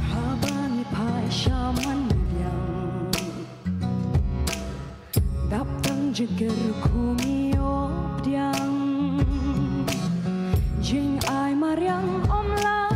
Haba ngi phai sha man biang, dap tang jingkyrkhu ngi ïoh pdiang. Jingai mariang ym lah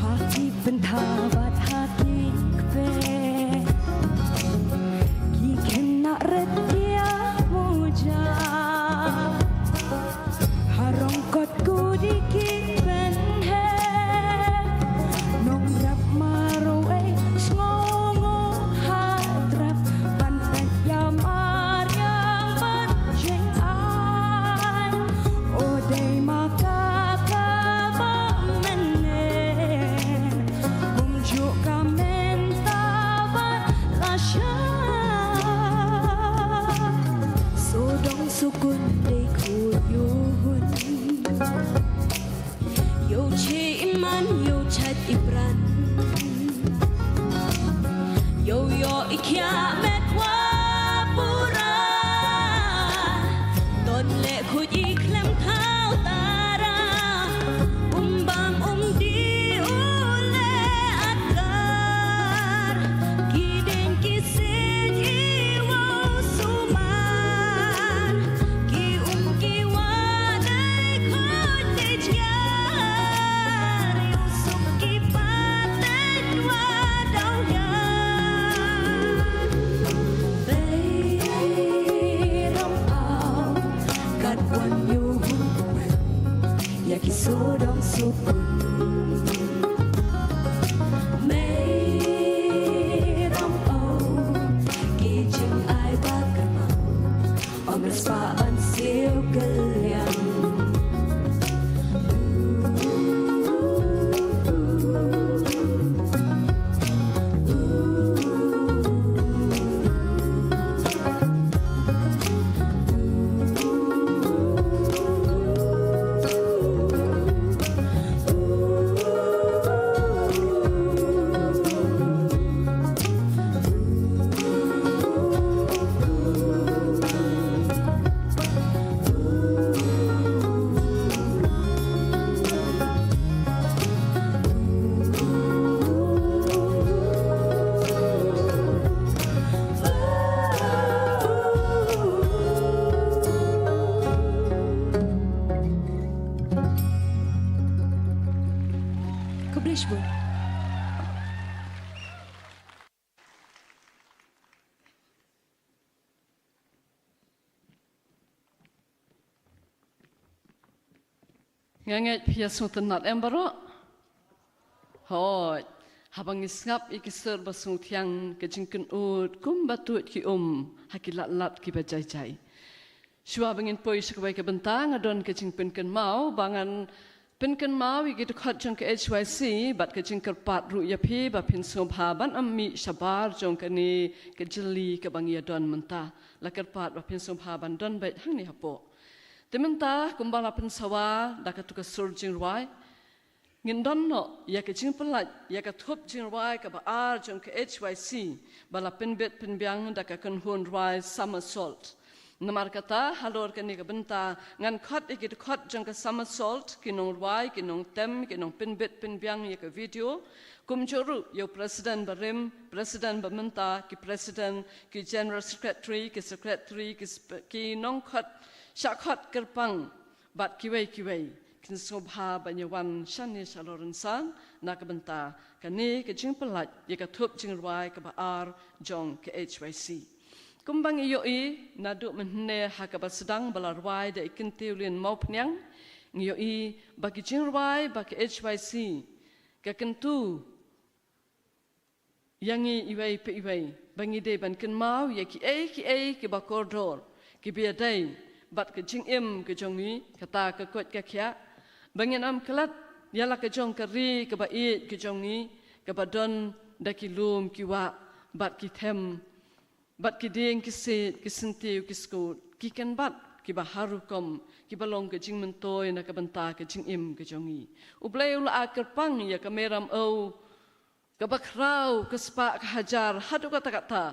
Ha ki pyntha bad ha ki kpe, ki khynnah rit ki ïa muja. Ha rong kot kudi ki pynheh, nongrep marwei sngew nguh ha trep ban peit ïa mariang ban jingai. O dei ma kata ba mynne, kumjuh ka mynta bad lashai. Sodong sukun dei khuid ïuhun. Ïoh shi iman, ïoh shait i bran. Ïoh ïoh i khiah met wa pura. Don leh khuid i khlem thaw tara. Um bam um dih u leh atkar. Ki ding ki sing i wa u sumar. Ki um ki wa dei khuid dei jngar. Ïa u suk ki pateng wa daw ïar. Bei ram au kat wan ïuh. Ïa ki sodong sukun. Mei ram au ki jingai ba kynmaw. Ong respah ban siew kylliang. Khublei shibun. Nga ngeit phi ïa sngewtynnat em baroh? Hooid. Haba ngi sngap ïa ki sur ba sngewthiang, ka jingkynnoh kumba tuid ki um ha ki lad lad kiba jai jai. Shuwa ba ngin poi sha kawei ka bynta, nga don ka jingpynkynmaw ba ngan pynkynmaw ïa ki dkhot jong ka H Y C bad ka jingkyrpad ruh ïa phi ba phin sngewbha ban ym mih shabar jong kane ka jylli kaba ngi ïa don mynta. La kyrpad ba phin sngewbha ban don beit hangne hapoh. Te mynta kumba la pynsawa da katu ka sur jingrwai, ngin don noh ïa ka jingpyllait ïa ka thup jingrwai kaba ar jong ka H Y C ba la pynbit pynbiang da ka kynhun rwai Somersault. Namar kata halor kane ka bynta ngan khot ïa ki dkhot jong ka Somersault, ki nongrwai, ki nongtem, ki nongpynbit pynbiang ïa ka video. Kumjuh ruh ïa u president barim, president ba mynta, ki president, ki general secretary, ki secretary, ki sp-, ki nongkhot shah khot kyrpang bad kiwei kiwei, kin sngewbha ban ïa wan shane sha Lorensaan na ka bynta kane ka jingpyllait ïa ka thup jingrwai kaba ar jong ka H Y C. Kumba ngi ïohi naduh mynhynne ha kaba sdang ba la rwai da i Kynthei Lin Mawphniang, ngi ïohi ba ki jingrwai ba ka H Y C ka kyntu ïa ngi iwei pa iwei ba ngi dei ban kynmaw ïa kiei kiei kiba kordor, kiba ïadei bad ka jingim ka jong ngi, kata ka koit ka khiah, ba ngin ym klet ïa la ka jong ka ri kaba ïeit ka jong ngi, kaba don da ki lum ki wah bad ki them, bad ki dieng ki siej, ki syntiew ki skud, ki kynbat kiba har rukom, kiba long ka jingmyntoi na ka bynta ka jingim ka jong ngi. U Blei u la ai kyrpang ïa ka Mei Ramew kaba khraw, ka spah ka hajar haduh katta katta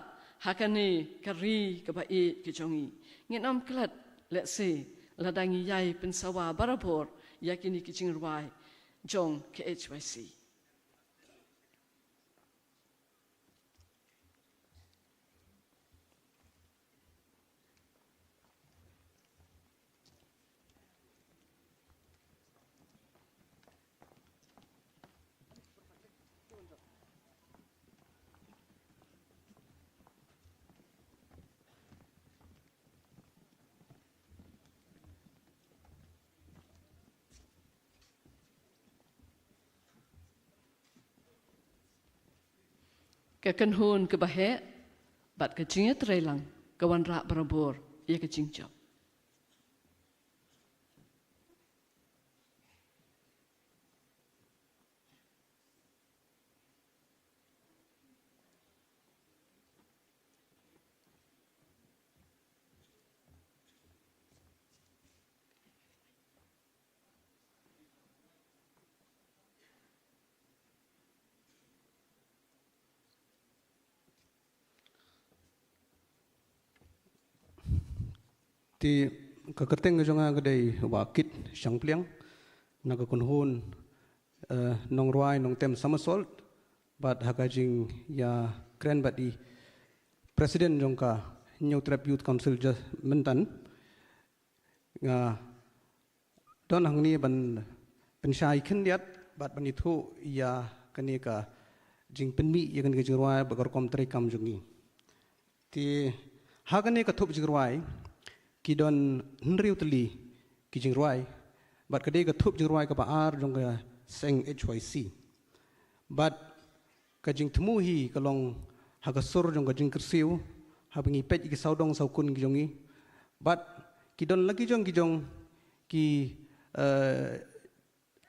ha kane ka ri kaba ïeit ka jong ngi. Ngin ym klet lehse lada ngi ïai pynsawa barabor ïa kine ki jingrwai jong ka H Y C. Ka kynhun kaba heh bad ka jingïatreilang ka wanrah barabor ïa ka jingjop. Te ka kyrteng ka jong nga ka dei Bah Kit Shangpliang, na ka kynhun, eh, nongrwai nongtem Samasol, bad ha ka jingïakren bad i President jong ka Hynñiewtrep Youth Council ja-, mynta. Nga don hangne ban pynshai khyndiat bad ban ïathuh ïa kane ka jingpynmih ïa kane ka jingrwai bad ka rukom treikam jong ngi. Te ha kane ka thup jingrwai ki don hynriew tylli ki jingrwai, bad ka dei ka thup jingrwai kaba ar jong ka seng H Y C. Bad ka jingthmu hi ka long ha ka sur jong ka jingkyrsiew, haba ngi peit ïa ki sawdong sawkun ki jong ngi. Bad ki don la ki jong ki jong ki, eh,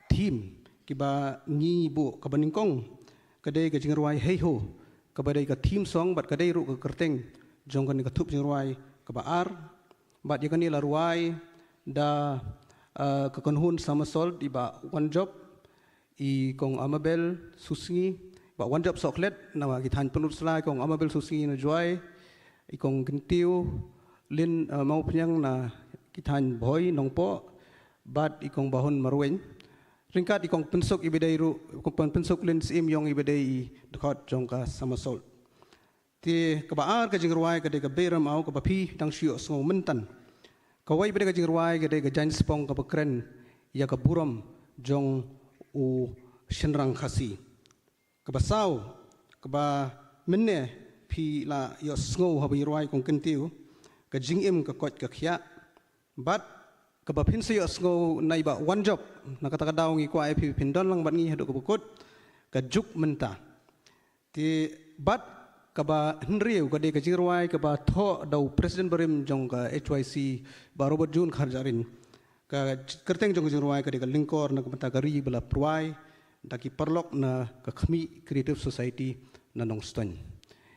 theme kiba ngi buh, kaba nyngkong ka dei ka jingrwai Hei Ho, kaba dei ka theme song, bad ka dei ruh ka kyrteng jong kane ka thup jingrwai kaba ar. Bad ïa kane la rwai da, eh, ka kynhun Samasol, i Bah Wanjop, i Kong Amabel Susngi, Bah Wanjop Sohkhlet na ki thaiñ Pynursla, i Kong Amabel Susngi na Jowai, i Kong Kyntiew Lin, eh, Mawphniang na ki thaiñ Bhoi, Nongpoh, bad i Kong Bahun Marwein. Ryngkat i Kong Pynsuk iba dei ruh, Kong Pyn-, Pynsuk Lin Syiem Ïong iba dei i dkhot jong ka Samasol. Te kaba ar ka jingrwai ka dei ka Bei Ramew, kaba phi dang shu ïohsngew mynta. Kawei pat ka jingrwai ka dei ka Jaiñ Spong, kaba kren ïa ka burom jong u shynrang Khasi. Kaba saw, kaba mynne phi la ïohsngew haba i rwai i Kong Kyntiew, Ka Jingim ka Koit ka Khiah. Bad kaba phin sa ïohsngew na i Bah Wanjop, na kata ka daw ngi kwah ïa phi phin don lang bad ngi haduh kaba kut, Ka Juk Mynta. Te bad kaba hynriew ka dei ka jingrwai kaba thoh da u President barim jong ka H Y C, Bah Robert June Kharjahrin. Ka kyrteng jong ka jingrwai ka dei Ka Lyngkor na ka Bynta ka Ri, ba la pynrwai da ki paralok na ka Khmih Creative Society na Nongstoiñ.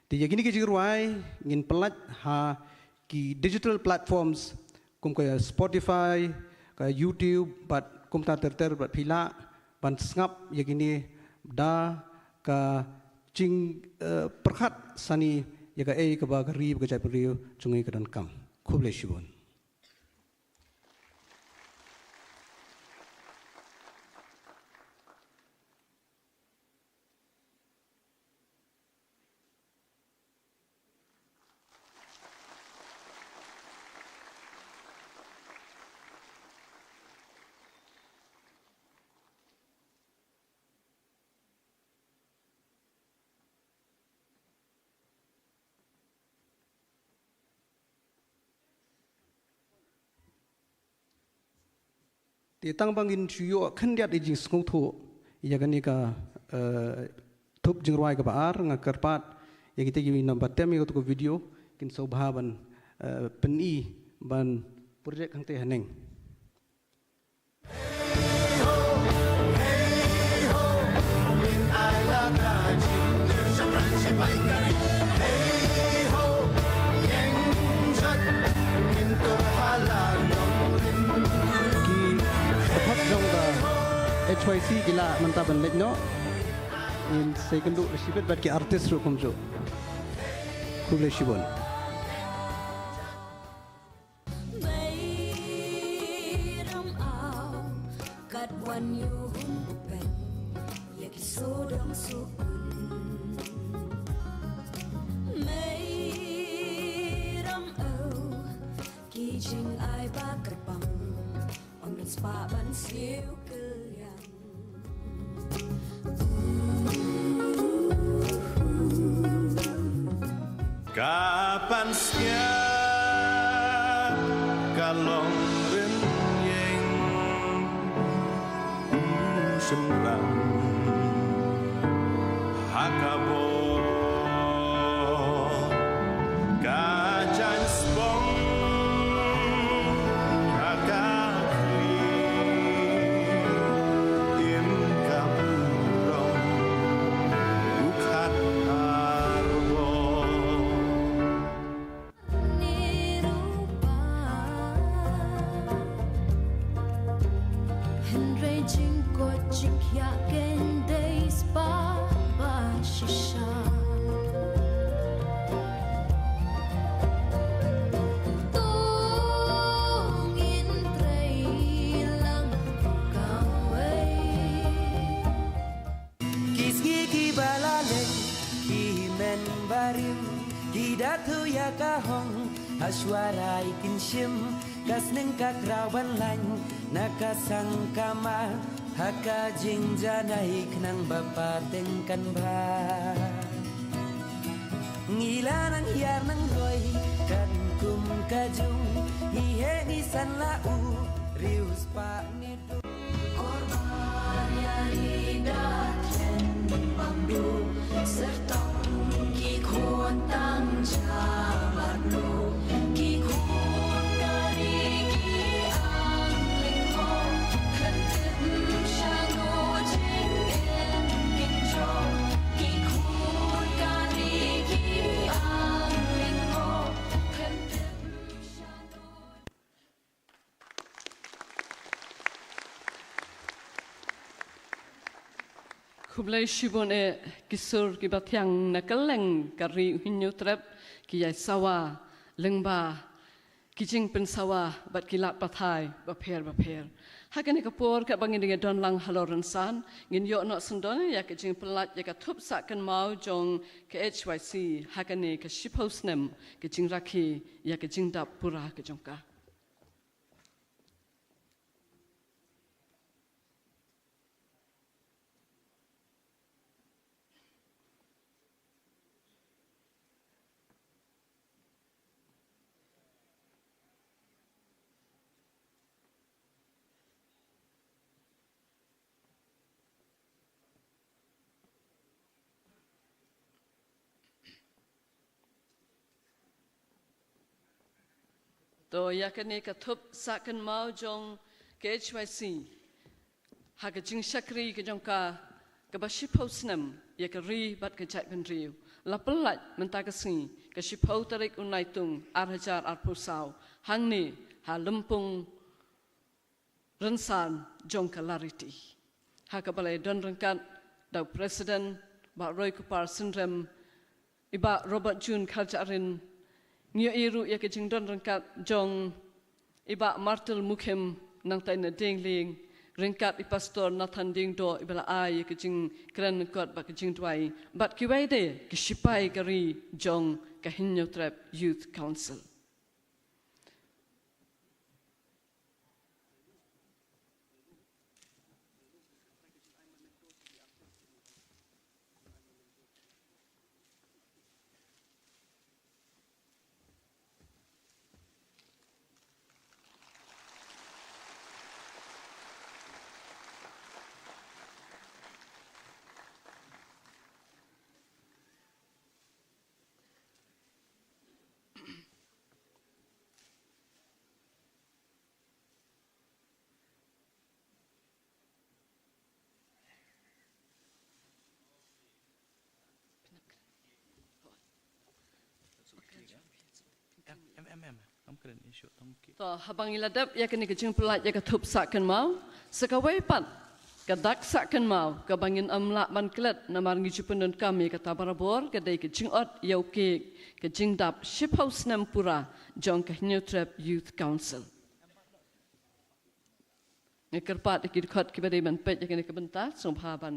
Te ïa kine ki jingrwai ngin pyllait ha ki digital platforms kum ka Spotify, ka YouTube, bad kumta ter ter, bad phi lah ban sngap ïa kine da ka jing, eh, pyrkhat sani ïa kaei kaba ka ri bad ka jaitbynriew jong ngi ka donkam. Khublei shibun. Te tang ba ngin shu ïoh khyndiat ïa ka jingsngewthuh ïa kane ka, eh, thup jingrwai kaba ar, nga kyrpad ïa kita kiba tem ïa kato ka video kin sngewbha ban, eh, pyni ban project hangtei haneng. Mynta ban leit noh, ngin sa ïakynduh shibit bad ki artist ruh kumjuh. Khublei shibun. Mei ram au, kat wan ïuh hun pen, ïa ki sodong sukun. Mei ram au, ki jingai ba kyrpang, ym don spah ban siew kylliang. Ka pansngiat ka long rynïeng, u shynrang ha ka bor, ka jaiñ spong ha ka khlieh, im ka burom u khat arbor. Ni rupa. Hynrei jingkoit jingkhiah kein dei spah ba shisha. To ngin trei lang kawei. Ki sngi kiba la leit, ki hynmen barim, ki da thaw ïa ka hong, ha shuwa rai kin shim, ka sneng ka kraw ban laiñ, na ka sang ka ma, ha ka jingjanai khnang ba pateng kan bha. Ngi la nang hiar nang roi, kan kum ka jong, ngi heh ngi san la u, riewspah ngi duk. Khublei shibun eh, ki sur kiba thiang na kylleng ka ri u Hynñiewtrep, ki ïai sawa lyngba ki jingpynsawa bad ki lad pathai bapher bapher. Ha kane ka por kaba ngin ïa don lang halor rynsan, ngin ïoh noh sngewdon ïa ka jingpyllait ïa ka thup sah kynmaw jong ka H Y C ha kane ka shiphew snem ka jingrakhe ïa ka jingdap pura ka jong ka. To ïa kane ka thup sah kynmaw jong ka H Y C ha ka jingshakri ka jong ka kaba shiphew snem ïa ka ri bad ka jaitbynriew la pyllait mynta ka sngi ka shiphew tarik u Naitung ar hajar arphew saw hangne ha Lympung Rynsan jong ka Lariti. Ha kaba la ïadon ryngkat da u President Bah Roy Kupar Synrem, i Bah Robert June Kharjahrin, ngi ïohi ruh ïa ka jingdon ryngkat jong i Bah Martel Mukhim nangta na Dienglieng, ryngkat i Pastor Nathan Diengdoh iba la ai ïa ka jingkren kot bad ka jingduwai, bad kiwei de ki sipai ka ri jong ka Hynñiewtrep Youth Council. To, haba ngi la dep ïa kane ka jingpyllait ïa ka thup sah kynmaw, sa kawei pat Ka dak sah kynmaw kaba ngin ym lah ban klet namar ngi ju pyndonkam ïa kata barabor ka dei ka jingot ïa u kek ka jingdap shiphew snem pura jong ka Hynñiewtrep Youth Council. Nga kyrpad ïa ki dkhot kiba dei ban peit ïa kane ka bynta sngewbha ban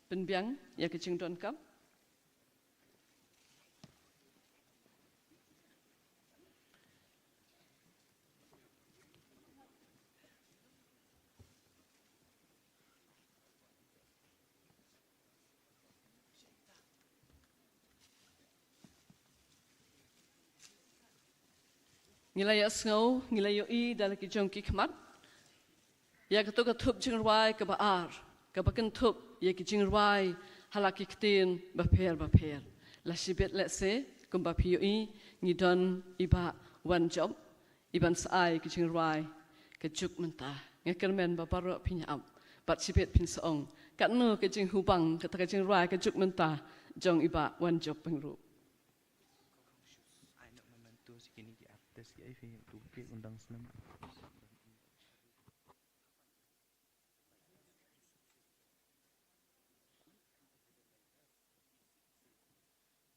pynbiang ïa ka jingdonkam. Ngi la ïohsngew, ngi la ïohi da la ki jong ki khmat ïa kato ka thup jingrwai kaba ar, kaba kynthup ïa ki jingrwai ha la ki ktien bapher bapher. La shibit lehse kumba phi ïohi ngi don i Bah Wanjop, i ban sa ai ka jingrwai ka juk mynta. Nga kyrmen ba baroh phin ïa ap bad shibit phin sa ong katno ka jinghubang kata ka jingrwai ka juk mynta jong i Bah Wanjop Pyngrope.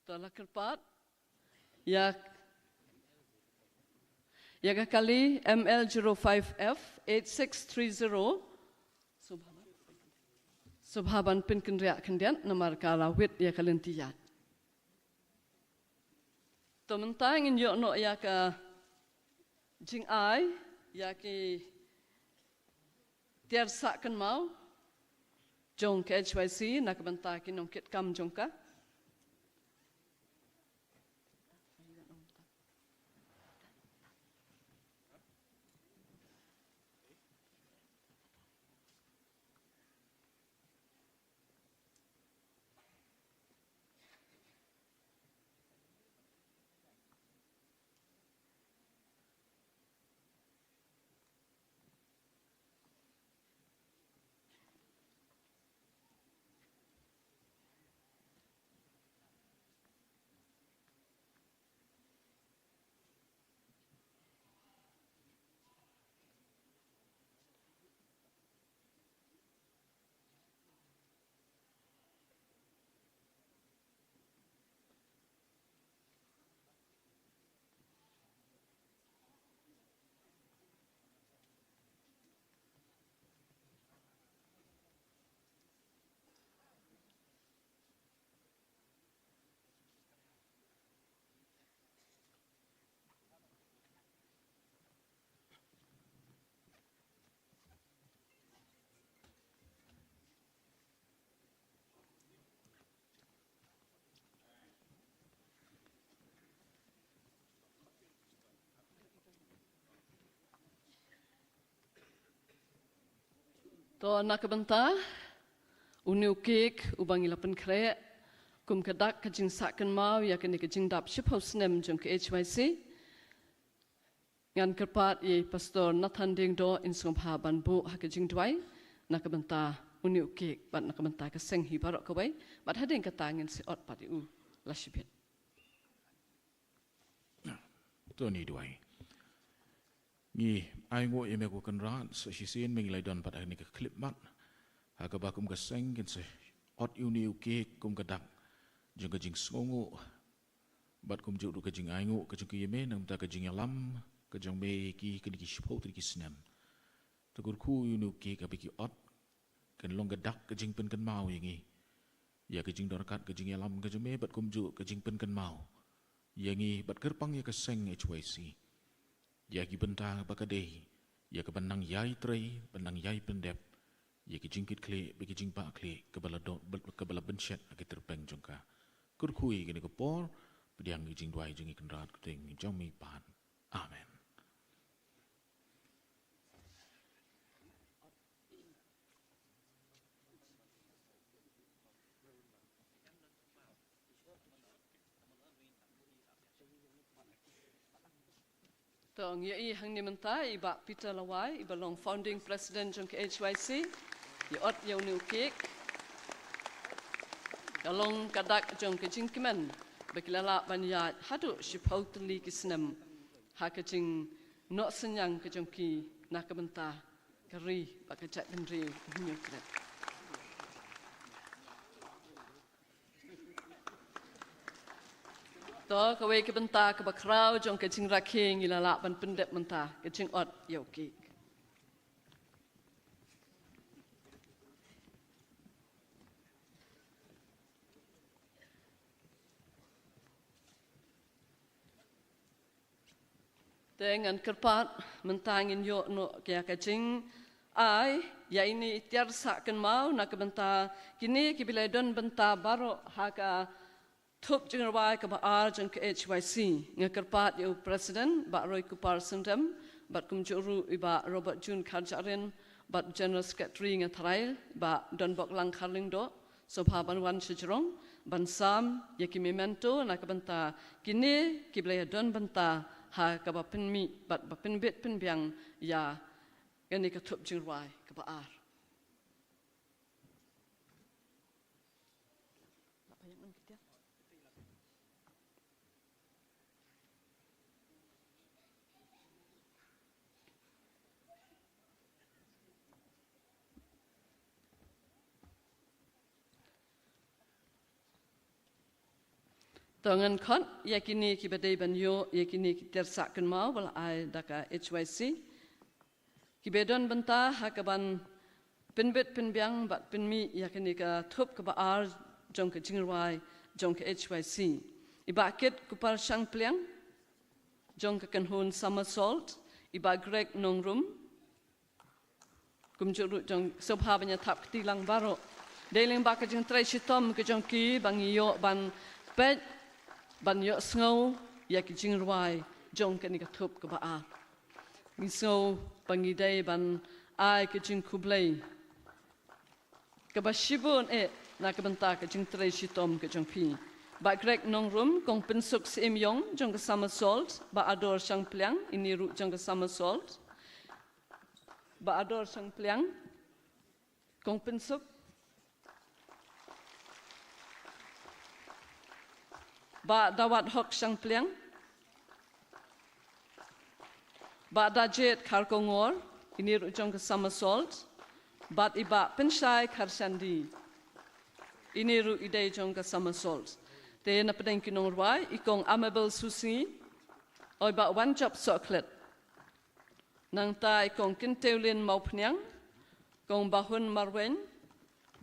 To la kyrpad ïa, ïa ka kali M L zero five F eight six three zero. Sngewbha ban pynkynriah khyndiat namar ka la wit ïa ka lynti ïaid. To mynta ngin ïoh noh ïa ka jingai ïa ki tiar sah kynmaw jong ka H Y C na ka bynta ki nongkitkam jong ka. To na ka bynta une u kek uba ngi la pynkhreh kum ka dak ka jingsah kynmaw ïa kane ka jingdap shiphew snem jong ka H Y C. Ngan kyrpad ïa i Pastor Nathan Diengdoh in sngewbha ban buh ha ka jingduwai na ka bynta une u kek bad na ka bynta ka seng hi baroh kawei bad hadien kata ngin sa ot pat ïa u la shibit. To ngin duwai. Ngi ainguh ïa me ko Kynrad sa shisien me ngi la don pat ha kane ka khyllipmat ha kaba kum ka seng kin sa ot ïa une u kek kum ka dak jong ka jingsngewnguh bad kumjuh ruh ka jingainguh ka jong ki ïa me na ka bynta ka jingïalam ka jong me ïa ki kine ki shiphew tylli ki snem. To kyrkhu ïa une u kek haba ki ot kan long ka dak ka jingpynkynmaw ïa ngi ïa ka jingdon ryngkat ka jingïalam ka jong me bad kumjuh ka jingpynkynmaw ïa ngi bad kyrpang ïa ka seng H Y C ïa ki bynta ba ka dei ïa ka ban nang ïai trei ban nang ïai pyndep ïa ki jingkitkhlieh bad ki jingbahkhlieh kaba la dot kaba la bynshet ha ki tyrpeng jong ka. Kyrkhu ïa kane ka por pdiang ïa ki jingduwai jong ngi Kynrad kyrteng jong me pat. Amen. To ngi ïohi hangne mynta i Bah Peter Lawai iba long founding president jong ka H Y C. Ïa ot ïa une u kek ka long ka dak jong ka jingkmen ba ki la lah ban ïaid haduh shiphew tylli ki snem ha ka jingnoh synñiang ka jong ki na ka bynta ka ri bad ka jaitbynriew Hynñiewtrep. To, kawei ka bynta kaba khraw jong ka jingrakhe ngi la lah ban pyndep mynta, ka jingot ïa u kek. Te ngan kyrpad mynta ngin ïoh noh ïa ka jingai ïa ine i tiar sah kynmaw na ka bynta kine kiba la don bynta baroh ha ka thup jingrwai kaba ar jong ka H Y C. Nga kyrpad ïa u President Bah Roy Kupar Syndrem bad kumjuh ruh i Bah Robert June Kharjahrin bad General Secretary, nga tharai Bah Donboklang Kharlyngdoh, sngewbha ban wan sha jrong ban sam ïa ki memento na ka bynta kine kiba la ïa don bynta ha kaba pynmih bad ba pynbit pynbiang ïa kane ka thup jingrwai kaba ar. To ngan khot ïa kine kiba dei ban ïoh ïa kine ki tiar sah kynmaw ba la ai da ka H Y C, kiba don bynta ha kaban pynbit pynbiang bad pynmih ïa kane ka thup kaba ar jong ka jingrwai jong ka H Y C. I Bah Kit Kupar Shangpliang jong ka kynhun Somersault, i Bah Greg Nongrum, kumjuh ruh jong, sngewbha ban ïa thap kti lang baroh. Dei lyngba ka jingtrei shitom ka jong ki ba ngi ïoh ban peit, ban ïohsngew ïa ki jingrwai jong kane ka thup kaba ar. Ngi sngew ba ngi dei ban ai ka jingkhublei kaba shibun eh na ka bynta ka jingtrei shitom ka jong phi. Bah Greg Nongrum, Kong Pynsuk Syiemiong jong ka Somersault, Bah Ador Shangpliang, ine ruh jong ka Somersault. Bah Ador Shangpliang, Kong Pynsuk. Bah Dawat Hok Shangpliang. Bah Dajet Kharkongor, ine ruh jong ka Somersault. Bad i Bah Pynshai Kharshandi, ine ruh i dei jong ka Somersault. Te na pdeng ki nongrwai, i Kong Amabel Susngi, oi Bah Wanjop Sohkhlet. Nangta i Kong Kyntiew Lin Mawphniang, Kong Bahun Marwein,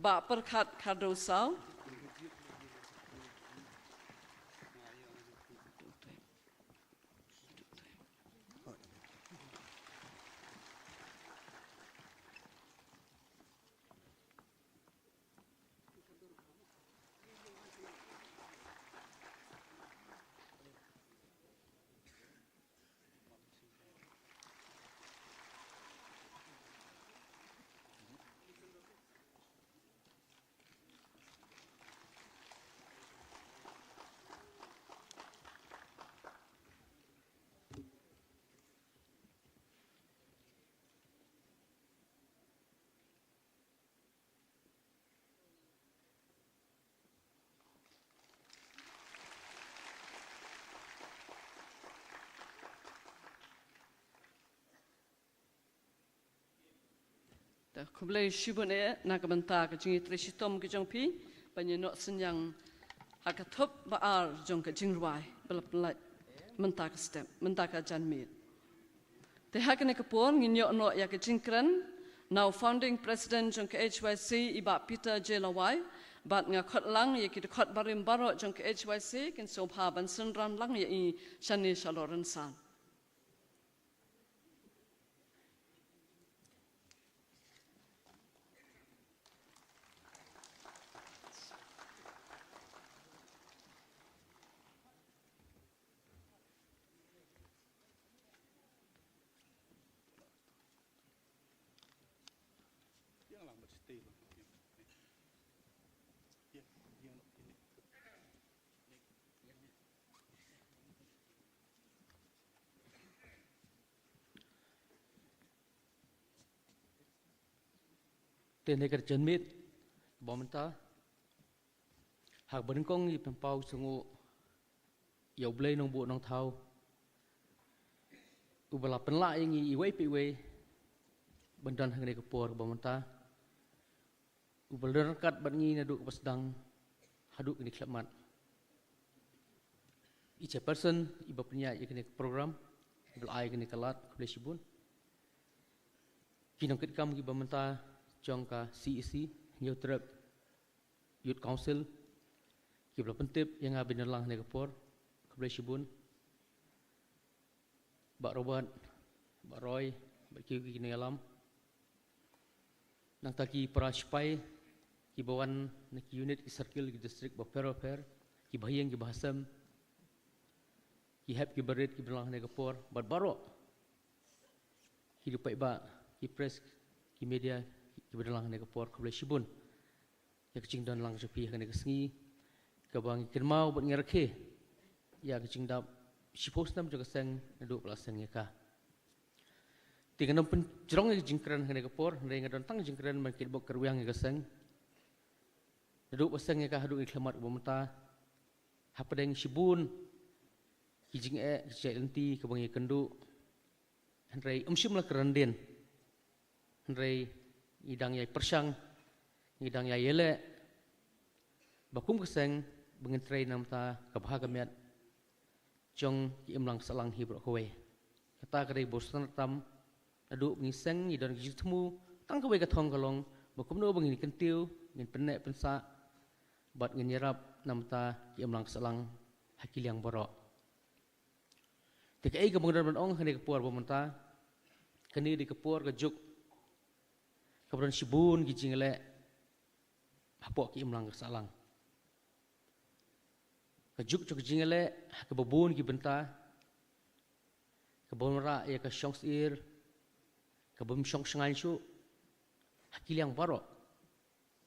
Bah Pyrkhat Khardew Saw. Te khublei shibun eh na ka bynta ka jingïatrei shitom ka jong phi ban ïa noh synñiang ha ka thup ba ar jong ka jingrwai ba la pynlait mynta ka step, mynta ka janmiet. Te ha kane ka por ngin ïoh noh ïa ka jingkren na u founding president jong ka H Y C, i Bah Peter J Lawai, bad nga khot lang ïa ki dkhot barim baroh jong ka H Y C kin sngewbha ban synran lang ïa i shane sha Lawrence San. Te ne ka janmiet ba mynta ha kaba nyngkong i pynpaw sngew ïa U Blei Nongbuh Nongthaw uba la pynlah ïa ngi iwei pa iwei ban don ha kane ka por ba mynta, uba la don ryngkat bad ngi naduh kaba sdang haduh kane ka khyllipmat. I chairperson iba pynïaid ïa kane ka program, iba la ai kane ka lad, khublei shibun. Ki nongkitkam kiba mynta jong ka C E C, Hynñiewtrep Youth Council, kiba la pyntip ïa nga ban don lang ha kane ka por, khublei shibun. Bah Robert, Bah Roy, bad kiwei ki nongïalam. Nangta ki para sipai kiba wan na ki unit, ki circle, ki district bapher bapher, ki bahaïing ki bahasem, ki hep ki barit kiba don lang ha kane ka por, bad baroh ki dei paidbah, ki press, ki media kiba don lang ha kane ka por, khublei shibun ïa ka jingdon lang jong phi ha kane ka sngi kaba ngi kynmaw bad ngi rakhe ïa ka jingdap shiphew snem jong ka seng naduh ba la seng ïa ka. Te ngan ym pynjrong ïa ka jingkren ha kane ka por, hynrei nga don tang jingkren ban kitbok kitrwiang ïa ka seng. Naduh ba seng ïa ka haduh kane ka khyllipmat uba mynta, hapdeng shibun ki jingeh, ki jingïaid lynti kaba ngi ïakynduh, hynrei ym shym la kren dien. Hynrei ngi dang ïai pyrshang, ngi dang ïai ïaleh ba kum ka seng ba ngin trei na ka bynta ka bha ka miat jong ki imlang sahlang hi baroh kawei. Kata ka dei ba u sngewtynnat tam, naduh ba ngi seng ngi don ka jingthmu, tang kawei ka thong ka long ba kumno ba ngin kyntiew, ngin pynneh pynsah bad ngin ïarap na ka bynta ki imlang sahlang ha ki liang baroh. Te kaei kaba nga don ban ong ha kane ka por ba mynta, kane ka dei ka por, ka juk kaba don shibun ki jingïaleh hapoh ki imlang sahlang. Ka juk jong ki jingïaleh ha kaba bun ki bynta, kaba wanrah ïa ka shongsyier, kaba ym shong shngaiñ shuh ha ki liang baroh,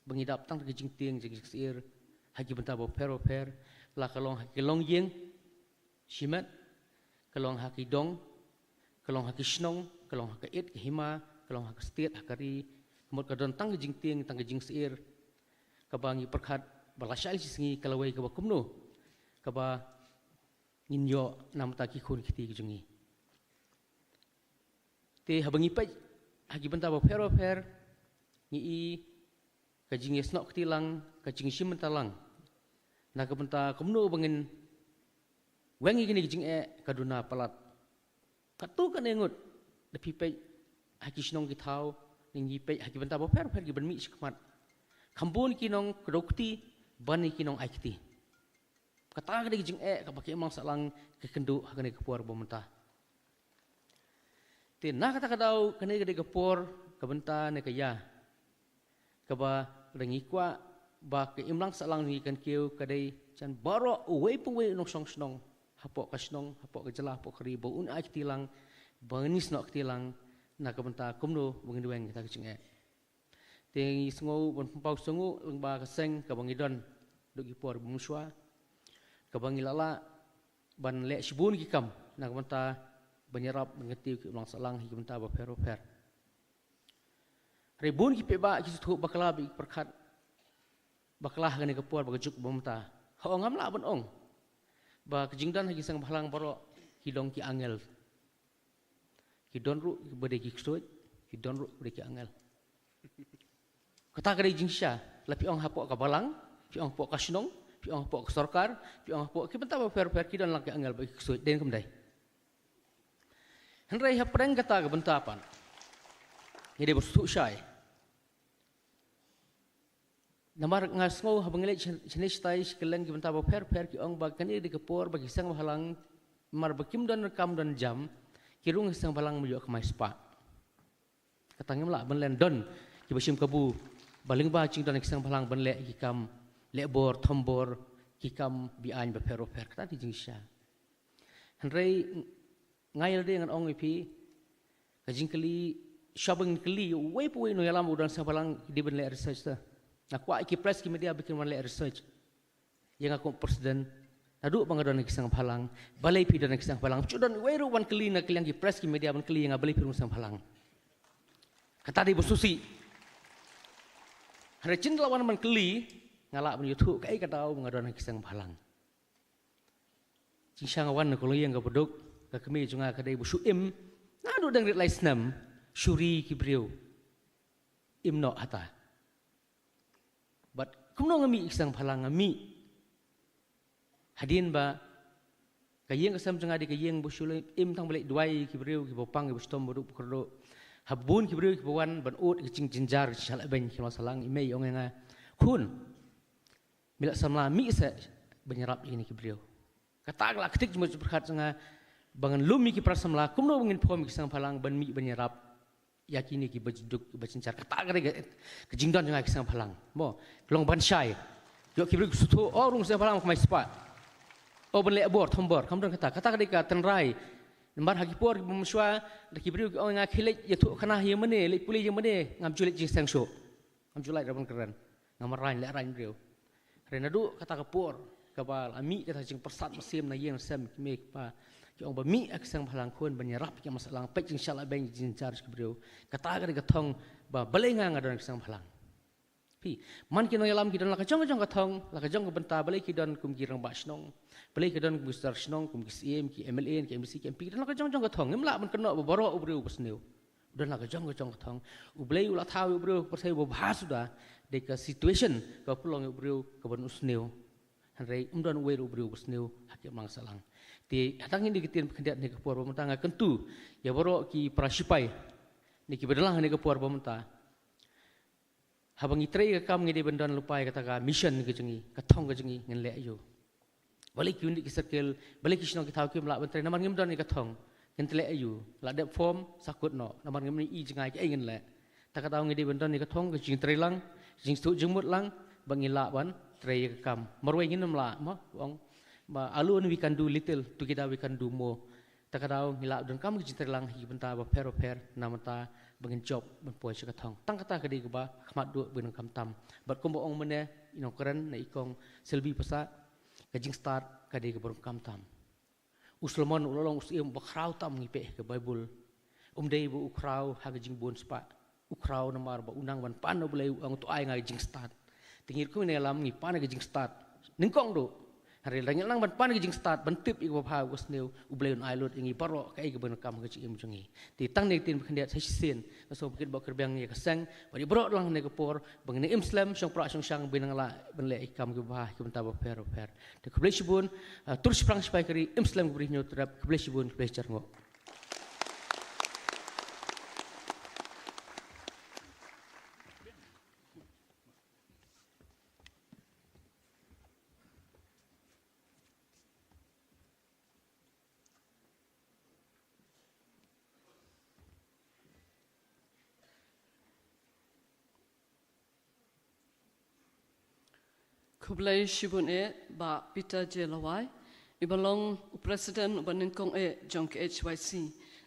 ba ngi dap tang da ka jingtieng jong ka jingsyier ha ki bynta bapher bapher, la ka long ha ki longïing shimet, ka long ha ki dong, ka long ha ki shnong, ka long ha ka it ka hima, ka long ha ka state ha ka ri, ka mut ka don tang ka jingtieng, tang ka jingsyier kaba ngi pyrkhat ba lashai shisngi ka lawei kaba kumno kaba ngin ïoh na ka bynta ki khun ki kti ki jong ngi. Te haba ngi peit ha ki bynta bapher bapher, ngi i ka jingïasnoh kti lang, ka jingshim bynta lang na ka bynta kumno ba ngin weng ïa kine ki jingeh, ka duna palat. Katto katne ngut, da phi peit ha ki shnong ki thaw, ne ngi peit ha ki bynta bapher bapher kiban mih shakhmat, kham bun ki nongkdew kti ban ïa ki nongai kti. Kata ka dei ka jingeh kaba ki imlang sahlang ki kynduh ha kane ka por ba mynta. Te na kata ka daw, kane ka dei ka por, ka bynta ne ka ïa kaba lada ngi kwah ba ka imlang sahlang ngi kan kiew, ka dei jan baroh uwei pa uwei u nongshong shnong hapoh ka shnong, hapoh ka jylla, hapoh ka ri, ba un ai kti lang, ba ngin ïasnoh kti lang na ka bynta kumno ba ngin weng ïa kata ka jingeh. Te ngi sngew ban pynpaw sngewnguh lyngba ka seng kaba ngi don haduh ki por ba mynshuwa, kaba ngi la lah ban leh shibun ki kam na ka bynta ban ïarap ban kyntiew ki imlang sahlang ha ki bynta bapher bapher. Hynrei bun ki paidbah ki sngewthuh bakla bad ki pyrkhat bakla ha kane ka por ba ka juk ba mynta. Hooid, ngam lah ban ong ba ka jingdon ha ki seng bhalang baroh ki long ki angel. Ki don ruh kiba dei ki ksuid, ki don ruh kiba dei ki angel. Kata ka dei jingshisha, la phi ong hapoh ka balang, phi ong hapoh ka shnong, phi ong hapoh ka sorkar, phi ong hapoh ki bynta bapher bapher, ki don lang ki angel bad ki ksuid, dei ne ym dei? Hynrei hapdeng kata ka bynta pat, ngi dei ban sngewthuh shai. Namar nga sngew haba ngi leit sha-, shane shatai sha kylleng ki bynta bapher bapher, ki ong ba kane ka dei ka por ba ki seng bhalang, namar ba kim don kam don jam, ki rung ki seng bhalang ba ïoh kamai spah. Kata ngim lah ban len, don kiba shim kabu ba lyngba jingdon ki seng bhalang ban leh ki kam leh bor, thom bor, ki kam be-aiñ bapher bapher, kata dei jingshisha. Hynrei nga ïa lade ngan ong ïa phi, ka jingkylli, shwa ban kylli uwei pa uwei u nongïalam u don seng bhalang, ki dei ban leh research te. Nga kwah ïa ki press, ki media ba kin wan leh research ïa nga kum president, naduh ba nga don ha ki seng bhalang, balei phi don ha ki seng bhalang. Shu don uwei ruh ban kylli na ka liang ki press, ki media ban kylli ïa nga balei phi rung seng bhalang. Kata dei ba sngewsih. Hynrei shen la wan ban kylli, nga lah ban ïathuh kaei ka daw ba nga don ha ki seng bhalang. Jingshisha nga wan na ka longïing kaba duk, ka kmie jong nga ka dei ba shu im naduh dang rit lai snem, shu ri ki briew. im noh hata. Bad kumno nga mih ki seng bhalang, nga mih hadien ba ka ïing ka sem jong nga dei ka ïing ba shu im tang ba leit duwai ïa ki briew kiba pang, kiba shitom, ba duk ba kyrduh. Haba bun ki briew kiba wan ban ud ïa ka jingjynjar, ka jingshah lah beiñ, ki ong sha nga, i mei, i ong ïa nga, khun, me lah samla, mih seh ban ïarap ïa kine ki briew. Kata ka la ktik jingmut jingpyrkhat jong nga ba ngan lum ïa ki para samla, kumno ba ngin form ïa ki seng bhalang ban mih ban ïarap ïa kine kiba duk, kiba jynjar. Kata ka dei ka, ka jingdon jong nga ïa ki seng bhalang. Mo, ka long ban shai. Ïoh ki briew ki sngewthuh, o, rung seng bhalang kmie spah. O, ban leh bor, thombor, kam don kata. Kata ka dei ka tynrai. Namar ha ki por kiba mynshuwa, da ki briew ki ong ïa nga, khie leit ïathuh khana ïa mane, leit pule ïa mane, ngam ju leit jingseng shuh. Ngam ju lait ruh ban kren. Nga marwei, lehraiñ briew. Hynrei naduh kata ka por kaba la mih kata ka jingpyrsad mynsiem na ïing na sem, ki mei ki pa ki ong ba mih ha ki seng bhalang khun ban ïarap ïa ki, ym sah lang, peit jingshah lah beiñ, jingjynjar ki briew. Kata ka dei ka thong ba balei nga nga don ha ki seng bhalang. Phi, man ki nongïalam ki don la ka jong ka jong ka thong, la ka jong ka bynta, balei ki don kum ki rangbah shnong, balei ki don kum ki sordar shnong, kum ki C E M, ki M L A, ki M D C, ki M P, ki don la ka jong ka jong ka thong. Ngim lah ban kynnoh ba baroh u briew ba sniew u don la ka jong ka jong ka thong. U Blei u la thaw ïa u briew ka pyrthei ba bha suda da ka situation kaba pynlong ïa u briew kaba u sniew. Hynrei um don uwei ruh u briew ba sniew ha ki imlang sahlang. Te hadang ïa kine ki ktien ba khyndiat ne ka por ba mynta, nga kyntu ïa baroh ki para shipai ne kiba don lang ha kane ka por ba mynta. Haba ngi trei ka kam, ngi dei ban don lypa ïa kata ka mission ka jong ngi, ka thong ka jong ngi, ngin leh aiu. Balei ki unit ki circle, balei ki shnong ki thaw kim lah ban trei namar ngim don ïa ka thong. Ngin trei aiu? La dep form, sa kut noh namar ngim ïohi jngai kaei ngin leh. Ta ka daw ngi dei ban don ïa ka thong, ka jingtrei lang, jingsngewthuh jingmut lang ba ngi lah ban trei ïa ka kam. Marwei ngin ym lah, mo, ong ba alone we can do little, together we can do more. Ta ka daw ngi lah donkam ka jingtrei lang ha ki bynta bapher bapher na bynta ba ngin jop ban poi sha ka thong. Tang kata ka dei kaba khmat duh ba ngin donkam tam. Bad kumba ong mynne i nongkren na i kong Selby Passah, ka jingstad ka dei kaba donkam tam. U Solomon u la long u syiem uba khraw tam, ngi peit ha ka Baibl. Um dei ba u khraw ha ka jingbun spah. U khraw namar ba u nang ban pan na U Blei, u ong to ai nga ka jingstad. Te ngi ruh kum ki nongïalam ngi pan ka jingstad nyngkong duh. Hynrei lada ngi nang ban pan ka jingstad, ban tip ïa kaba bha, kaba sniew, U Blei un ai lut ïa ngi baroh kaei kaba donkam ha ka jingim jong ngi. Te tang kine ki ktien ba khyndiat, sa shisien nga sngewbha ban kyrpad ïa ka seng bad ïa baroh lang ha kane ka por ba ngin im slem, shong prah shong shang, ba ngin nang lah ban leh ïa ki kam kiba bha ha ki bynta bapher bapher. Te khublei shibun. Ah, tur shaphrang shipai ka ri, im slem, ka bri hynñiew trep. Khublei shibun, khublei shihajar nguh. Khublei shibun eh Bah Peter J Lawai, iba long u President uba nyngkong eh jong ka H Y C,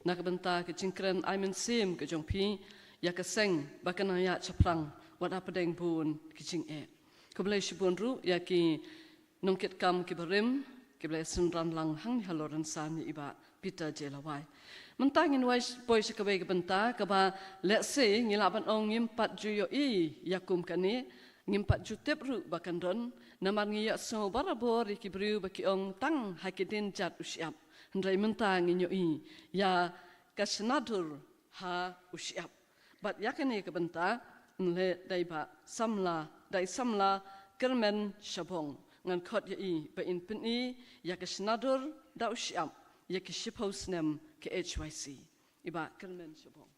na ka bynta ka jingkren ai mynsiem ka jong phi ïa ka seng ba kan nang ïaid shaphrang wat hapdeng bun ki jingeh. Khublei shibun ruh ïa ki nongkitkam kiba rim kiba la synran lang hangne halor rynsan ïa i Bah Peter J Lawai. Mynta ngin wai poi sha kawei ka bynta kaba lehse ngi lah ban ong ngim pat ju ïohi ïa kum kane, ngim pat ju tip ruh ba kan don, namar ngi ïohsngew barabor ïa ki briew ba ki ong tang ha ki dienjat u shyiap. Hynrei mynta ngin ïohi ïa ka shna dur ha u shyiap. Bad ïa kane ka bynta, ngi leh da i Bah Samla, da i Samla Kyrmen Shabong. Ngan khot ïa i ba in pyni ïa ka shna dur da u shyiap ïa ki shiphew snem ka H Y C. I Bah Kyrmen Shabong.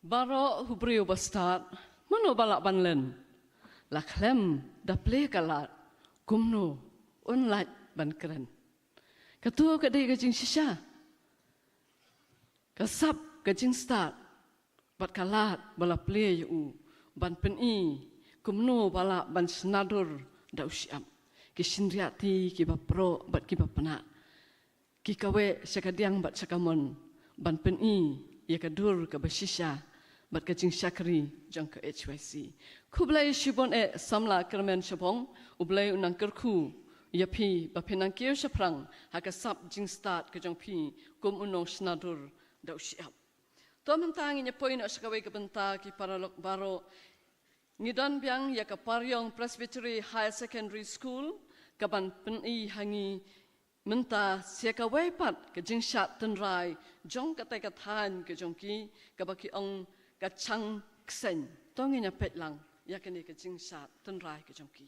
Baroh u briew ba stad, mano ba lah ban len? La khlem da plie ka lad, kumno un lah ban kren? Kato ka dei ka jingshisha. Ka sap ka jingstad bad ka lad ba la plie ïa u ban pyni kumno ba lah ban shna dur da u shyiap. Ki shynriahti kiba proh bad kiba pnah, ki kaweh sha ka diang bad sha ka mon ban pyni ïa ka dur kaba shisha bad ka jingshakri jong ka H Y C. Khublei shibun eh samla kyrmen shabong, U Blei u nang kyrkhu ïa phi ba phin nang kiew shaphrang ha ka sap jingstad ka jong phi kum u nongshna dur da u shyiap. To mynta ngin ïa poi noh sha kawei ka bynta, ki paralok baroh. Ngi don biang ïa ka Pariong Presbytery Higher Secondary School kaban pyni ha ngi mynta sa kawei pat ka jingshad tynrai jong katei ka thaiñ ka jong ki, kaba ki ong ka Chang Kseng. To ngin ïa peit lang ïa kane ka jingshad tynrai ka jong ki.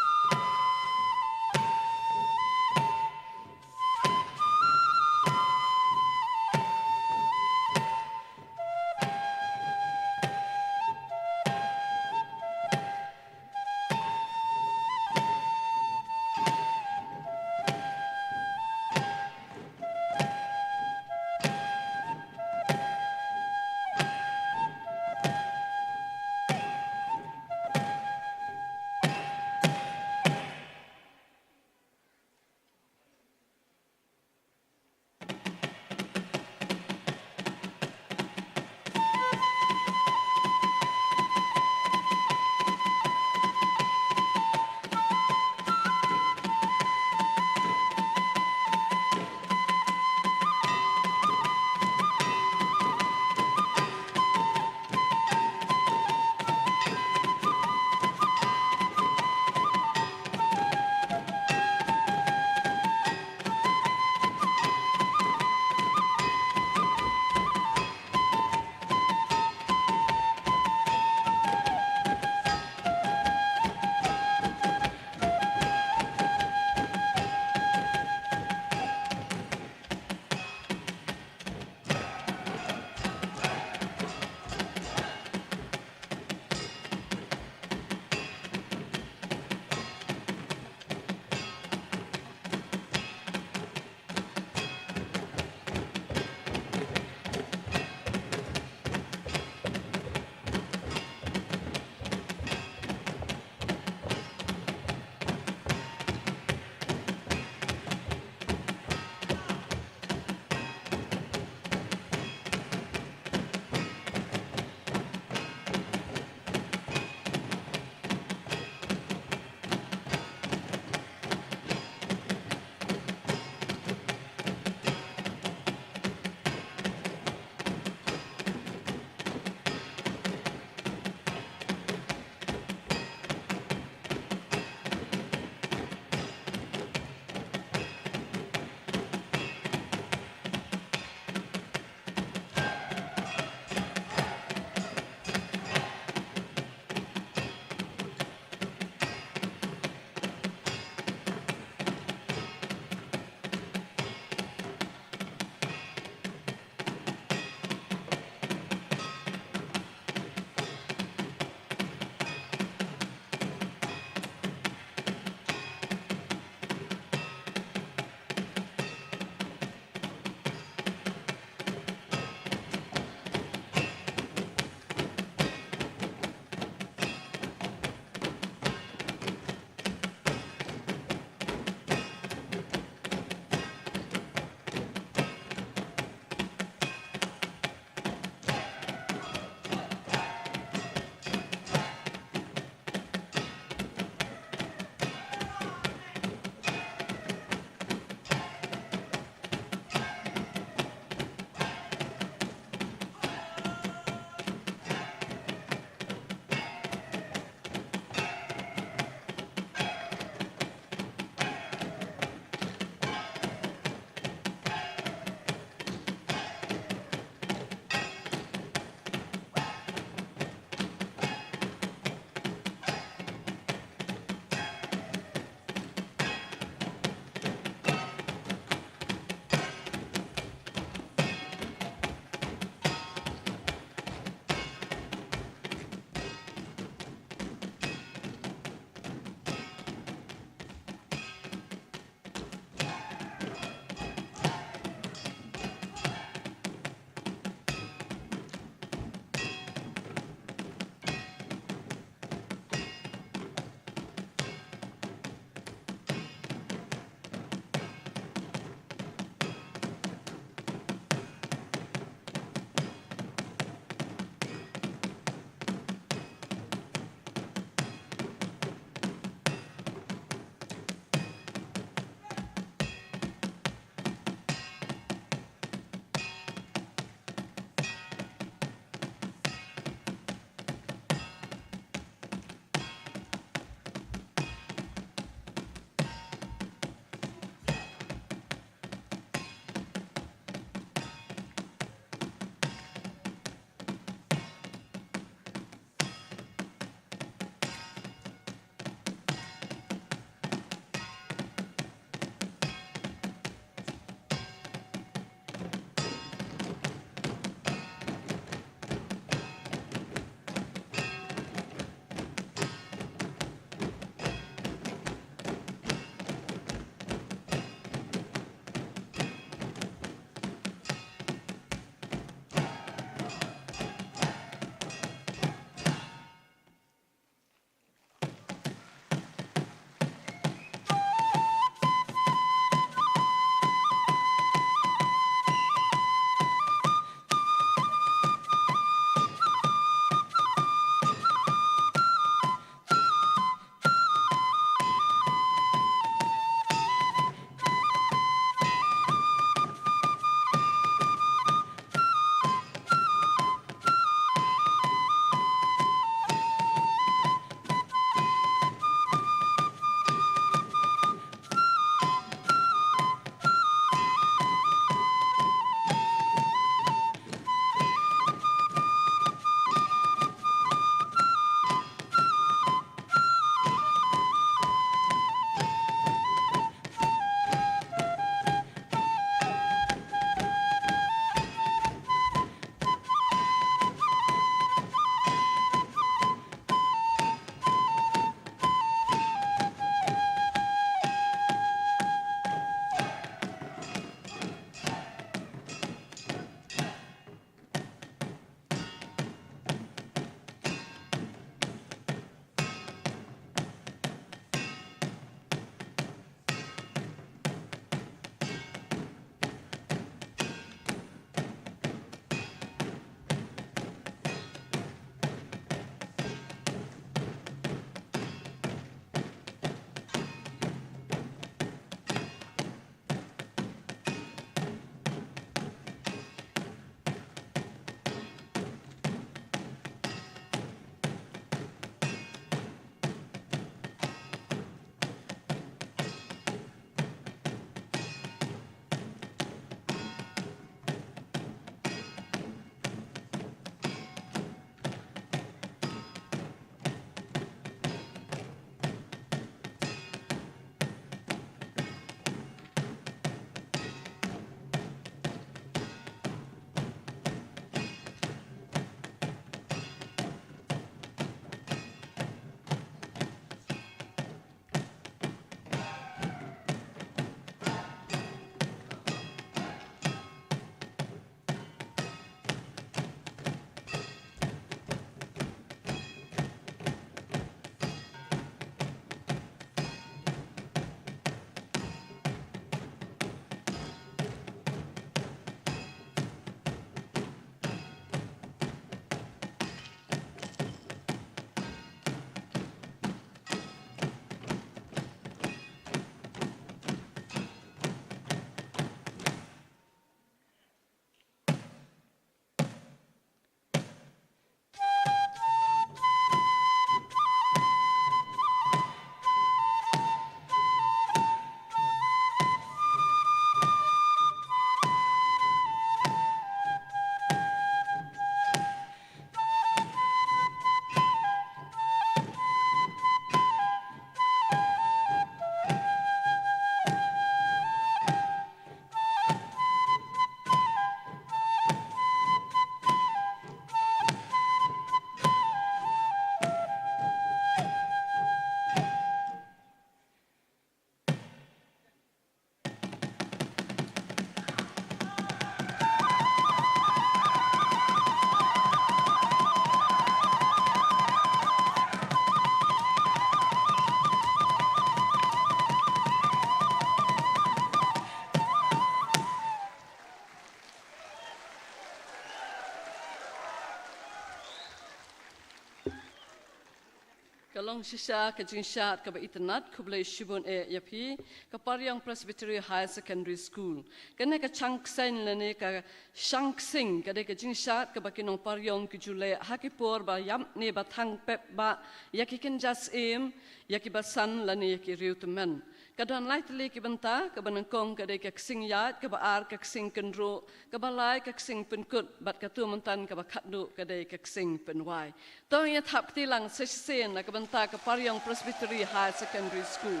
Long shisha ka jingshad kaba itynnad, khublei shibun eh ïa phi, ka Pariong Presbytery Higher Secondary School. Kane ka chang kseng lane ka shang ksing ka dei ka jingshad kaba ki nongpariong ki ju leh ha ki por ba ïap ne ba thang pep ba ïa ki kynja syiem, ïa ki basan lane ïa ki riew tymmen. Ka don lai tylli ki bynta, kaba nyngkong ka dei ka ksing ïaid, kaba ar ka ksing kynruh, kaba lai ka ksing pynkut, bad katu mynta kaba khatduh ka dei ka ksing pynwai. To ngin ïa thap kti lang sa shisien na ka bynta ka Pariong Presbytery Higher Secondary School.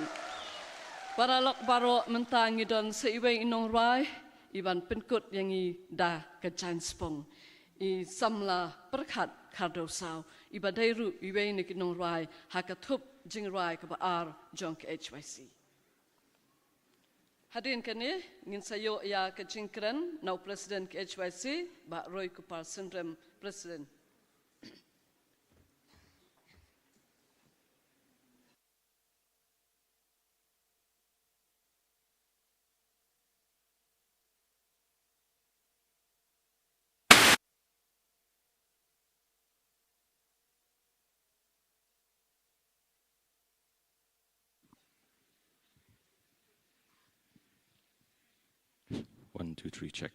Paralok baroh, mynta ngi don sa iwei i nongrwai, i ban pynkut ïa ngi da ka jaiñspong. I samla Pyrkhat Khardewsaw, i ba dei ruh iwei na ki nongrwai ha ka thup jingrwai kaba ar jong ka H Y C. Hadien kane, ngin sa ïoh ïa ka jingkren na u President ka H Y C, Bah Roy Kupar Synrem, President. One, two, three, check.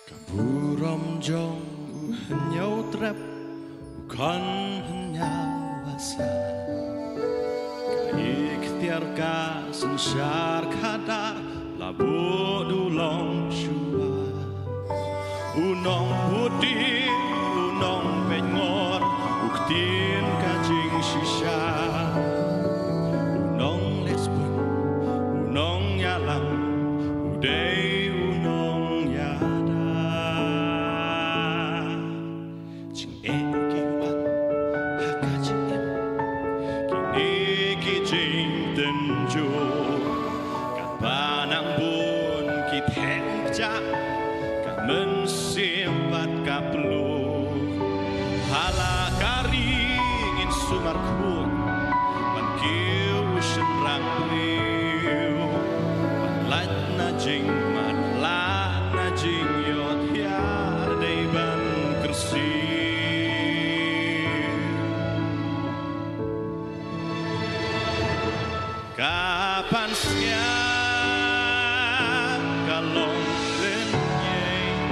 Ka burom jong u Hynñiewtrep, u khon Hynñiewasa. Ka iktiar ka synshar khadar, la bud u longshuwa. U nongbuddien, u nongpeitngor, u ktien ka jingshisha. U nonglehsbun, u nongïalam, u dei u nongïada. Jingeh ki wan ha ka jingim, kine ki jingtynjuh. Katba nang bun ki theng kjat, ka mynsiem bad ka pluh. Ha la ka ri ngin sumar khuid, ban kiew u shynrang briew. Ban lait na jingmat, lait na jingïohthiah, dei ban kyrsiew. Ka pansngiat ka long lynñieng,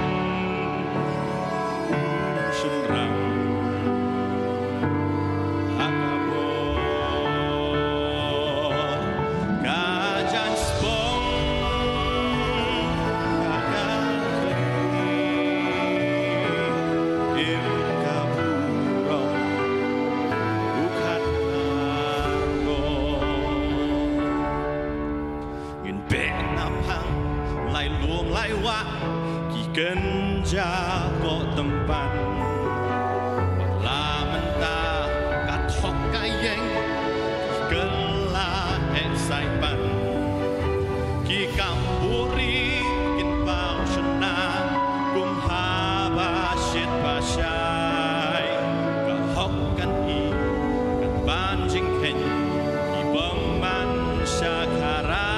u shynrang ha ka bor, ka jaiñspong ha ka khlieh, im ka burom u khatnarngoh. Ngin beh na phang lai lum lai wah, ki kynja koh tympan. Wat la mynta ka thok ka ïeng, ki kylla eh saipan. Ki kam buri kin paw shynna, kum haba shit ba shai. Ka hok kan i, kan ban jingkheiñ, ki bym ban shakharai.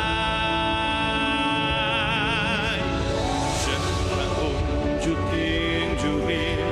Shynrang um ju tieng ju rieh,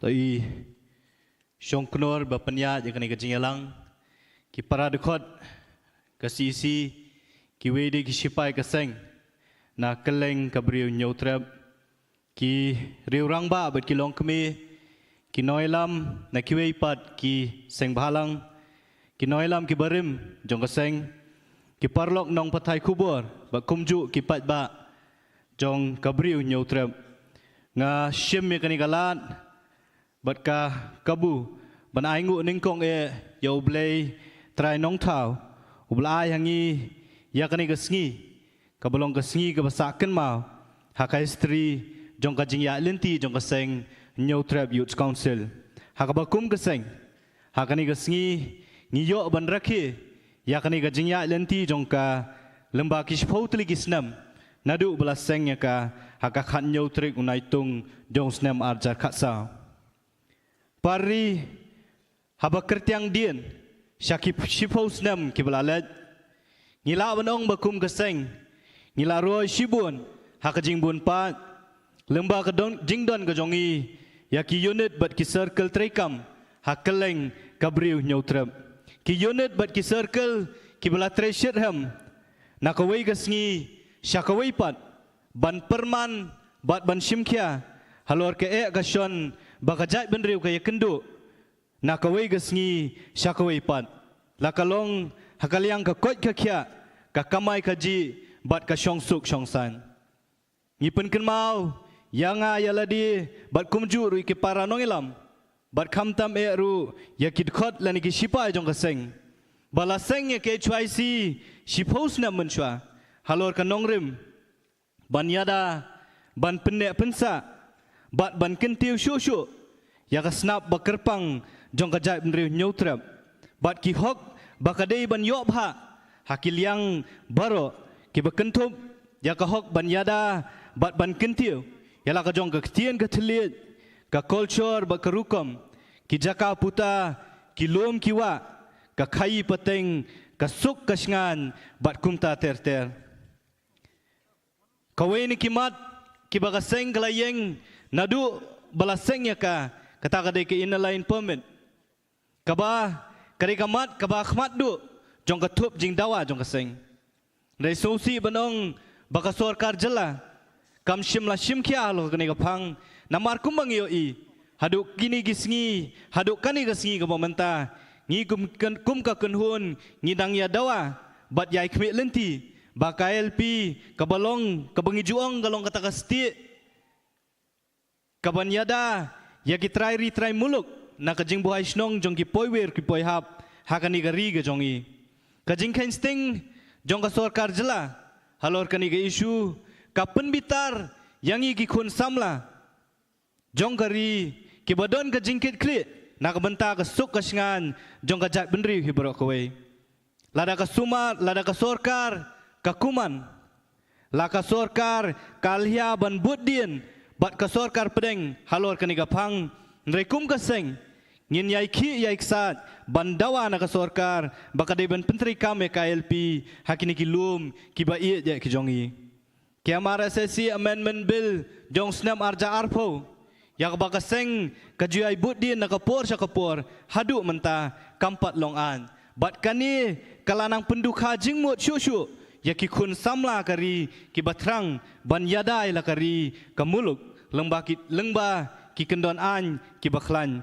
To i shongknor ba pynïaid ïa kane ka jingïalang, ki para dkhot ka C E C, kiwei de ki shipai ka seng na kylleng ka briew Hynñiewtrep, ki riew rangbah bad ki longkmie, ki nongïalam na kiwei pat ki seng bhalang, ki nongïalam ki barim jong ka seng, ki paralok nongpathai khubor bad kumjuh ki paidbah jong ka briew Hynñiewtrep. Nga shim ïa kane ka lad bad ka kabu ban ainguh nyngkong eh ïa U Blei Trai Nongthaw, uba la ai ha ngi ïa kane ka sngi, kaba long ka sngi kaba sah kynmaw ha ka history jong ka jingïaid lynti jong ka seng Hynñiewtrep Youth Council. Ha kaba kum ka seng, ha kane ka sngi ngi ïoh ban rakhe ïa kane ka jingïaid lynti jong ka lyngba ki shiphew tylli ki snem naduh ba la seng ïa ka ha ka khathynñiew tarik u Naitung jong u snem ar hajar khatsaw. Parri, haba kyrtiang dien sha ki shiphew snem kiba la leit, ngi lah ban ong ba kum ka seng ngi la roi shibun ha ka jingbun paid lyngba ka don, jingdon ka jong ngi ïa ki unit bad ki circle treikam ha kylleng ka briew Hynñiewtrep. Ki unit bad ki circle kiba la trei shitrhem na kawei ka sngi sha kawei pat ban pyrman bad ban shimkhia halor ka eh ka shon ba ka jaitbynriew ka ïakynduh na kawei ka sngi sha kawei pat, la ka long ha ka liang ka koit ka khiah, ka kamai kajih bad ka shongsuk shongsaiñ. Ngi pynkynmaw ïa nga ïa lade bad kumjuh ruh ïa ki para nongïalam bad khamtam eh ruh ïa ki dkhot lane ki shipai jong ka seng ba la seng ïa ka H Y C shiphew snem mynshuwa halor ka nongrim ban ïada, ban pynneh pynsah bad ban kyntiew shuh shuh ïa ka snap ba kyrpang jong ka jaitbynriew Hynñiewtrep bad ki hok ba ka dei ban ïoh bha ha ki liang baroh kiba kynthup ïa ka hok ban ïada bad ban kyntiew ïa la ka jong ka ktien ka thylliej, ka culture bad ka rukom, ki jaka puta, ki lum ki wah, ka khaïi pateng, ka suk ka shngaiñ bad kumta ter ter. Kawei na ki mat kiba ka seng ka la ïeng naduh ba la seng ïa ka, kata ka dei ka Inner Line Permit, kaba ka dei ka mat kaba khmat duh jong ka thup jingdawa jong ka seng. Hynrei sngewsih ban ong ba ka sorkar jylla kam shym la shimkhia halor kane ka phang, namar kumba ngi ïohi, haduh kine ki sngi, haduh kane ka sngi kaba mynta, ngi kum, kum ka kynhun ngi dang ïa dawa bad ïai khmih lynti ba ka I L P kaba long, kaba ngi ju ong ka long kata ka stieh kaban ïada ïa ki trai ri trai muluk na ka jingbuhai shnong jong ki poiwir ki poihap ha kane ka ri ka jong ngi. Ka jingkheiñ sting jong ka sorkar jylla halor kane ka issue ka pynbitar ïa ngi ki khun samla jong ka ri kiba don ka jingkitkhlieh na ka bynta ka suk ka shngaiñ jong ka jaitbynriew hi baroh kawei. Lada ka sumar, lada ka sorkar ka kuman, la ka sorkar ka lhia ban bud dien bad ka sorkar pdeng halor kane ka phang, hynrei kum ka seng ngin ïai khih ïai ksaid ban dawa na ka sorkar ba ka dei ban pyntreikam ïa ka I L P ha kine ki lum kiba ïeit ïa ki jong ngi. Ki M R S S C Amendment Bill jong snem ar hajar arphew, ïa kaba ka seng ka ju ïai bud dien na ka por sha ka por, haduh mynta kam pat long aiñ. Bad kane ka la nang pyndukha jingmut shuh shuh ïa ki khun samla ka ri kiba thrang ban ïada ïa la ka ri ka muluk lyngba ki, lyngba ki kyndon aiñ kiba khlaiñ.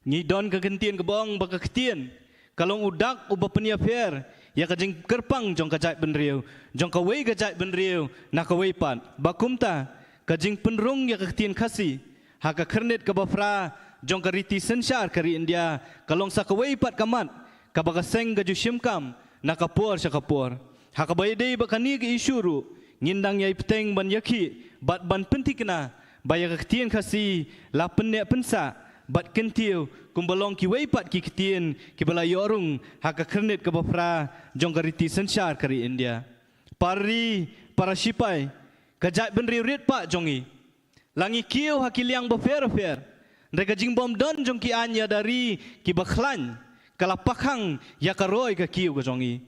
Ngi don ka kyntien kaba ong ba ka ktien ka long u dak uba pynïapher ïa ka jingkyrpang jong ka jaitbynriew, jong kawei ka jaitbynriew na kawei pat. Ba kumta ka jingpynrung ïa ka ktien Khasi ha ka khyrnit kaba phra jong ka riti synshar ka ri India ka long sa kawei pat ka mat kaba ka seng ka ju shim kam na ka por sha ka por. Ha kaba ïadei bad kane ka issue ruh, ngin dang ïai bteng ban ïakhih bad ban pynthikna ba ïa ka ktien Khasi la pynneh pynsah bad kyntiew kumba long kiwei pat ki ktien kiba la ïoh rung ha ka khyrnit kaba phra jong ka riti synshar ka ri India. Para ri, para shipai, ka jaitbynriew rit pat jong ngi, la ngi kiew ha ki liang bapher bapher, hynrei ka jingbym don jong ki aiñ ïada ri kiba khlaiñ ka la pakhang ïa ka roi ka kiew ka jong ngi.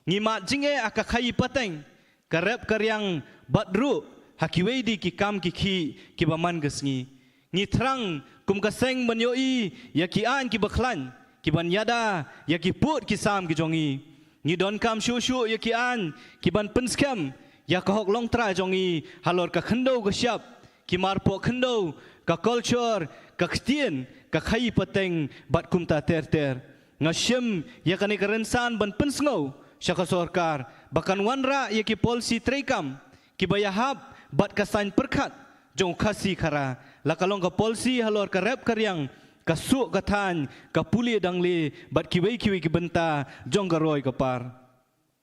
Ngi mad jingeh ha ka khaïi pateng, ka rep ka riang bad ruh ha kiwei de ki kam ki khih kiba man ka sngi. Ngi thrang kum ka seng ban ïohi ïa ki aiñ kiba khlaiñ, kiban ïada ïa ki pud ki sam ki jong ngi. Ngi donkam shuh shuh ïa ki aiñ kiban pynskhem ïa ka hok longtrai jong ngi halor ka khyndew ka shyiap, ki marpoh khyndew, ka culture, ka ktien, ka khaïi pateng bad kumta ter ter. Nga shim ïa kane ka rynsan ban pynsngew sha ka sorkar ba kan wanrah ïa ki polisi treikam kiba ïahap bad ka saiñ pyrkhat jong u Khasi Khara, la ka long ka polisi halor ka rep ka riang, ka suk ka thaiñ, ka pule dangle bad kiwei kiwei ki bynta jong ka roi ka par.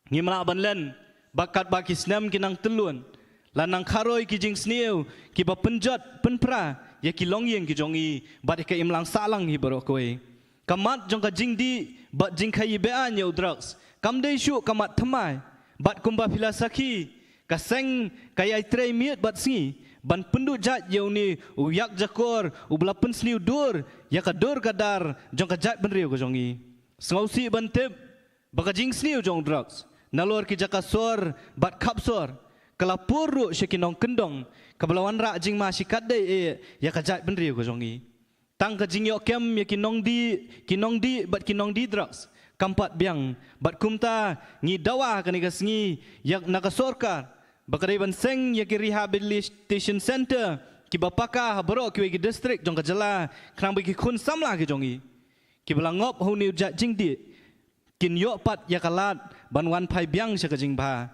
Ngim lah ban len ba katba ki snem ki nang tylluan, la nang kharoi ki jingsniew kiba pynjot pynpra ïa ki longïing ki jong ngi bad ïa ka imlang sahlang hi baroh kawei. Ka mat jong ka jingdih bad jingkhaïi be-aiñ ïa u drugs kam dei shuh ka mat thymmai. Bad kumba phi la sakhi, ka seng ka ïai trei miet bad sngi ban pynduh jait ïa une u ïakjakor uba la pynsniew dur ïa ka dur ka dar jong ka jaitbynriew ka jong ngi. Sngewsih ban tip ba ka jingsniew jong drugs nalor ki jaka sor bad khap sor ka la pur ruh sha ki nongkyndong, kaba la wanrah jingma shikatdei eh ïa ka jaitbynriew ka jong ngi. Tang ka jingïoh kem ïa ki nongdih, ki nongdih bad ki nongdih drugs kam pat biang. Bad kumta ngi dawa ha kane ka sngi ïa na ka sorkar ba ka dei ban seng ïa ki rehabilitation center kiba paka ha baroh kiwei ki district jong ka jylla, khnang ba ki khun samla ki jong ngi kiba la ngop ha une u jait jingdih kin ïoh pat ïa ka lad ban wan phai biang sha ka jingbha.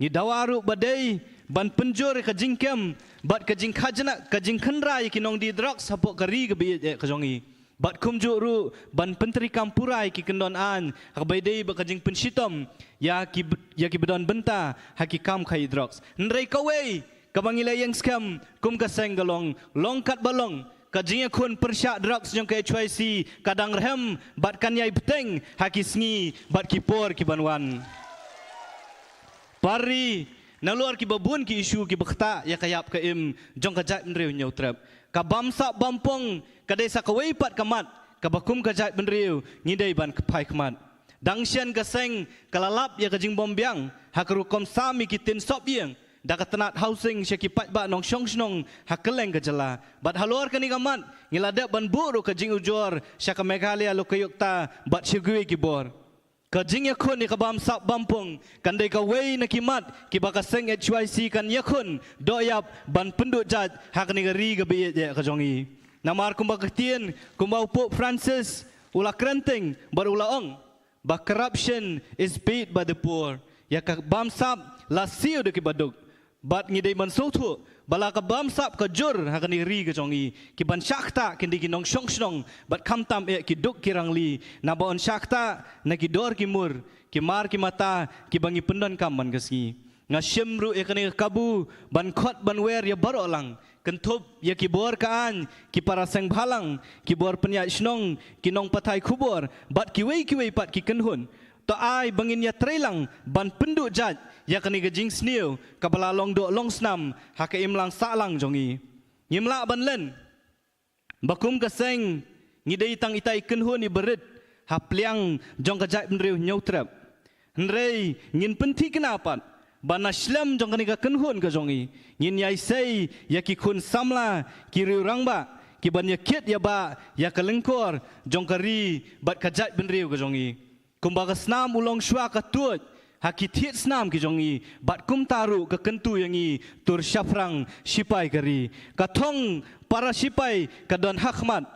Ngi dawa ruh ba dei ban pynjur ïa ka jingkem bad ka jingkhajna, ka jingkhynra ïa ki nongdih drugs hapoh ka ri kaba ïeit eh ka jong ngi. Bad kumjuh ruh ban pyntreikam pura ïa ki kyndon aiñ ha kaba ïadei bad ka jingpynshitom ïa ki, ïa kiba don bynta ha ki kam khaïi drugs. Hynrei kawei kaba ngi la ïeng skhem kum ka seng ka long, long katba long, ka jingïakhun pyrshah drugs jong ka H Y C ka dang rhem bad kan ïai bteng ha ki sngi bad ki por kiban wan. Para ri, nalor kiba bun ki issue kiba ktah ïa ka ïap ka im jong ka jaitbynriew Hynñiewtrep, ka bamsap bampong ka dei sa kawei pat ka mat kaba kum ka jaitbynriew ngi dei ban phai khmat. Dang shen ka seng ka la lap ïa ka jingbym biang ha ka rukom sam ïa ki tin sop ïing da ka tnat housing sha ki paidbah nongshong shnong ha kylleng ka jylla. Bad halor kane ka mat ngi la dep ban buh ruh ka jingujor sha ka Meghalaya Lokayukta bad sha kiwei ki bor. Ka jingïakhun ïa ka bamsap bampong kan dei kawei na ki mat kiba ka seng H Y C kan ïakhun doh ïap ban pynduh jait ha kane ka ri kaba ïeit eh ka jong ngi. Namar kumba ka ktien, kumba u Pope Francis u la kren teng bad u la ong ba corruption is paid by the poor. Ïa ka bamsap la siew da kiba duk. Bad ngi dei ban sngewthuh ba la ka bamsap ka jur ha kane ka ri ka jong ngi, kiban shah ktah kin dei ki nongshong shnong bad khamtam eh ki duk ki rangli, naba yn shah ktah na ki dor ki mur, ki mar ki mata kiba ngi pyndonkam man ka sngi. Nga shim ruh ïa kane ka kabu ban khot ban wer ïa baroh lang, kynthup ïa ki bor ka aiñ, ki para seng bhalang, ki bor pynïaid shnong, ki nongpathai khubor bad kiwei kiwei pat ki kynhun. To ai ba ngin ïatrei lang ban pynduh jait ïa kane ka jingsniew kaba la long doh long snam ha ka imlang sahlang jong ngi. Ngim lah ban len ba kum ka seng ngi dei tang itai i kynhun iba rit ha pliang jong ka jaitbynriew Hynñiewtrep. Hynrei ngin pynthikna pat ba na shlem jong kane ka kynhun ka jong ngi, ngin ïai sei ïa ki khun samla, ki riew rangbah kiban ïakit ïabah ïa ka lyngkor jong ka ri bad ka jaitbynriew ka jong ngi. Kumba ka snam u long shuwa ka tuid ha ki thied snam ki jong ngi, bad kumta ruh ka kyntu ïa ngi tur shaphrang shipai ka ri. Ka thong para shipai ka don ha khmat.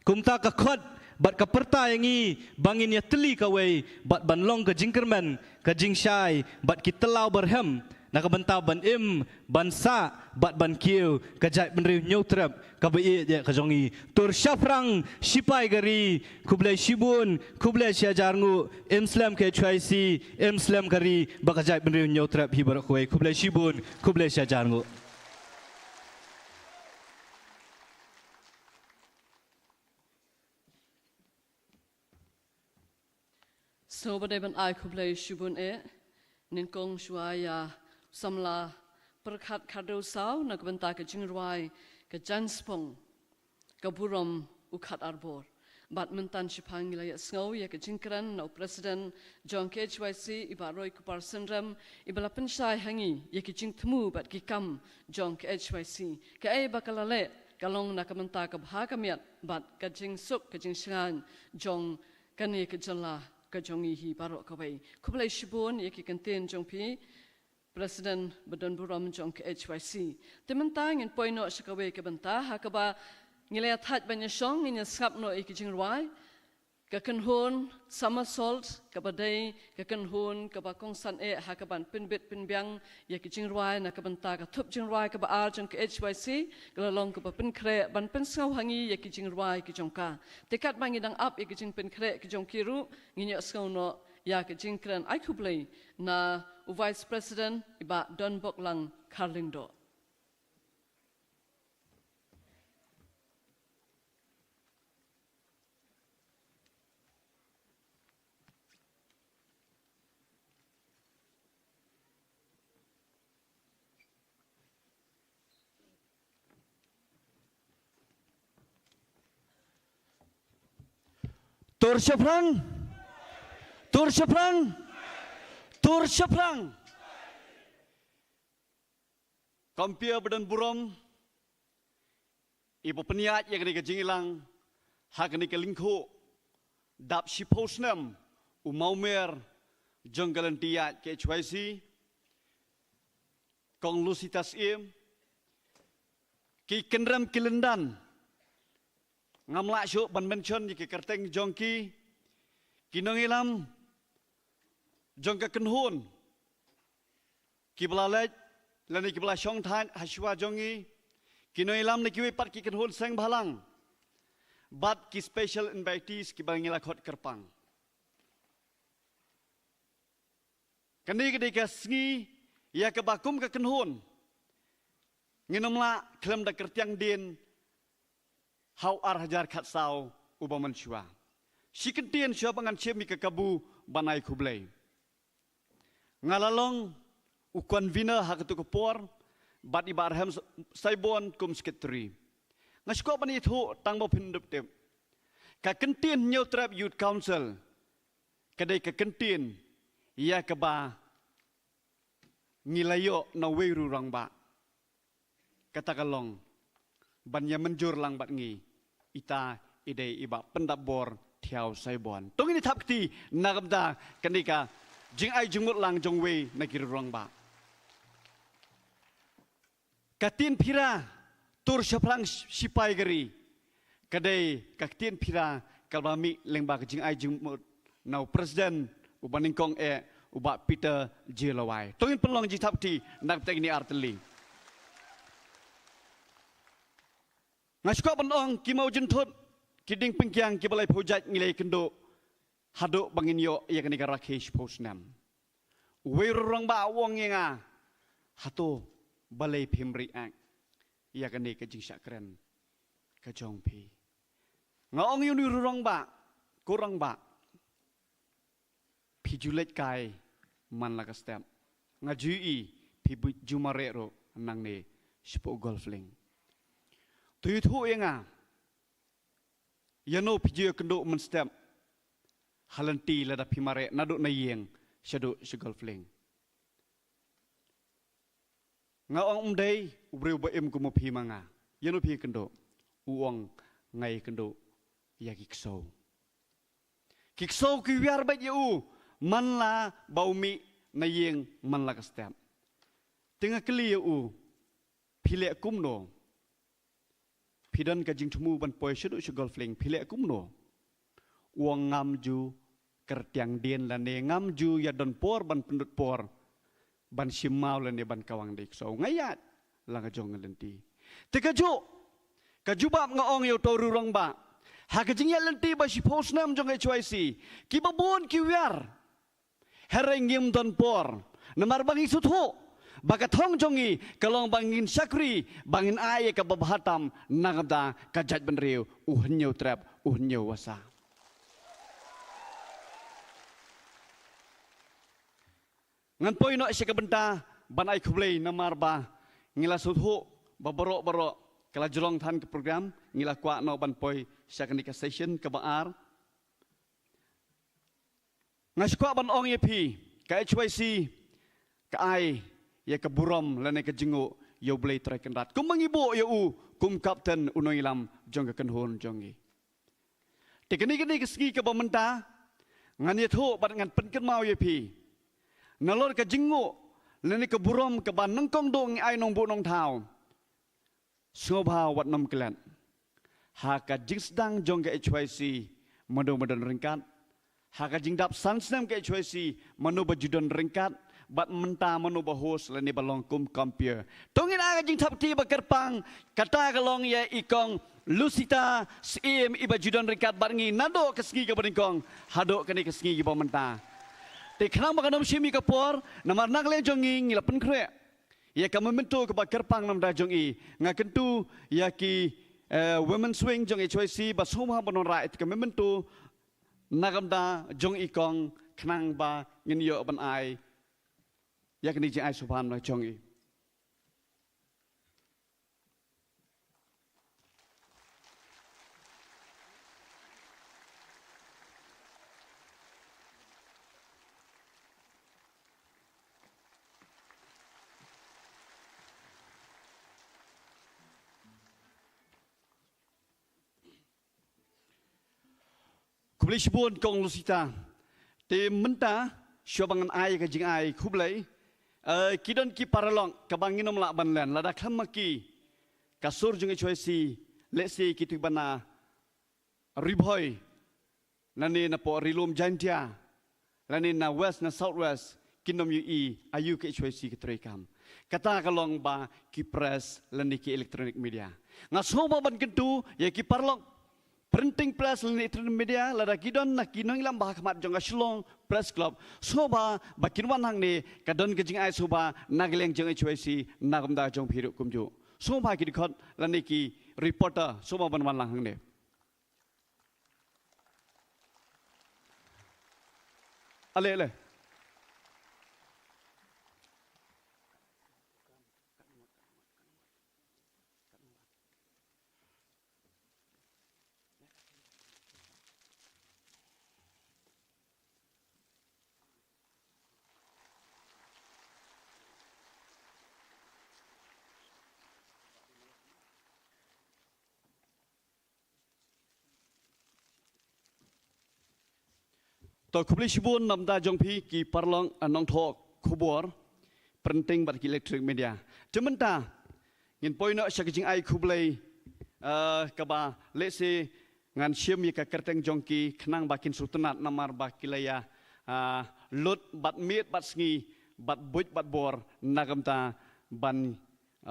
Kumta ka khot bad ka pyrta ïa ngi ba ngin ïatylli kawei bad ban long ka jingkyrmen, ka jingshai bad ki tlaw barhem na ka bynta ban im, ban sah bad ban kiew ka jaitbynriew Hynñiewtrep kaba ïeit eh ka jong ngi. Tur shaphrang shipai ka ri, khublei shibun, khublei shihajar nguh. Im slem ka H Y C, im slem ka ri bad ka jaitbynriew Hynñiewtrep hi baroh kawei. Khublei shibun, khublei shihajar nguh. Sngewbha dei ban ai khublei shibun eh. Nyngkong shuwa ïa u samla Pyrkhat Khardew Saw na ka bynta ka jingrwai ka jaiñspong Ka Burom U Khat Arbor. Bad mynta shiphang ngi la ïa sngew ïa ka jingkren na u president jong ka H Y C, i Bah Roy Kupar Synrem, iba la pynshai ha ngi ïa ki jingthmu bad ki kam jong ka H Y C, kaei ba ka la leh ka long na ka bynta ka bha ka miat bad ka jingsuk ka jingshngaiñ jong kane ka jylla ka jong ngi hi baroh kawei. Khublei shibun ïa ki kyntien jong phi, President ba don burom jong ka H Y C. Te mynta ngin poi noh sha kawei ka bynta ha kaba ngi la ïa thait ban ïa shong, ngin ïa sngap noh ïa ki jingrwai. Ka kynhun Somersault kaba dei ka kynhun kaba kongsan eh ha kaban pynbit pynbiang ïa ki jingrwai na ka bynta ka thup jingrwai kaba ar jong ka H Y C, ka la long kaba pynkhreh ban pynsngew ha ngi ïa ki jingrwai ki jong ka. Te katba ngi dang ap ïa ki jingpynkhreh ki jong ki ruh, ngin ïohsngew noh ïa ka jingkren ai khublei na u Vice President i Bah Donboklang Kharlyngdoh. Tur shaphrang. Tur shaphrang. Tur shaphrang. Kum u kpa ba don burom, i ba pynïaid ïa kane ka jingïalang ha kane ka lyngkhuh dap shiphew snem u mawmer jong ka lynti ïaid ka H Y C, Kong Lucy Tasiem, ki kynrem ki lyndan, ngam lah shuh ban mention ïa ki kyrteng jong ki, ki nongïalam jong ka kynhun, ki ba la leit lane ki ba la shong thait ha shuwa jong ngi, ki nongïalam na kiwei pat ki kynhun seng bhalang, bad ki special invitees ki ba ngi la khot kyrpang. Kane ka dei ka sngi ïa kaba kum ka kynhun ngin ym lah khlem da kyrtiang dien ha u ar hajar khatsaw uba mynshuwa. Shi kyntien shuwa ba ngan shim ïa ka kabu ban ai khublei. Nga la long u convener ha katu ka por, bad i Bah Rhem Saibon kum secretary. Nga sngewkwah ban ïathuh tang ba phin dup tip. Ka kyntien Hynñiewtrep Youth Council ka dei ka kyntien ïa kaba ngi la ïoh na uwei u rangbah. Kata ka long ban ïa mynjur lang bad ngi, ita i dei i Bah Pyndapbor Thiaw Saibon. To ngin ïa thap kti na ka bynta kane ka jingai jingmut lang jong uwei na ki rangbah. Ka ktien phira, tur shaphrang sipai ka ri, ka dei ka ktien phira kaba mih lyngba ka jingai jingmut na u president uba nyngkong eh, u Bah Peter J Lawai. To ngin pynlong jingthap kti na ka bynta kine artylli. Nga sngewkwah ban ong ki mawjynthut, ki dieng pyngkiang, ki ba laiphew jait ngi la ïakynduh haduh ba ngin ïoh ïa kane ka rakhe shiphew snem. Uwei u rangbah u ong ïa nga, hato balei phim react ïa kane ka jingshah kren ka jong phi? Nga ong ïa une u rangbah, ko rangbah, phi ju leit kai man la ka step. Nga ju ïohi phi ju mareh ruh nangne shapoh Golf Link. To ïathuh ïa nga, ïano phi ju ïakynduh mynstep ha lynti lada phi mareh naduh na ïing shaduh sha Golf Link? Nga ong, ym dei u briew ba im kum u phi ma nga. Ïano phi ïakynduh? U ong, nga ïakynduh ïa ki ksew. Ki ksew ki wiar beit ïa u man la ba u mih na ïing man la ka step. Te nga kylli ïa u, phi leh kumno? Phi don ka jingthmu ban poi shaduh sha Golf Link, phi leh kumno? U ong, ngam ju kyrtiang dien lane ngam ju ïa don por ban pynlut por ban shim maw lane ban kawang da i ksew. Nga ïaid la ka jong ka lynti. Te kajuh, ka jubab nga ong ïa uto u rangbah, ha ka jingïaid lynti ba shiphew snem jong ka H Y C, kiba bun ki wiar. Hynrei ngim don por. Namar ba ngi sngewthuh ba ka thong jong ngi ka long ba ngin shakri, ba ngin ai ïa kaba bha tam na ka bynta ka jaitbynriew, u Hynñiewtrep, u Hynñiewwasa. Ngan poi noh sha ka bynta ban ai khublei namar ba ngi la sngewthuh ba baroh baroh ka la jrong than ka program, ngi la kwah noh ban poi sha kane ka session kaba ar. Nga sngewkwah ban ong ïa phi, ka H Y C ka ai ïa ka burom lane ka jingnguh ïa U Blei Trai Kynrad. Kumba ngi buh ïa u kum kapten u nongïalam jong ka kynhun jong ngi. Te kane kane ka sngi kaba mynta ngan ïathuh bad ngan pynkynmaw ïa phi nalor ka jingnguh lane ka burom kaba nyngkong duh ngi ai nongbuh nongthaw. Sngewbha wat nym klet ha ka jingsdang jong ka H Y C mano ba don ryngkat. Ha ka jingdap san snem ka H Y C mano ba ju don ryngkat bad mynta mano ba host lane ba long kum compere. To ngin ai ka jingthap kti ba kyrpang kata ka long ïa i kong Lucita Syiem iba ju don ryngkat bad ngi naduh ka sngi kaba nyngkong haduh kane ka sngi kaba mynta. Te khnang ba kan ym shim ïa ka por namar na ka liang jong ngi ngi la pynkhreh ïa ka memento kaba kyrpang namar jong i. Nga kyntu ïa ki eh, women's wing jong H Y C ba sngewbha ban wanrah ïa ka memento na ka bynta jong i kong khnang ba ngin ïoh ban ai ïa kane ka jingai sngewbha namar jong i. Khublei shibun kong Lucita. Te mynta shuwa ba ngan ai ka jingai khublei, eh, ki don ki paralok kaba ngin ym lah ban len lada khlem ma ki ka sur jong H Y C lehse kito kiba na Ri Bhoi lane na poh Ri Lum Jaintia lane na West na South West kin ym ïohi aïu ka H Y C ka treikam. Kata ka long ba ki press lane ki electronic media. Nga sngewbha ban kyntu ïa ki paralok printing press lane electronic media lada ki don na ki nongïalam ba ha khmat jong ka Shillong Press Club sngewbha ba kin wan hangne ka don ka jingai sngewbha na ka liang jong H Y C na ka bynta jong phi ruh kumjuh. Sngewbha ki dkhot lane ki reporter sngewbha ban wan lang hangne. Ale, ale. To khublei shibun na ka bynta jong phi ki paralok, eh, nongthoh khubor printing bad ki electronic media. Te mynta ngin poi noh sha ka jingai khublei, eh, kaba lehse ngan shim ïa ka kyrteng jong ki khnang ba kin sngewtynnat namar ba ki la ïa, ah, lut bad miet bad sngi bad buit bad bor na ka bynta ban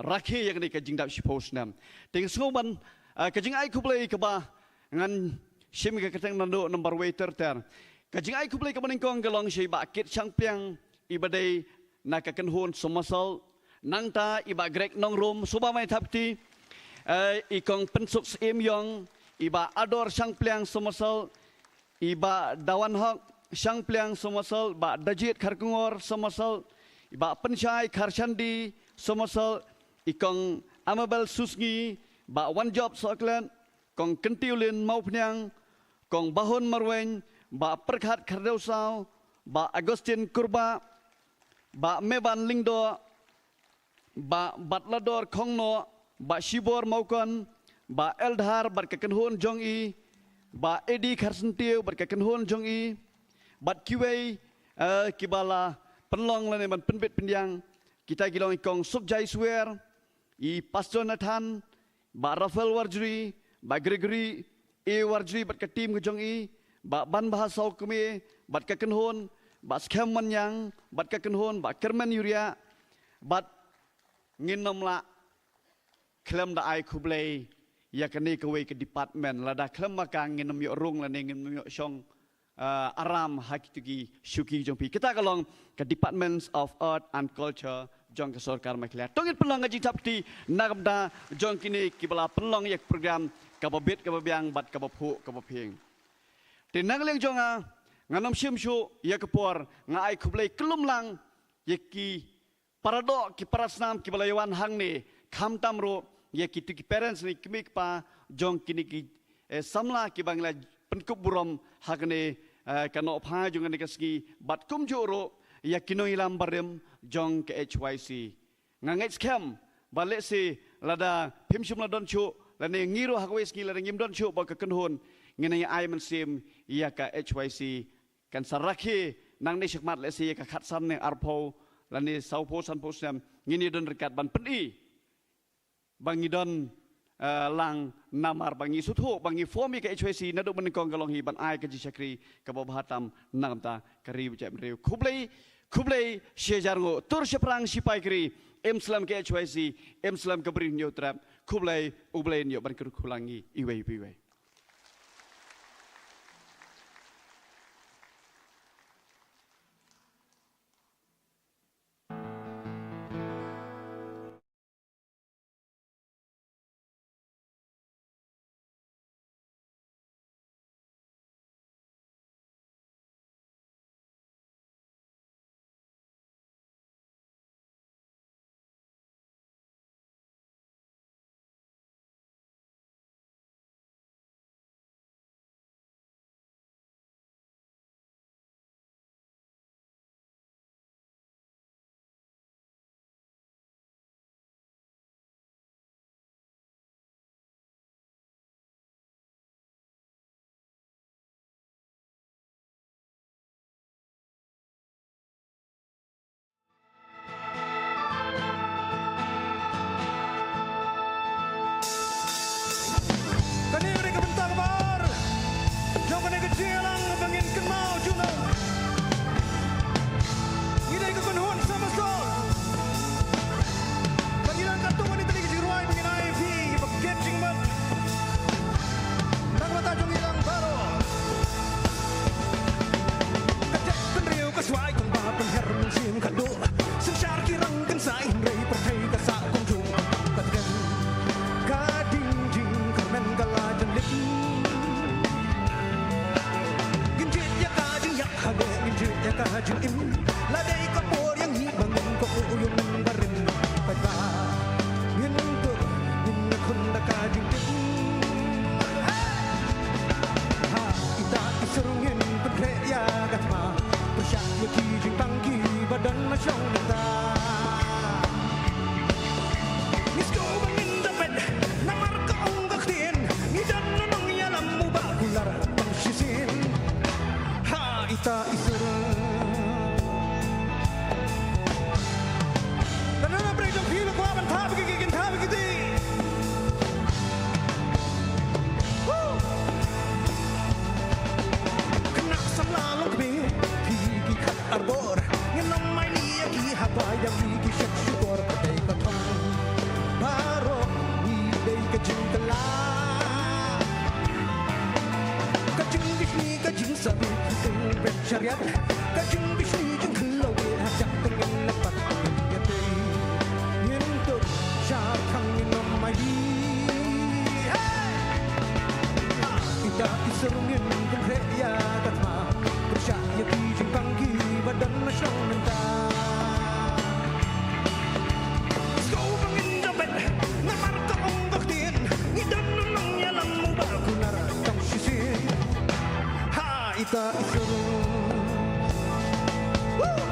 rakhe ïa kane ka jingdap shiphew snem. Te nga sngew ban, ah, ka jingai khublei kaba ngan shim ka kyrteng naduh number wei ter ter. Ka jingai khublei kaba nyngkong ka long sha i Bah Kit Shangpliang iba dei na ka kynhun Somersault. Nangta i Bah Greg Nongrum, sngewbha ban ïa thap kti. Eh, i kong Pynsuk Syiem Ïong, i Bah Ador Shangpliang Somersault, i Bah Dawan Hok Shangpliang Somersault, Bah Dajit Kharkongor Somersault, i Bah Pynshai Kharshandi Somersault, i kong Amabel Susngi, Bah Wanjop Soklet, kong Kyntiulin Mawphniang, kong Bahun Marwein, Bah Pyrkhat Khardewsaw, Bah Augustine Kurbah, Bah Meban Lyngdoh, Bah Batlador Khongnoh, Bah Shibor Mawkon, Bah Eldhar bad ka kynhun jong i, Bah Edi Kharsyntiew bad ka kynhun jong i, bad kiwei, eh, kiba la pynlong lane ban pynbit pyndiang, kita ki long i kong Sukjai Swer, i Pastor Nathan, Bah Raphael Warjri, Bah Gregory A Warjri bad ka team ka jong i, Bah Banbha Sawkmie bad ka kynhun, Bah Skhem Manyang bad ka kynhun, Bah Kermen Yuria, bad ngin ym lah khlem da ai khublei ïa kane kawei ka department, lada khlem ma ka ngin ym ïoh rung lane ngin ym ïoh shong, ah, aram ha kito ki shuki jong phi. Kita ka long ka Departments of Art and Culture jong ka sorkar Meghalaya. To ngin pynlong ka jingthap kti na ka bynta jong kine kiba la pynlong ïa ka program kaba bit kaba biang bad kaba phuh kaba phieng. Te na ka liang jong nga, ngan ym shim shuh ïa ka por, nga ai khublei khlem lang ïa ki paradoh ki parasnam kiba la ïa wan hangne, khamtam ruh ïa kito ki parents ne ki kmie ki kpa jong kine ki, eh, samla kiba ngi la pynkup burom ha kane, eh, ka nohphai jong kane ka sngi bad kumjuh ruh ïa ki nongïalam barim jong ka H Y C. Nga ngeit skhem ba lehse Lada phim shym la don shuh, lane ngi ruh ha kawei sngi lada ngim don shuh bad ka kynhun, ngin ïa ai mynsiem ïa ka H Y C. Kan sa rakhe nangne shakhmat lehse ïa ka khatsan ne arphew lane sawphew sanphew snem, ngin ïa don ryngkat ban pyni ba ngi don, eh, lang namar ba ngi sngewthuh ba ngi form ïa ka H Y C naduh mynnyngkong ka long hi ban ai ka jingshakri kaba bha tam na ka bynta ka ri bad jaitbynriew. Khublei, khublei shihajar nguh. Tur shaphrang shipai ka ri, im slem ka H Y C, im slem ka Bri Hynñiewtrep. Khublei, U Blei un ïoh ban kyrkhu lang ïa ngi iwei pa iwei. Kane ka dei ka bynta kaba ar jong kane ka jingïalang ba ngin kynmaw junom. Ngi dei ka kynhun Samasol. Ba ngi don katto katne tylli ka jingrwai ba ngin ai ïa phi ba kit jingmut. Tang kata jong ngi lang baroh. Ka jaitbynriew ka swai tang ba pynher mynsiem khadduh. Synshar ki rang kynsai hynrei pyrthei ka sah kumjuh. Ka dang ka ding jingkyrmen ka la jan lip. Ngin jied ïa ka jingïap hadien ngin jied ïa ka jingim. La dei ka por ïa ngi ba ngin kohnguh ïa u nongbarim. Paidbah ngin tur ngin ïakhun da ka jingtip. Ha ita i sur ngin pynkhreh ïa ka thma. Pyrshah ïa ki jingpang kiba don na shong mynta. Ngi sngewbha ngin da peit namar ka ong ka ktien, ngi don u nongïalam uba kular tang shisien. Ha ita i sur. Lada na pyrshah jong phi ba kwah ban thap ki, ki, kin thap ki ti. Woo! Khynnah samla long kmie, phi ki khat ar bor. Ngin ym mai ni ïa ki haba ïa ki ki shet shukor ka dei ka thong. Baroh ngi dei ka jingkylla. Ka jingbishni ka jingsabit ki teng pet shariat. Ka jingbishni jingkhyllow ïa ha jak teng ngin nang pat ngin ïa tei. Ngin tur sha khang ngin ym mai ni. Hey! Ita i sur ngin pynkhreh ïa ka thma. Pyrshah ïa ki jingpang kiba don na shong mynta. Sngewbha ngin da peit namar ka ong ka ktien, ngi don u nongïalam uba kular tang shisien. Ha ita i sur. Woo!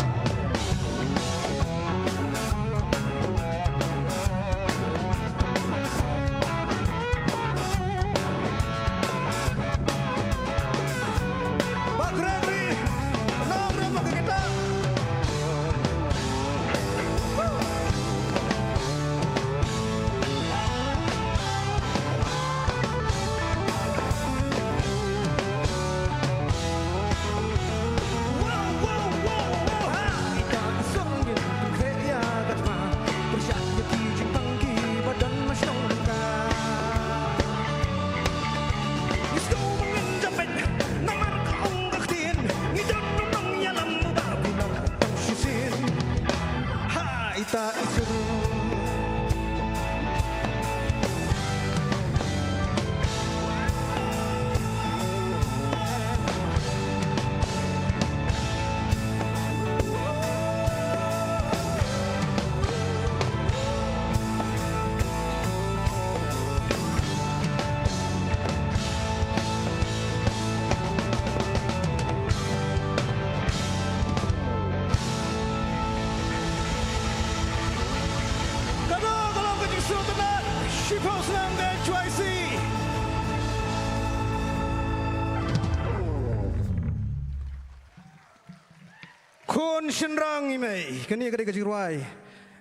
Khun shynrang i mei, kane ka dei ka jingrwai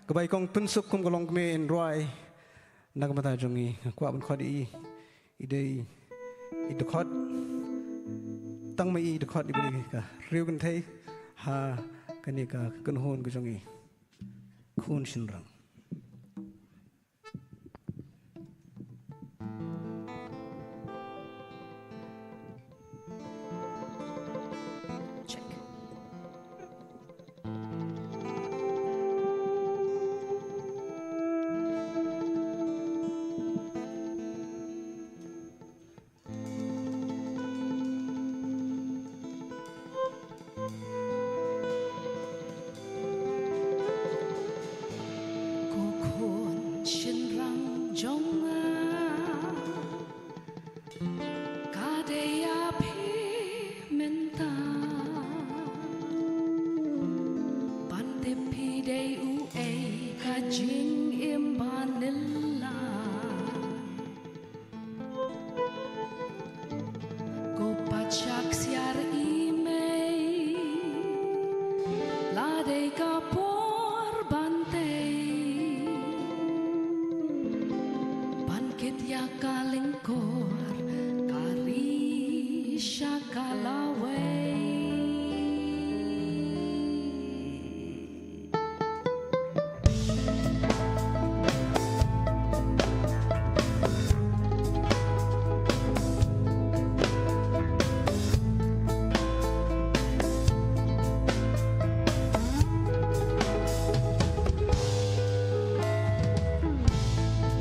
kaba i Kong Pynsuk kum ka longkmie in rwai na ka bynta jong i. Nga kwah ban khot ïa i, i dei i dkhot, tang ma i dkhot iba dei ka riewkynthei ha kane ka kynhun ka jong i. Khun shynrang. Check. Ko khun shynrang jong nga, ka dei ïa phi mynta. Ban tip phi dei uei ka jingim ba nylla. Ko pat shah ksiar i mei, la dei ka por ban tei. Ban kit ïa ka lyngkor ka ri sha ka lawei.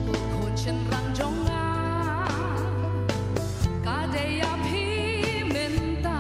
Ko khun shynrang jong nga, ka dei ïa phi mynta.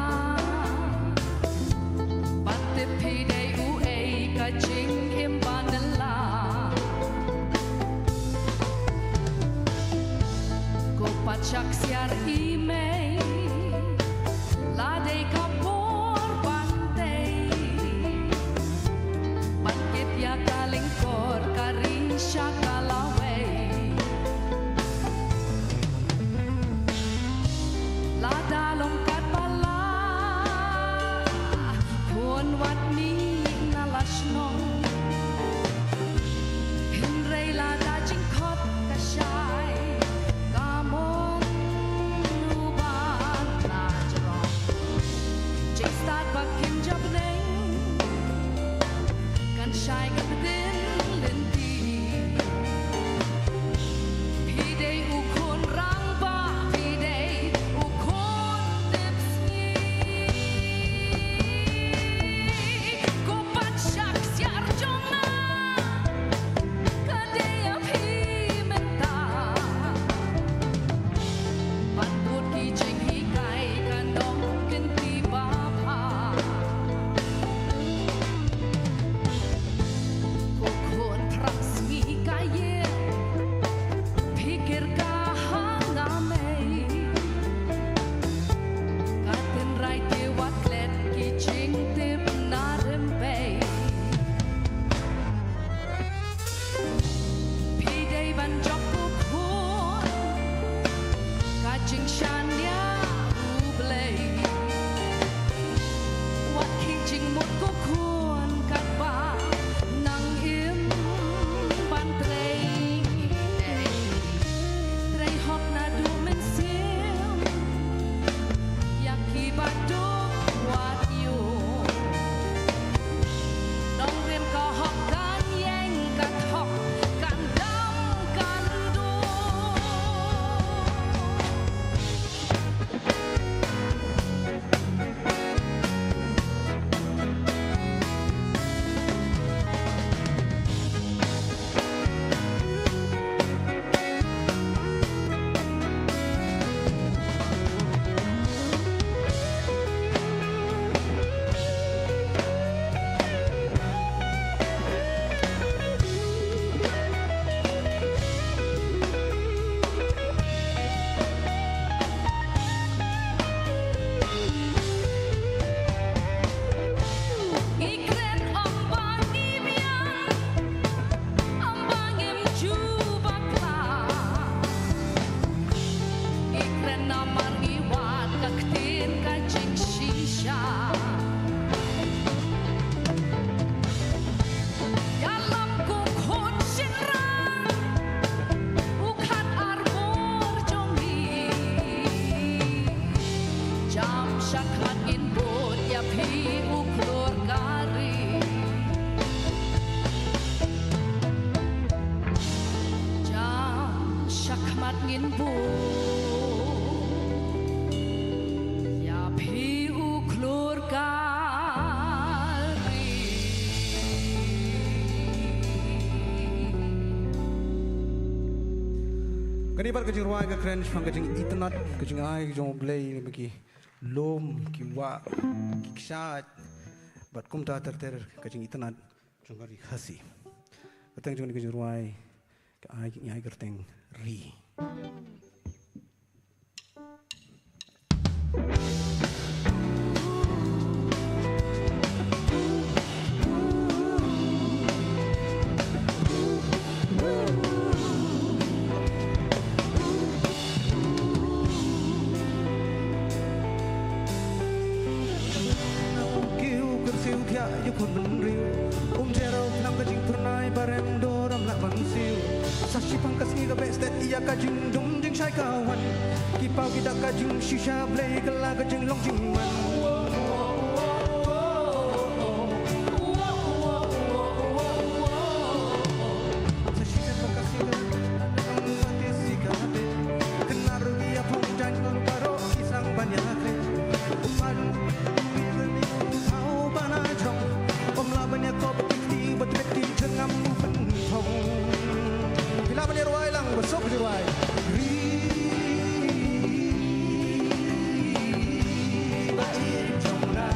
Jam shakhmat ngin bud ïa phi u khlur ka ri. Jam shakhmat ngin bud ïa phi u khlur ka ri. Kane pat ka jingrwai ka kren shaphang ka jingitynnad, ka jingai ka jong U Blei, ba ki lum, ki wah, ki kshaid, bad kumta ter ter ka jingitynnad jong ka ri Khasi. Kyrteng jong kane ka jingrwai ka ai, ki ai kyrteng Ri. Kiew kyrsiew thiah ïa khun bynriew. Um jero phlang ka jingphyrnai, ba rem dor ym lah ban siew. Sa shiphang ka sngi ka beh stet ïa ka jingdum jingshai ka wan. Ki paw ki dak ka jingshisha, Blei kylla ka jinglong jingman. Sa shisien ba ka shisien ba ka shisien ka te kynnar ïa phong jaiñ baroh ki sang ban ïa kre. Uman wi ni hau ban ai jong. Ym lah ban ïa kop ki kti ba tret ki jyrngam u pynthong. Phi lah ban ïa rwai lang ba suk rwai. Ri ba i jong nga.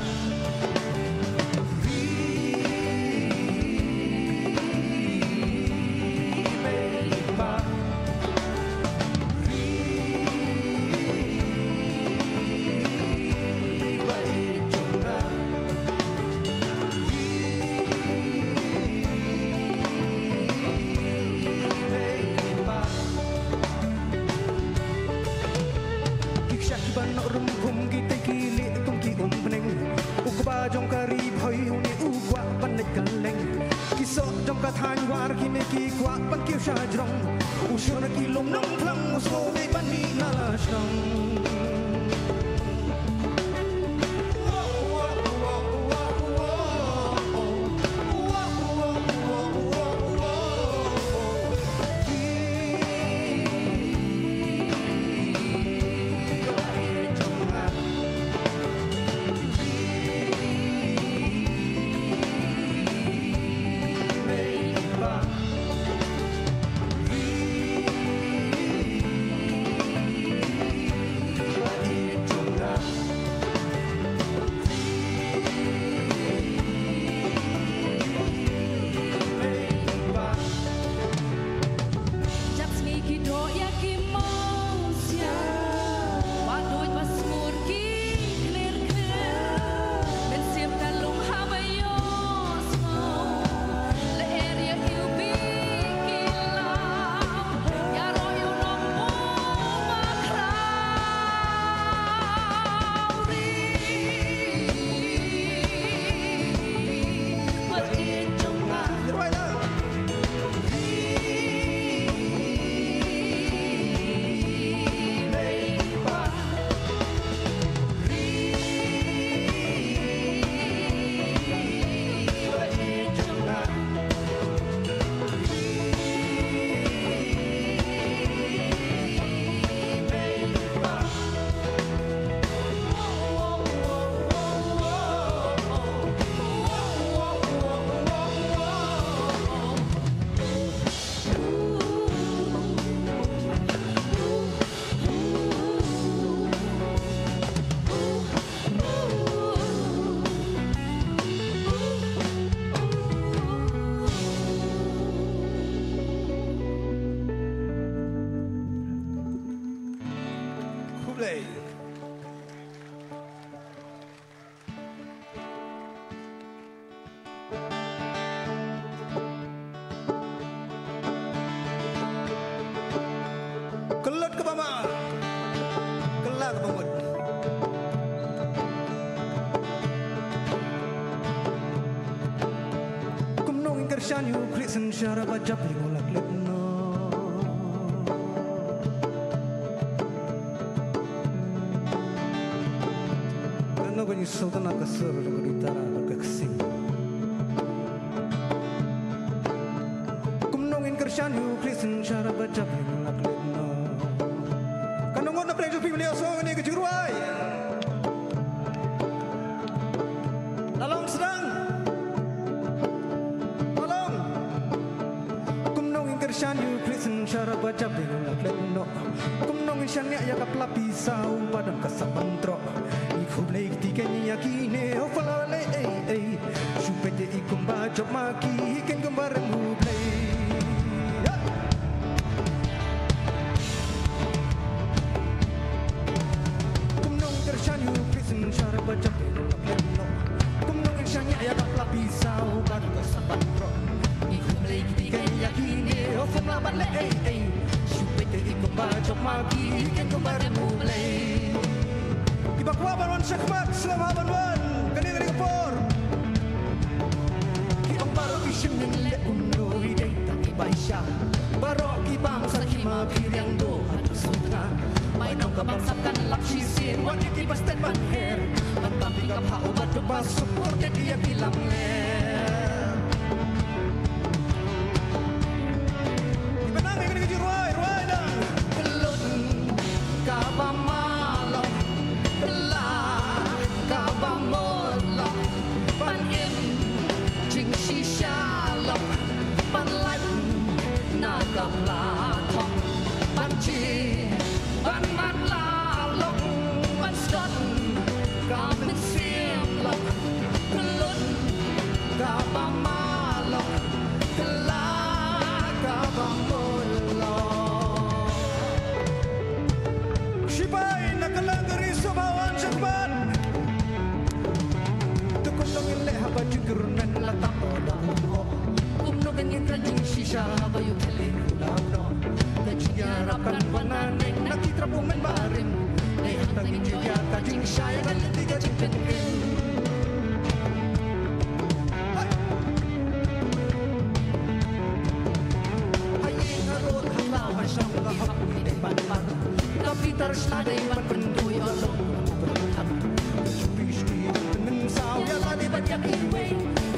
Ki kshaid ki ban noh rymphum, ki tei ki lieh kum ki um bneng. U kba jong ka ri Bhoi une u kwah ban leit kylleng. Ki soh jong ka thaiñ War kine ki kwah ban kiew sha jrong. U shon ki lum nongphlang, u sngew dei ban mih na la shnong. Jap sngi ki doh ïa ki mawsiang, ba duid ba smur ki khlir khlir. Mynsiem ka lum haba ïoh sngew, lyer ïa u bi ki law, ïaroh ïa u nongpop ba khraw. Ri ba ïeit jong nga. Khublei. Kyllot kaba ma. Kylla kaba mut. Kumno ngin kyrshan ïa u khlieh synshar ba jop ïa u la klet noh. Kani sultana ka sur ka dutara ka ksing. Kumno ngin kyrshan ïa u Khristan shara ba jop ïa la klet noh. Ka nongot na pdeng jong phi mynne ïa song ne ka jingrwai. La long sdang. La long. Kumno ngin kyrshan ïa u Khristan shara ba jop ïa la klet noh. Kumno ngin shaniah ïa ka pla pisa u ba don ka sap ban troh. Ngi khublei kti kane ïa kine, oh, pala le ei ei. Shu peit ïa i kumba jop ma ki, hi ken kumba rem U Blei. Kumno ngin kyrshan ïa u Khristan shara ba jop ïa la klet noh. Kumno ngin shaniah ïa ka pla pisa u ba don ka sap ban troh. Ngi khublei kti kane ïa kine, oh, pala ban le ei ei. Shu peit ïa i kumba jop ma ki, hi ken kumba rem U Blei. Kiba kwah ban wan shakhmat, sngewbha ban wan. Kane kane ka por. Ki ong baroh ki shim ïa leh kumno i dei tang i bai sha. Baroh ki bam sa ki ma ki riang do ha tu sukha. Bai nong ka bam sap kan lap shisien, wat ïa ki ba stet ban her. Ban tam phi ka pha u ba tu ba suk por te ki ïa ki lam ler. Ki ba nang ïa kane ka jingrwai, rwai nang. Ka lut kaba malok, ka la kaba mut lok, ban im jingshisha lok, ban lait na ka pla thong, ban jia ban matlah lok, ban sdon ka mynsiem lok, ka lut kaba malok, ka la kaba mut lok. Shipai na ka leng ka ri sngewbha wan shakhmat. To kumno ngin leh haba jingkyrmen la tap la um ho. Kumno kan ngin kren jingshisha haba ïoh khlieh u la noh. Ka jingïarap kan wan nangne na ki trap u mynbarim. Dei hangta ngin ïoh ïa ka jingshai ka lynti ka jingpynkynmaw. Hai. Ha ïing ha rud ha law ha shong la hok ngi dei ban mar. Ka bitar sla dei ban pynduh ïa long. Pynmynsaw ïa lade bad ïa kiwei.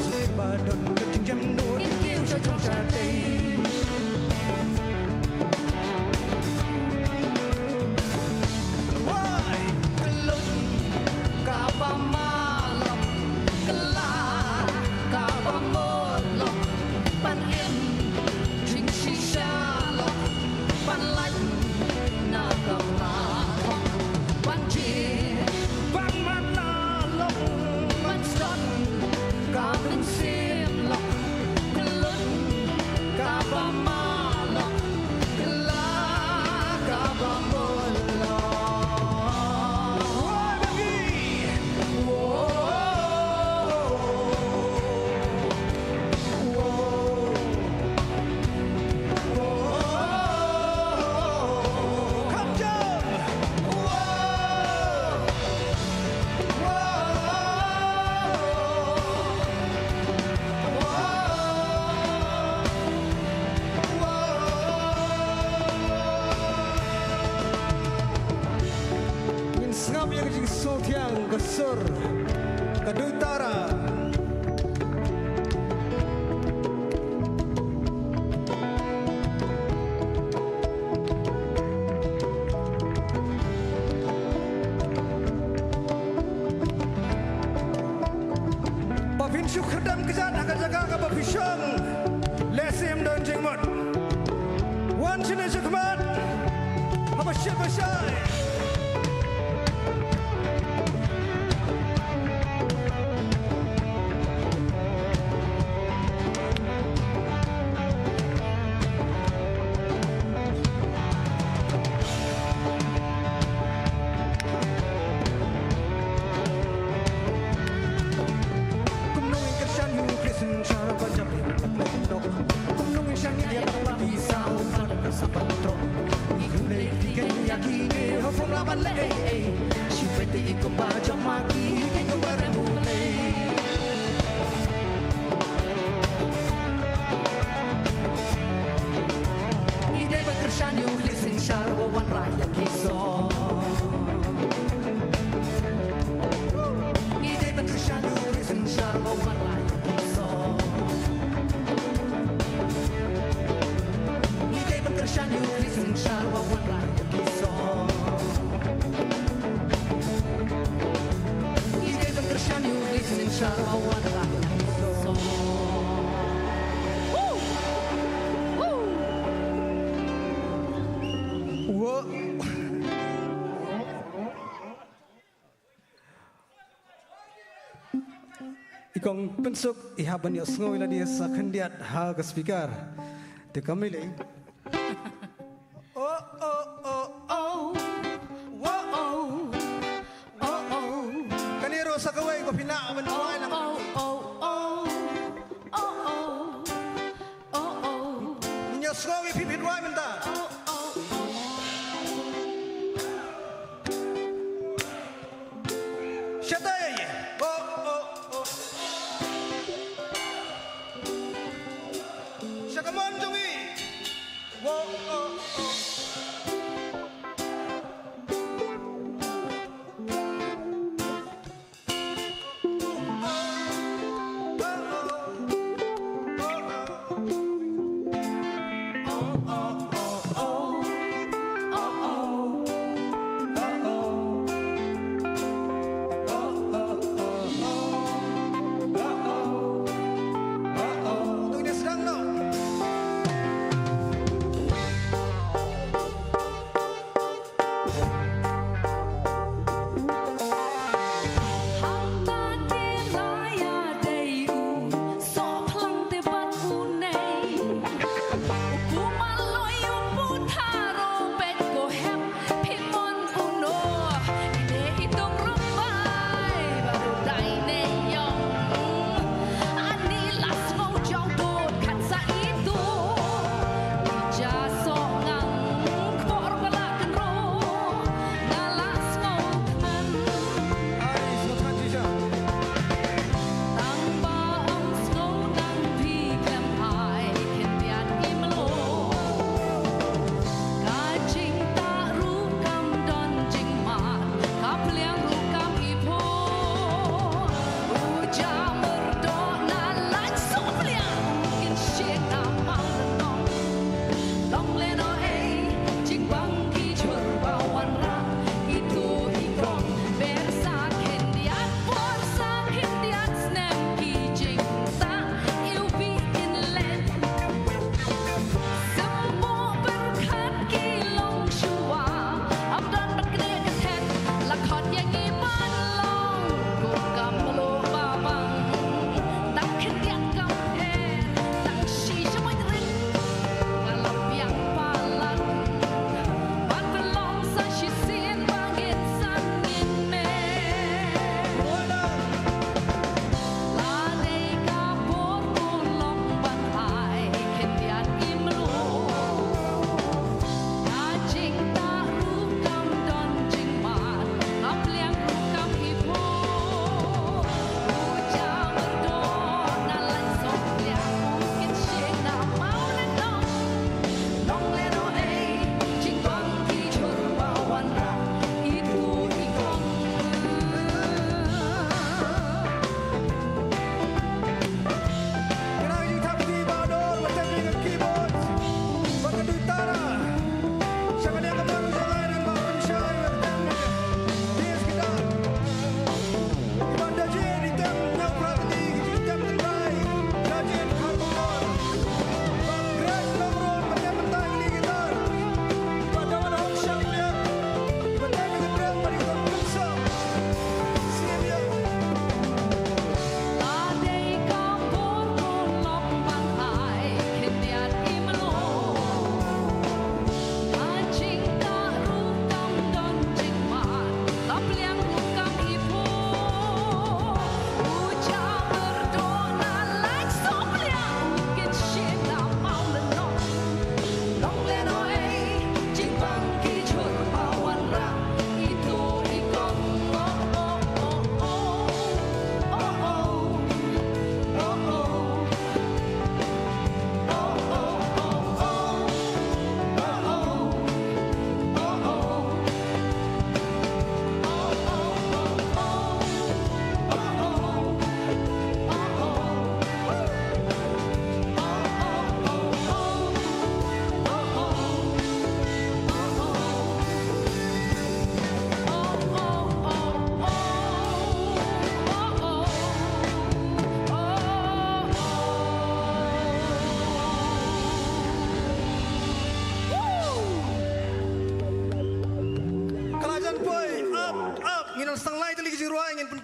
Sngewbha don ka jingjem nud. Ngin kiew sha jong sha tei. Wai, ka lut kaba malok, ka la kaba mut lok, ban im jingshisha lok, ban lait na ka pla thong, ban jia ban matlah lok, ban sdon ka mynsiem lok, ka lut kaba malok, ka la kaba mut lok. Wah, bagi. Whoa. Whoa. Whoa. Come down. Whoa. Ngin sngap ïa ka jingsngewthiang ka sur ka dutara. Ba phin shu khyrdem kjat ha ka jaka kaba phi shong. Lehse ym don jingmut. Wan shane shakhmat. Haba shit ba shai. Wow. I kong Pynsuk i hap ban ïohsngew ïa lade sa khyndiat ha ka speaker. Te kam lei. Oh, oh, oh, oh. Whoa, oh. Oh, oh. Kane ruh sa kawei ko phi lah ban rwai lang. Oh, oh, oh. Oh, oh. Oh, oh. Ngin ïohsngew ïa phi phi rwai mynta. Oh, oh, oh. Shata ïa ïa. Oh, oh, oh. Sha ka mon jong i. Oh, oh, oh.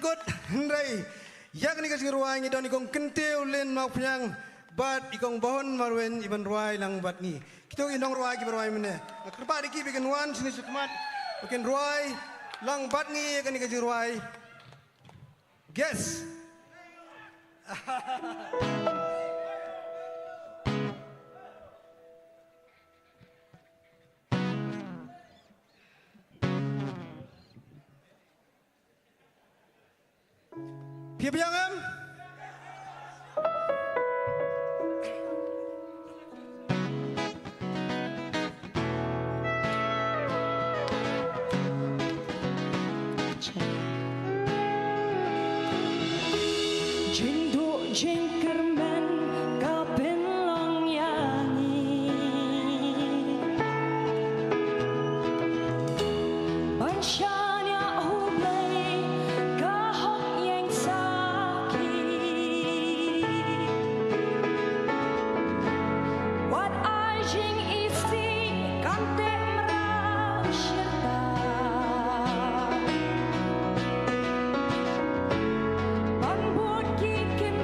Kut, hynrei ïa kane ka jingrwai ngi don i Kong Kyntiew Lin Mawphniang bad i Kong Bahun Marwein i ban rwai lang bad ngi. Kito ki nongrwai kiba rwai mynne. Nga kyrpad ïa ki ba kin wan shane shakhmat ba kin rwai lang bad ngi ïa kane ka jingrwai. Yes. Phi biang em? Jingduh jingkyrmen ka pynlong ïa ngi ban shaniah U Blei ka hok ïeng sakhi. Wat ai jingisih kan teh mraw shirta ban bud ki ktien.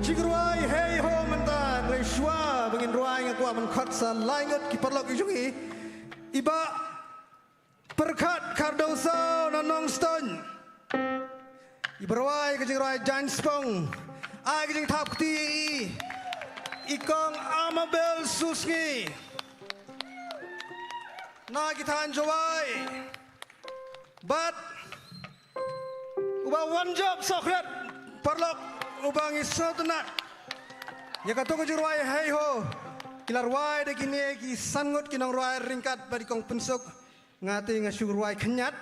Jingrwai Hei Ho mynta, hynrei shuwa ba ngin rwai nga kwah ban khot sa lai ngut ki paralok ki jong ngi. I Bah Pyrkhat Khardosaw na Nongstoiñ. Iba rwai ka jingrwai Jaiñ Spong. Ai ka jingthap kti ïa i. I Kong Amabel Susngi na ki thaiñ Jowai. Bad u Bah Wanjop Sohklet, paralok uba ngi sngewtynnat ïa kato ka jingrwai Hei Ho. Ki la rwai da kine ki san ngut ki nongrwai ryngkat bad i Kong Pynsuk. Nga te nga shu rwai khynñiat.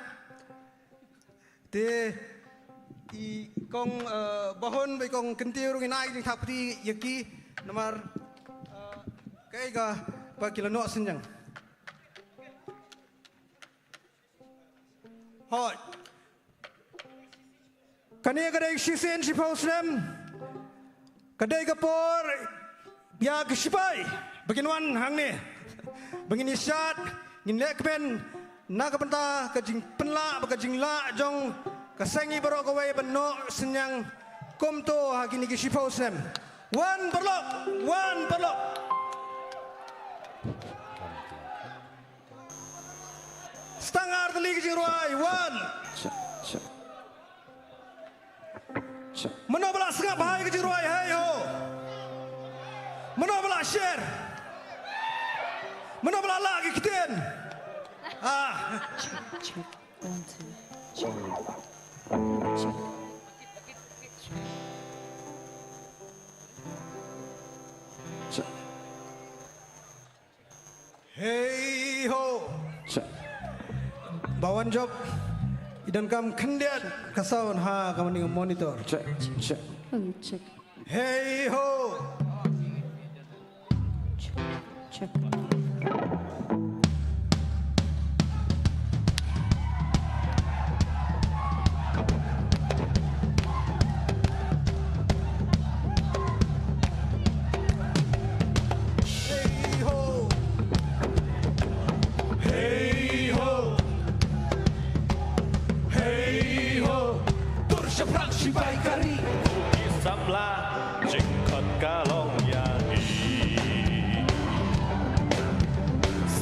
Te i Kong, eh, Bahun bad i Kong Kyntiew ruh ngin ai ka jingthap kti ïa ki namar, eh, kaei kaba ki la noh synñiang. Hooid. Kane ka dei shisien shiphew snem. Ka dei ka por ïa ki shipai ba kin wan hangne ba ngin ïashad, ngin leh kmen na ka bynta ka jingpynlah bad ka jinglah jong ka seng i baroh kawei ban noh synñiang kumto ha kine ki shiphew snem. Wan paralok, wan paralok. Stang ar tylli ka jingrwai, wan. Check, check. Check. Mano ba la sngap ha ka jingrwai Hei Ho? Mano ba la share? Mano ba la lah ki ktien? Ah. Check, check. One, two. Check. Check. Check. Hei ho. Check. Bah Wanjop, i donkam khyndiat ka sound ha ka monitor. Check, check. Oh, check. Hei ho. Check, check. Hei ho. Hei ho. Hei ho. Tur shaphrang shipai ka ri. Ki samla jingkhot ka long ïa ngi.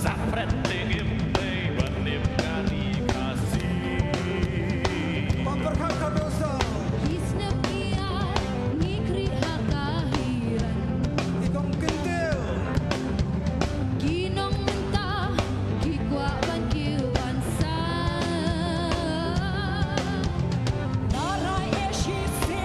Sa pret te ngim dei ban im ka ri Khasi. Pamperkhat ka dosa. Ki snem ki ar ngi khriah ha ka hiran. I kong Kyntiew. Ki nong mynta ki kwah ban kiew ban sah. Narai e shi se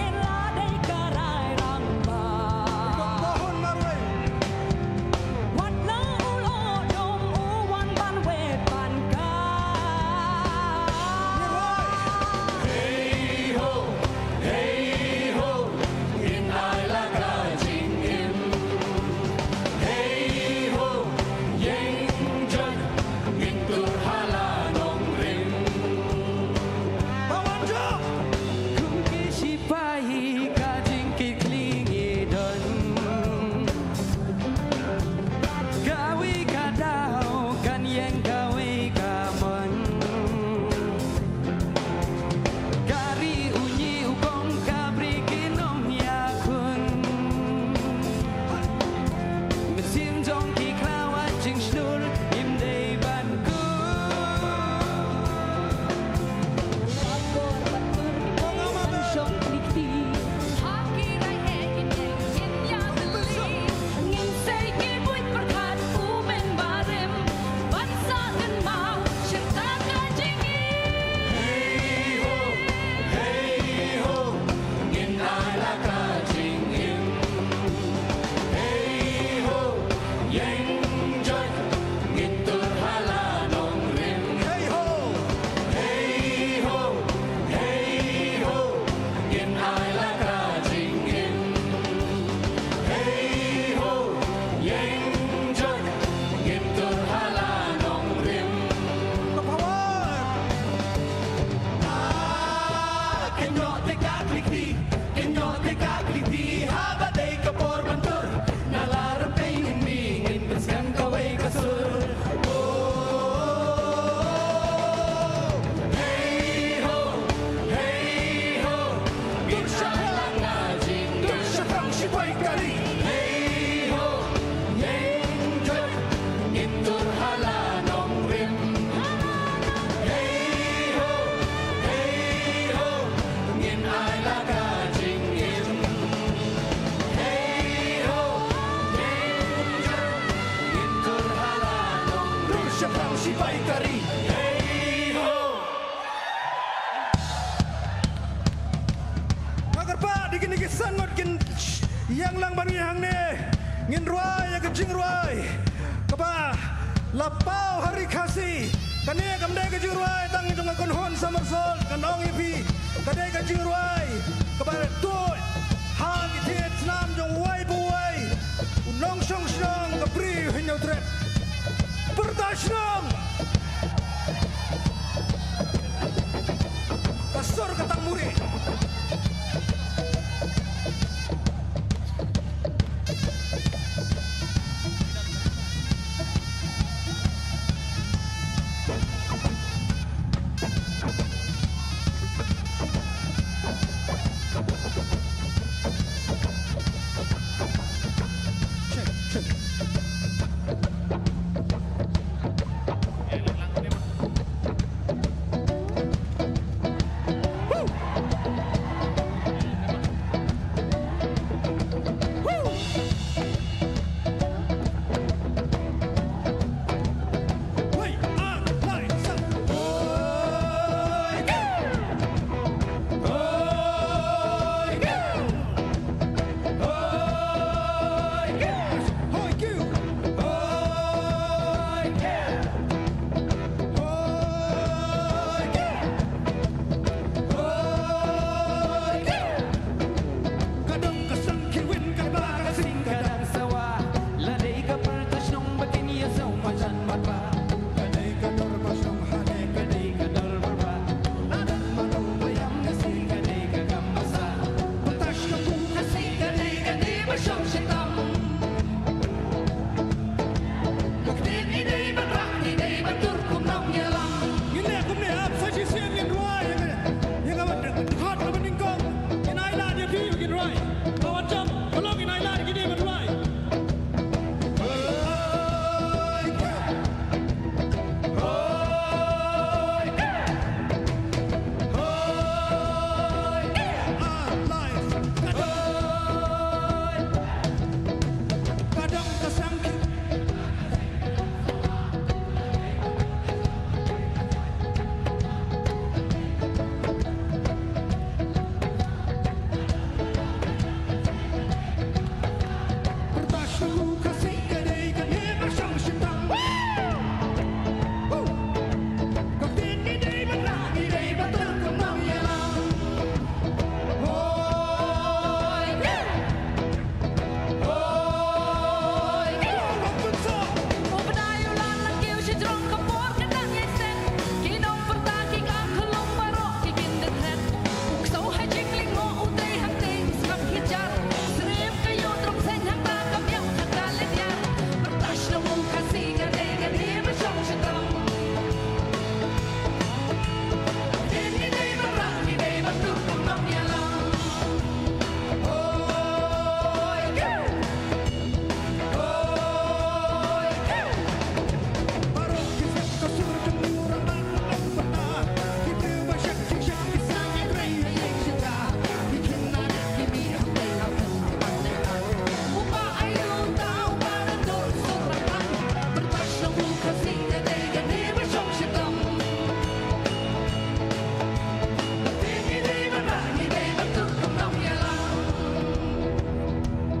Kin ïeng lang ban ïa hangne, ngin rwai ïa ka jingrwai kaba la paw ha ri Khasi. Kane kam dei ka jingrwai tang jong ka kynhun Summersault, ngan ong ïa phi, ka dei ka jingrwai kaba tuid ha ki thied snam jong uwei pa uwei u nongshong shnong ka Bri u Hynñiewtrep. Pyrta shnong. Ka sur ka tang muri. Ngin leh kumne, ap sa shisien ngin rwai ïa ka, ïa ka dkhot kaba nyngkong. Ngin ai lad ïa phi, ngin rwai. Ka wat jam ka long, ngin ai lad ïa kine ban rwai.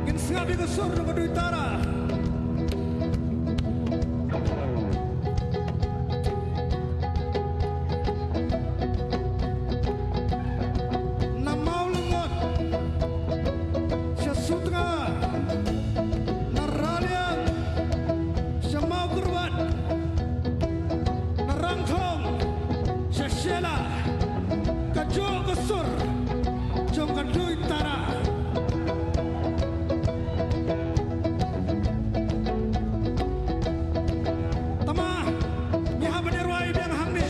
Ngin sngap ïa ka sur na ka Duitara. Na Mawlyngot sha Sutnga, na Raliang sha Mawkyrwat, na Rangthong sha Shella, ka jong ka sur jong ka Duitara. Tangba ngi hap ban rwai biang hangne.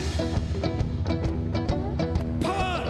Power.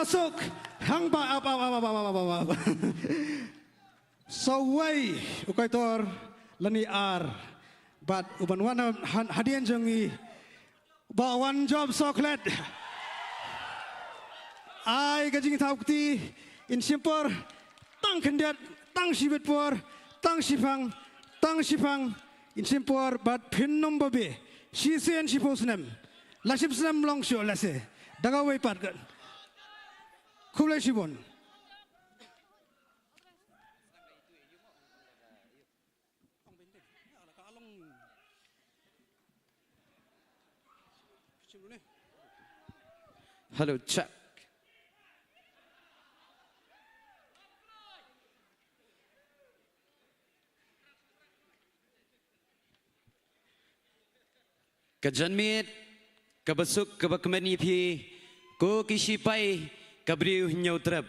Suk, hang ba ap, ap, ap. Sa wei, u kaitor, lane ar. Bad u ban wan ha-, ha-, hadien jong ngi. Ba wan jop soklet. Ai ka jingthaw kti, in shim por, tang khyndiat, tang shibit por, tang shiphang, tang shiphang, in shim por, bad phin nym babe, shisien shiphew snem. La shiphew snem long shuh lehse. Da kawei pat kan. Khublei shibun. Hello, check. Ka janmiet, kaba suk, kaba kmen ïa phi, ko ki shipai, ka briew Hynñiewtrep.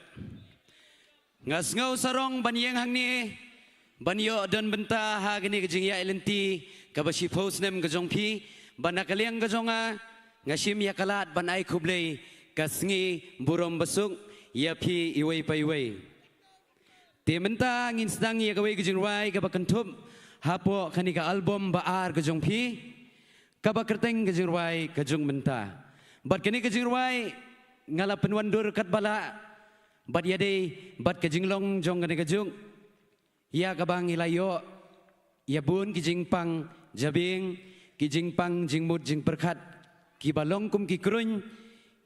Nga sngew sarong ban ïeng hangne, ban ïoh don bynta ha kane ka jingïaid lynti, kaba shiphew snem ka jong phi, bad na ka liang ka jong nga, nga shim ïa ka lad ban ai khublei, ka sngi burom basuk, ïa phi iwei pa iwei. Te mynta ngin sdang ïa kawei ka jingrwai kaba kynthup hapoh kane ka album ba ar ka jong phi, kaba kyrteng ka jingrwai Ka Juk Mynta. Bad kane ka jingrwai nga la pynwandur katba lah bad ïadei bad ka jinglong jong kane ka juk, ïa kaba ngi la ïoh ïa bun ki jingpang jabieng, ki jingpang jingmut jingpyrkhat, kiba long kum ki kruiñ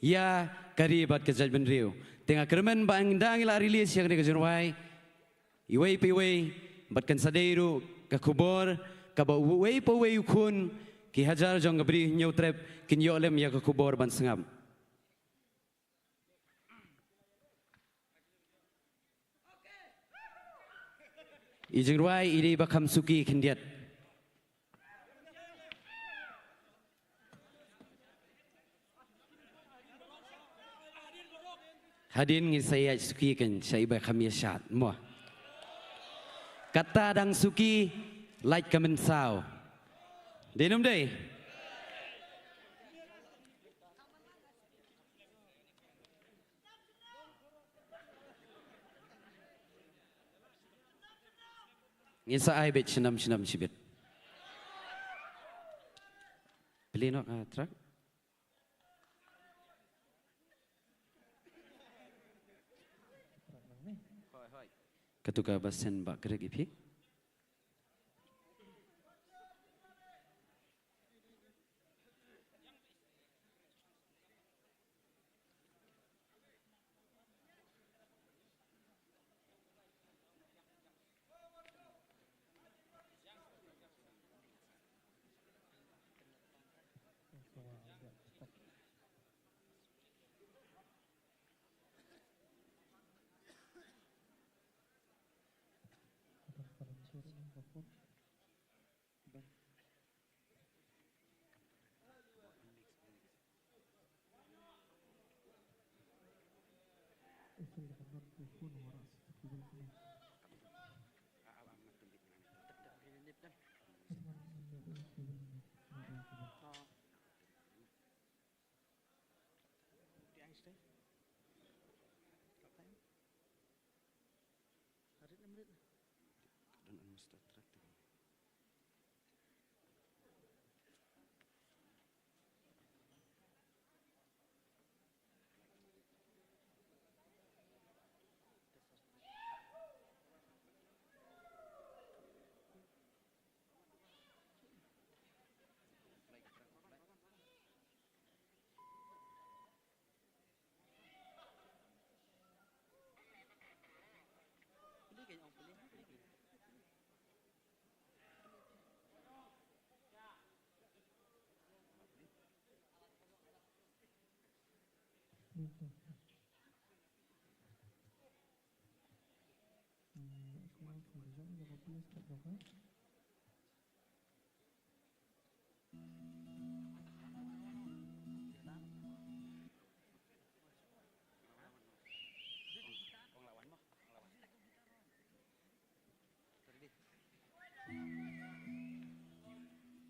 ïa ka ri bad ka jaitbynriew. Te nga kyrmen ba ynda ngi la release ïa kane ka jingrwai, iwei pa iwei, bad kan sa dei ruh ka khubor kaba uwei pa uwei u khun, ki hajar jong ka Bri Hynñiewtrep kin ïoh lem ïa ka khubor ban sngap. I jingrwai i dei ba kham suki khyndiat. Hadien ngin sa ïaid suki kan sha i ba kham ïa shad mo. Kata dang suki lait ka mynsaw. Dei ne ym dei? Ngin sa ai beit snem snem shibit. Plie noh ka track. Katu ka ba send ba krek ïa phi.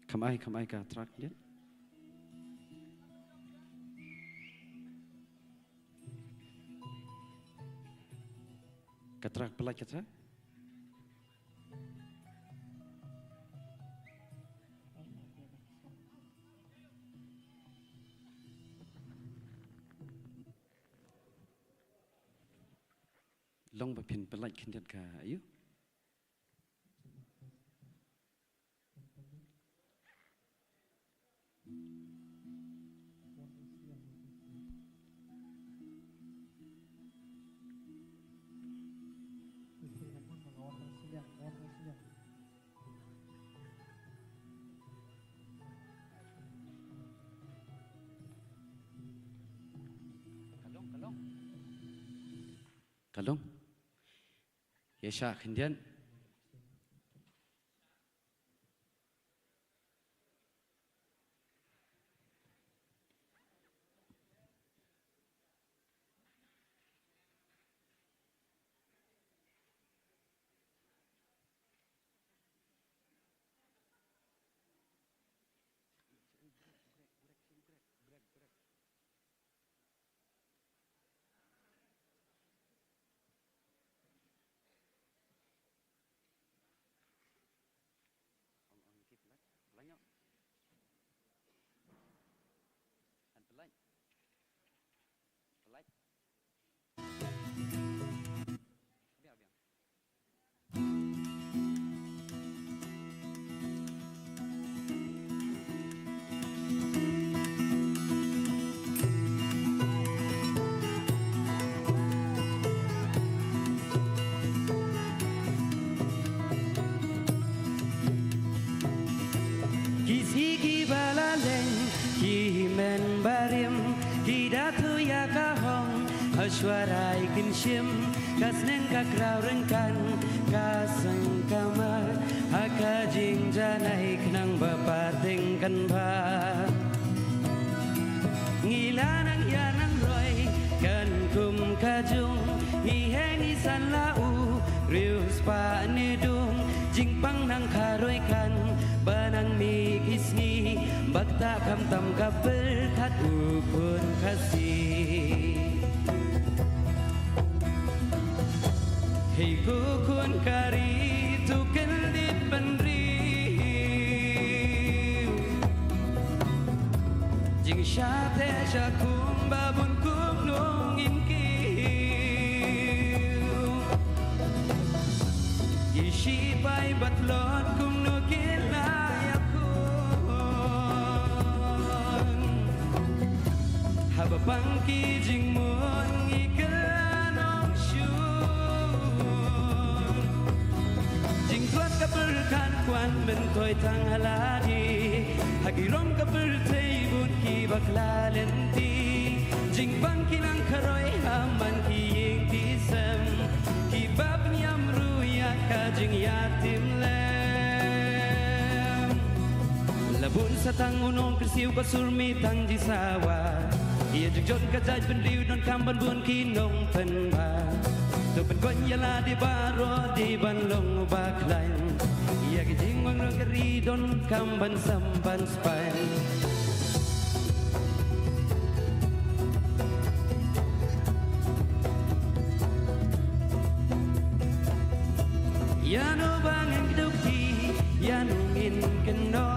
Kham ai, kham ai ka track ïa. Ka tra, pyllait ka tra. Long ba phin pyllait khyndiat ka, aïu? Ka long, ka long. Ka long. Ïa shah khyndiat. Ong, ong, ki pyllait. Pyllait noh. Han pyllait. Pyllait. Biang, biang. Ki sngi kiba la leit, ki hynmen barim, ki da tuh ïa ka hok, ha shuwa rai kin shim, ka sneng ka kraw ryngkat, ka seng ka mar, ha ka jingjanai khnang ba pateng kan bha. Ngi la nang ïa nang roi, kan kum ka jong, ngi heh ngi san la u, riewspah ne dung, jingpang nang kharoi kan, ba nang mih ki sngi, bad ta khamtam ka pyrkhat u khun Khasi. Hei ko khun ka ri, to kyndit bynriew. Jingshah te shah kumba bun kumno ngim kiew. Ki shipai ba tlot kumno kin la ïakhun. Haba pang ki jingmut ngi kylla nongshun. Jingtlot ka pyrkhat kwah myntoi tang ha lade. Ha ki rong ka pyrthei bun ki bakla lynti. Jingpang ki nang kharoi ha man ki ïing ki sem. Kiba pynïam ruh ïa ka jingïatim lem. La bun sa tang u nongkyrsiew ka sur mih tang jingsawar. Ïa jingjot ka jaitbynriew donkam ban bun ki nongpynbha. To pynkoit ïa lade baroh dei ban long uba khlaiñ. Ïa ki jingwanrah ka ri donkam ban sam ban spah. Ïa no ba ngin kdup ti, ïa no ngin kynnoh,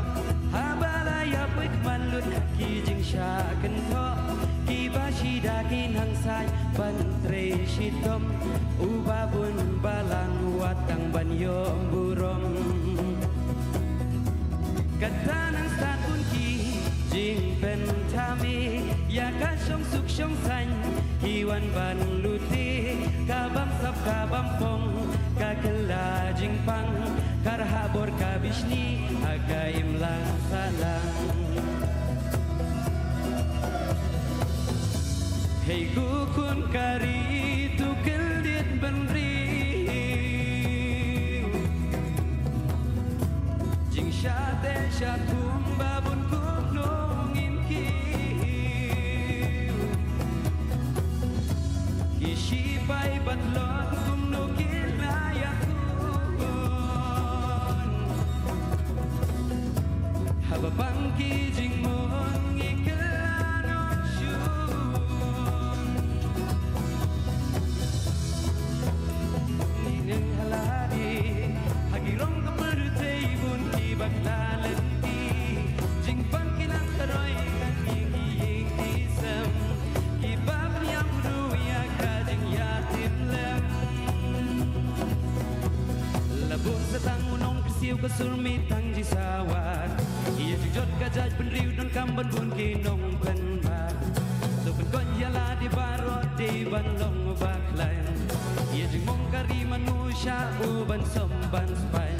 haba la ïa poi kman lut ha ki jingshah kynthoh, kiba shida ki nang sait ban trei shitom, uba bun balang wat tang ban ïoh burom. Kata nang stad bun ki jingpynthame, ïa ka shong suk shong saiñ, ki wan ban lute, ka bam sap ka bam phong, ka kylla jingpang, ka rah bor ka bishni, ha ka imlang sahlang. Hei ko khun ka ri, to kyndit bynriew. Jingshah te shah kumba bun kumno ngim kiew. Ki shipai ba tlot kumno kin la ïakhun. Haba pang ki jingmut ngi kylla nongshun. Bun sa tang u nongkyrsiew ka sur mih tang jingsawar. Ïa jingjot ka jaitbynriew donkam ban bun ki nongpynbha. To pynkoit ïa lade baroh dei ban long bakhlaiñ. Ïa jingmong ka ri mano shah u ban som ban spaiñ.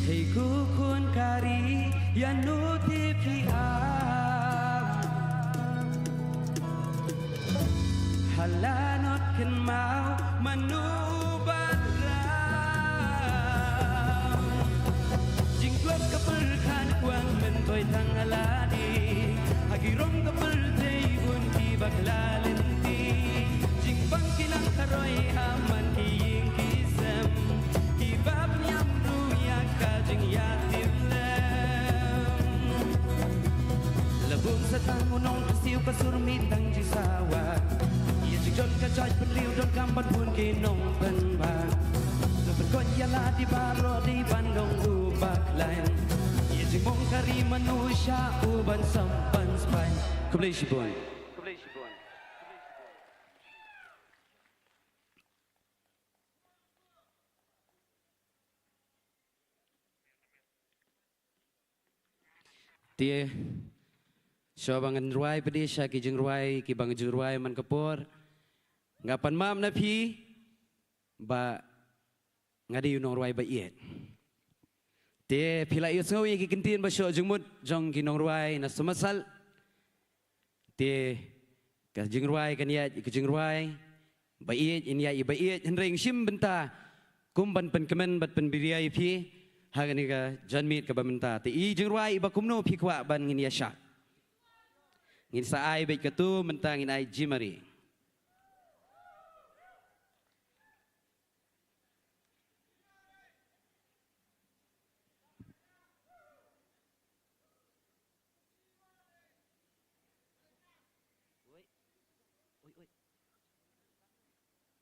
Hei ko khun ka ri, ïano te phi ap? Ha la not kynmaw mano ban ram. Jingkwah ka pyrkhat kwah myntoi tang ha lade. Ha ki rong ka pyrthei bun ki bakla lynti. Jingbang ki nang kharoi ha man ki ïing ki sem. Ki bap niam ruh ïa ka jingïatim lem. La bun sa tang u nongkyrsiew ka sur mih tang jingsawar. Ïa jingjot ka jaitbynriew donkam ban bun ki nongpynbha. To pynkoit ïa lade baroh dei ban long u bakhlaiñ. Ïa jingmong ka ri mano shah u ban som ban spaiñ. Khublei shibun. Te shuwa ba ngan rwai pat de sha ki jingrwai kiba nga ju rwai man ka por, nga pan map na phi ba nga dei u nongrwai ba ïeit. Te phi la ïohsngew ïa ki kyntien ba shoh jingmut jong ki nongrwai na Somersault. Te ka jingrwai kan ïaid ka jingrwai, ba ïeit in ïaid ba ïeit, hynrei ngi shim bynta kum ban pynkmen bad pynbiria ïa phi ha kane ka janmiet kaba mynta. Te i jingrwai iba kumno phi kwah ban ngin ïa shah? Ngin sa ai beit katu, mynta ngin ai Jimari. Oi. Oi, oi.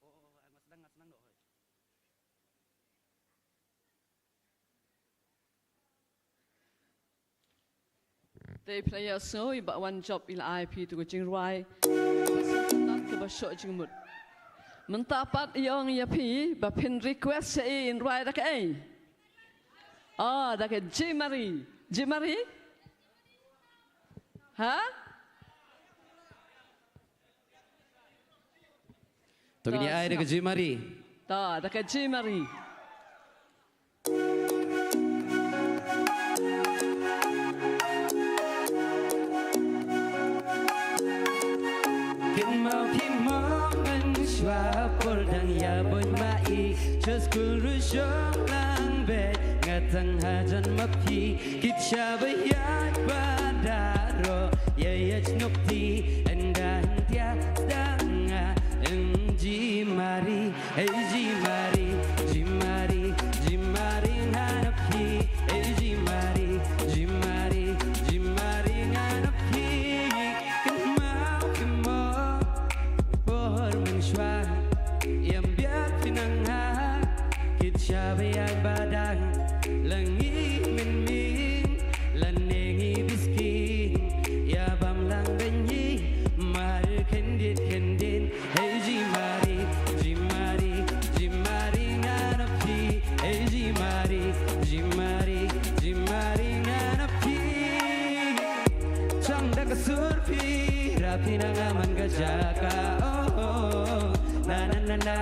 Oh, oh, oh, nga sdang, nga sdang doh, oi. Te phi la ïohsngew i Bah Wanjop i la ai phi tu ka jingrwai kaba shoh jingmut. Mynta pat i ong ïa phi ba phin request sha i in rwai da kaei? Oh, da ka Jimari. Jimari? Ha? To ngin ïa ai da ka Jimari. To, da ka Jimari. Kynmaw phi mo ban shuwa por dang ïa bun ma i. Sha skul ruh shong lang beit nga tang hajan ma phi. Kit shaba ïaid ba daro ïa ïa chnok ti. Ynda hyntia sdang nga ym Jimari. Ei Jimari, Jimari, Jimari nga na phi. Ei Jimari, Jimari, Jimari nga na phi. Kynmaw kynmaw por mynshuwa ïa ym biang phi nang ha. Kit shaba ïaid ba dang la ngi mynmiet lane ngi biskin. Ïa bam lang beiñ hi mar kyndit kyndit. Ei Jimari, Jimari, Jimari nga na phi. Ei Jimari, Jimari, Jimari nga na phi. Chang da ka sur phi ra phi na nga man ka jaka. Oh, oh, oh. Na na na na.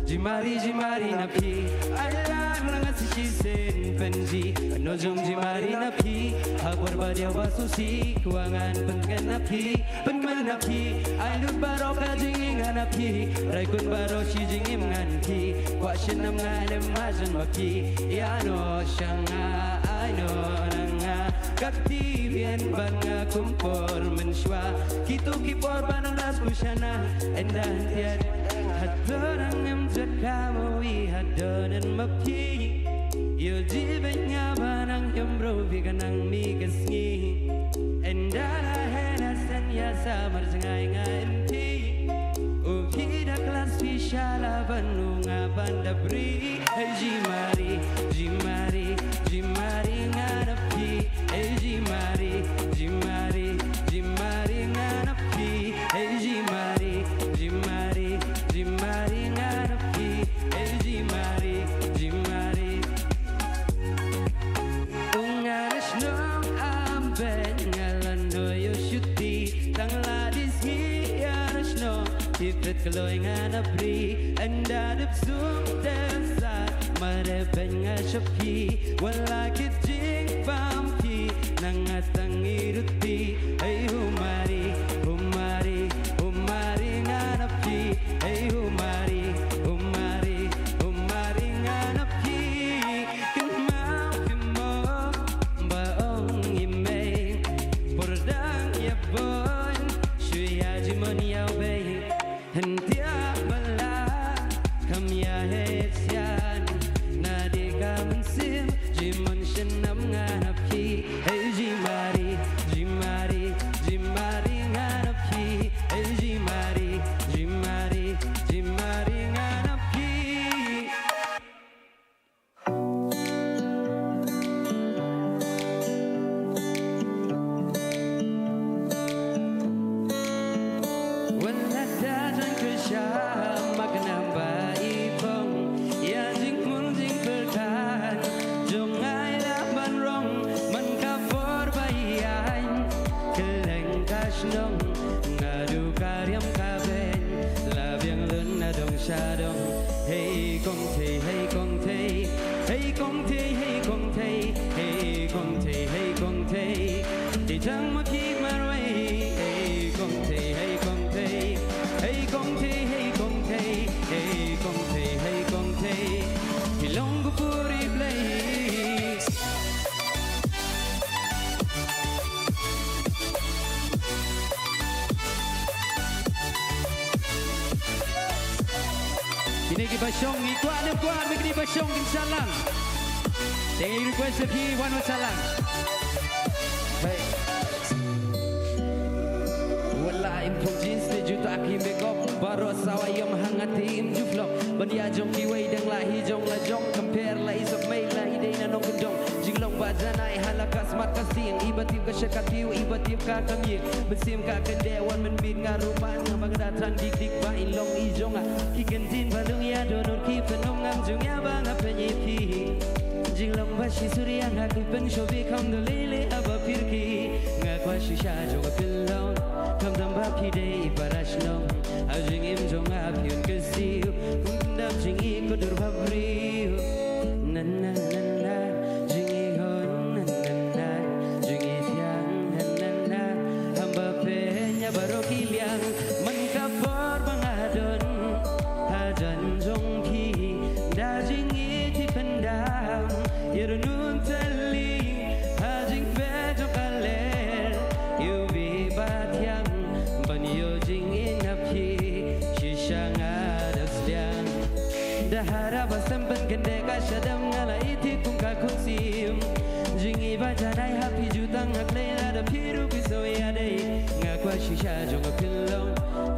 Jimari, Jimari na phi. Ai lang lang a si shisien pynji. No jong Jimari na phi. Ha por ba diaw ba susi kwah ngan pynkmen na phi. Pynkmen na phi, ai lut baroh ka jingïeit nga Na phi, rai kun baroh shi jingim ngan phi. Kwah shen nam nga lem ma jan ma phi. Ïa no shang nga, ai no nang nga. Ka kti bien ban nga kum por mynshuwa. Kito ki por ban nga sku shana. Enda hyntiat. Hato nang em jaka ma wi hato nen ma phi. Ïoh ji bad nga ba nang ïam bro phi ka nang mi ka sngi. Ynda la heh na seng ïa sa mar jngai nga en phi. U phi da klas phi sha la ban u nga ban da bri. Hei ji mari, ji mari, ji mari nga na phi. Hei ji mari, ji mari, ji mari nga na phi. Hei ji mari, ji mari, ji mari nga na phi. Hei ji mari, ji mari. Ung nga na shnong am ben nga la no ïoh shuti. Tang la di sngi ïa na shnong ti pet kloi nga na bri. Ynda dep sum dep sat mare ben nga sha phi. Wan la kit jingbam phi nang nga tang i ruti. Hei humari, humari, humari nga na phi. Hei humari, humari, humari nga na phi. Kynmaw phi mo ba ong i mei. Por dang ïa bun shu ïa jingmon ïa u bei. Hyntiat ba la kham ïa heh sian. Na dei ka mynsiem jingmon shen nam nga na phi. Hei ji mari, ji mari, ji mari nga na phi. Hei ji mari, ji mari, ji mari nga na phi. Wan la da jan kyrsha ma ka nam ba i phong. Ïa jingmut jingpyrkhat jong nga i la ban rong man ka por ba i aiñ. Kylleng ka shnong nga du ka riam ka beiñ. La biang lun na dong sha dong. Hei kong thei, hei kong thei, hei kong thei, hei kong thei, hei kong thei, hei kong thei. Dei tang ma phi marwei. Hei kong thei, hei kong thei, hei kong thei, hei kong thei, hei kong thei, hei kong thei. Phi long ko puri blei. Kine ki ba shong ngi kwah ne kwah, kine ki ba shong kin salang. Te ngi request ïa phi wan wan salang. Hey. Wala im phong jeans te juta ki makeup, baroh sawa ïom hangta im ju flop. Ban ïa jong kiwei dang la hi jong la jong, compare la i sok mei la i dei na nongkyndong. Jinglong ba janai ha la ka smat ka stiang, i ba tip ka shaka tiu, i ba tip ka kam ïing. Mynsiem ka kynde wan mynmiet nga ruh pat nga ba nga da than dik dik ba in long i jong nga. Ki kyntien ba dung ïa don ki pynlong ngam jong ïa ba nga pynïap phi. Jinglong ba shi sur ïa nga ki pynshoh bi kham dei lei lei ha ba pyrki. Nga kwah shisha jong ka pynlong. Khamtam ba phi dei i para shnong. Ha jingim jong nga phi un kyrsiew. Pyndap jingïeit ko dur ba briew. Na na na na. Jingïeit hon na na na. Jingïeit thiang na na na. Haba pynïap baroh ki liang. Man ka por ba nga don. Hajan jong phi. Da jingïeit phi pyndam. Ïa ruh nun tylli. Ha jingpeit jong ka leh. Ïa u Blei ba thiang. Ban ïoh jingïeit na phi. Shisha nga da sliang. Da hara ba sem pynkyndit ka shadem nga la ïeit kum ka khun sim. Jingïeit ba janai ha phi jutang ha khlei lada phi ruh phi sngewdei. Nga kwah shisha jong nga pynlong.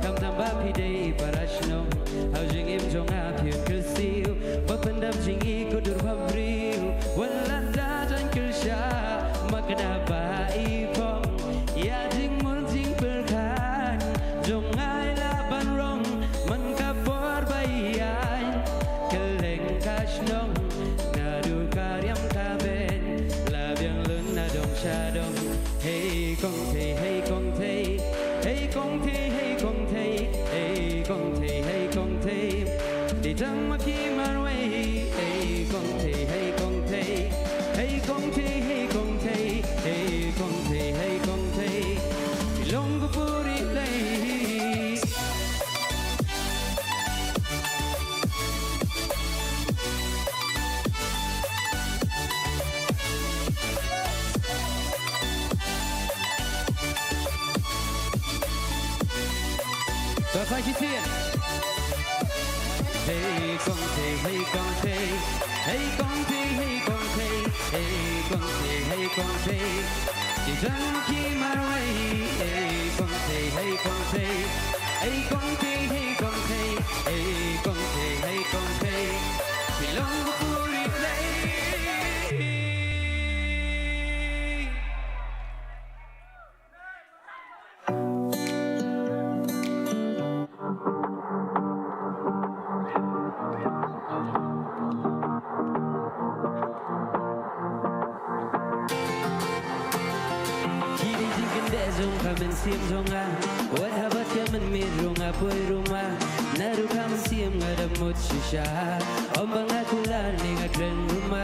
Khamtam ba phi dei i para shnong. Ha jingim jong nga phi un kyrsiew. Ba pyndap jingïeit ko dur ba briew. Wat la da jan kyrsha. Ma kane ba i phong. Ïa jingmut jingpyrkhat. Jong nga i la ban rong. Man ka por ba ïaid. Kylleng ka shnong. Naduh ka riam ka beiñ. La biang lun na dong sha dong. Hei kong thei, hei kong thei. Hei kong thei, hei kong thei. Hei kong thei, hei kong thei. Dei tang ma phi marwei. Hei kong thei, hei kong thei. Hei kong thei, hei kong thei. Hei kong thei, hei kong thei. Phi long ko puri lei. Ba phai shisien. Hey kong tei, hey kong tei, hey kong tei, hey kong tei, hey kong tei, hey kong tei. Ki jang ki marwei, hey kong tei, hey kong tei, hey kong tei, hey kong tei, hey kong tei, hey kong tei. Ki long puri play. Ki dei jingkyndit jong ka mynsiem jong nga. Wat haba ka mynmiet ruh nga poi ruh ma. Naduh ka mynsiem nga da mut shisha. Ym ba nga kular ne nga kren ruh ma.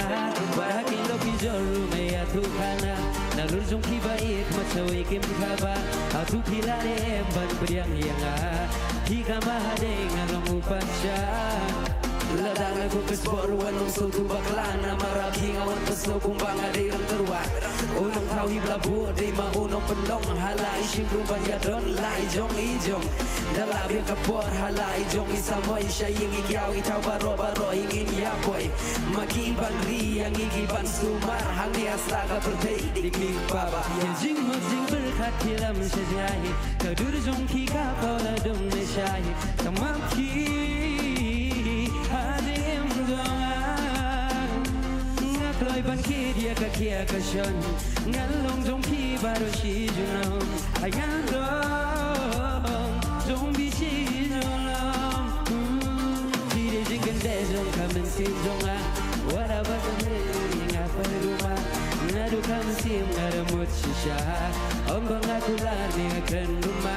Wat ha ki lok ki jor ruh nga ïathuh khana. Nalor jong phi ba ïeit ma shawei kim khaba. Hato phi la ne em ban pdiang ïa nga. Phi kama hadei nga long u pasha. Lada nga kut ka sport ruh wan ym sngewthuh bakla. Namar ha phi nga wan pynsngew kumba nga dei rang tyrwa. U nongthaw hi ba la buh dei ma u nongpynlong. Ha la i shynrut ba ïadon la i jong i jong. Da la biang ka por ha la i jong i samoi sha ïing i kiaw i thaw baroh baroh i ngin ïa poi. Ma ki ban ri ïa ngi ki ban sumar hangne ha sla ka pyrthei dei ki paba. Ïa jingmut jingpyrkhat ki lam sha jngai. Ka dur jong ki ka paw la dum ne shai. Ka map ki ha jingim jong nga. Nga kloi ban kit ïa ka khia ka shon. Ngan long jong phi baroh shi junom. Ai ngan long jong phi shi junom. Hmm, phi dei jingkyndit jong ka mynsiem jong nga. Wat haba ka mut nga pyrshah ruh ma. Naduh ka mynsiem nga da mut shisha. Ym ba nga kular ne nga kren ruh ma.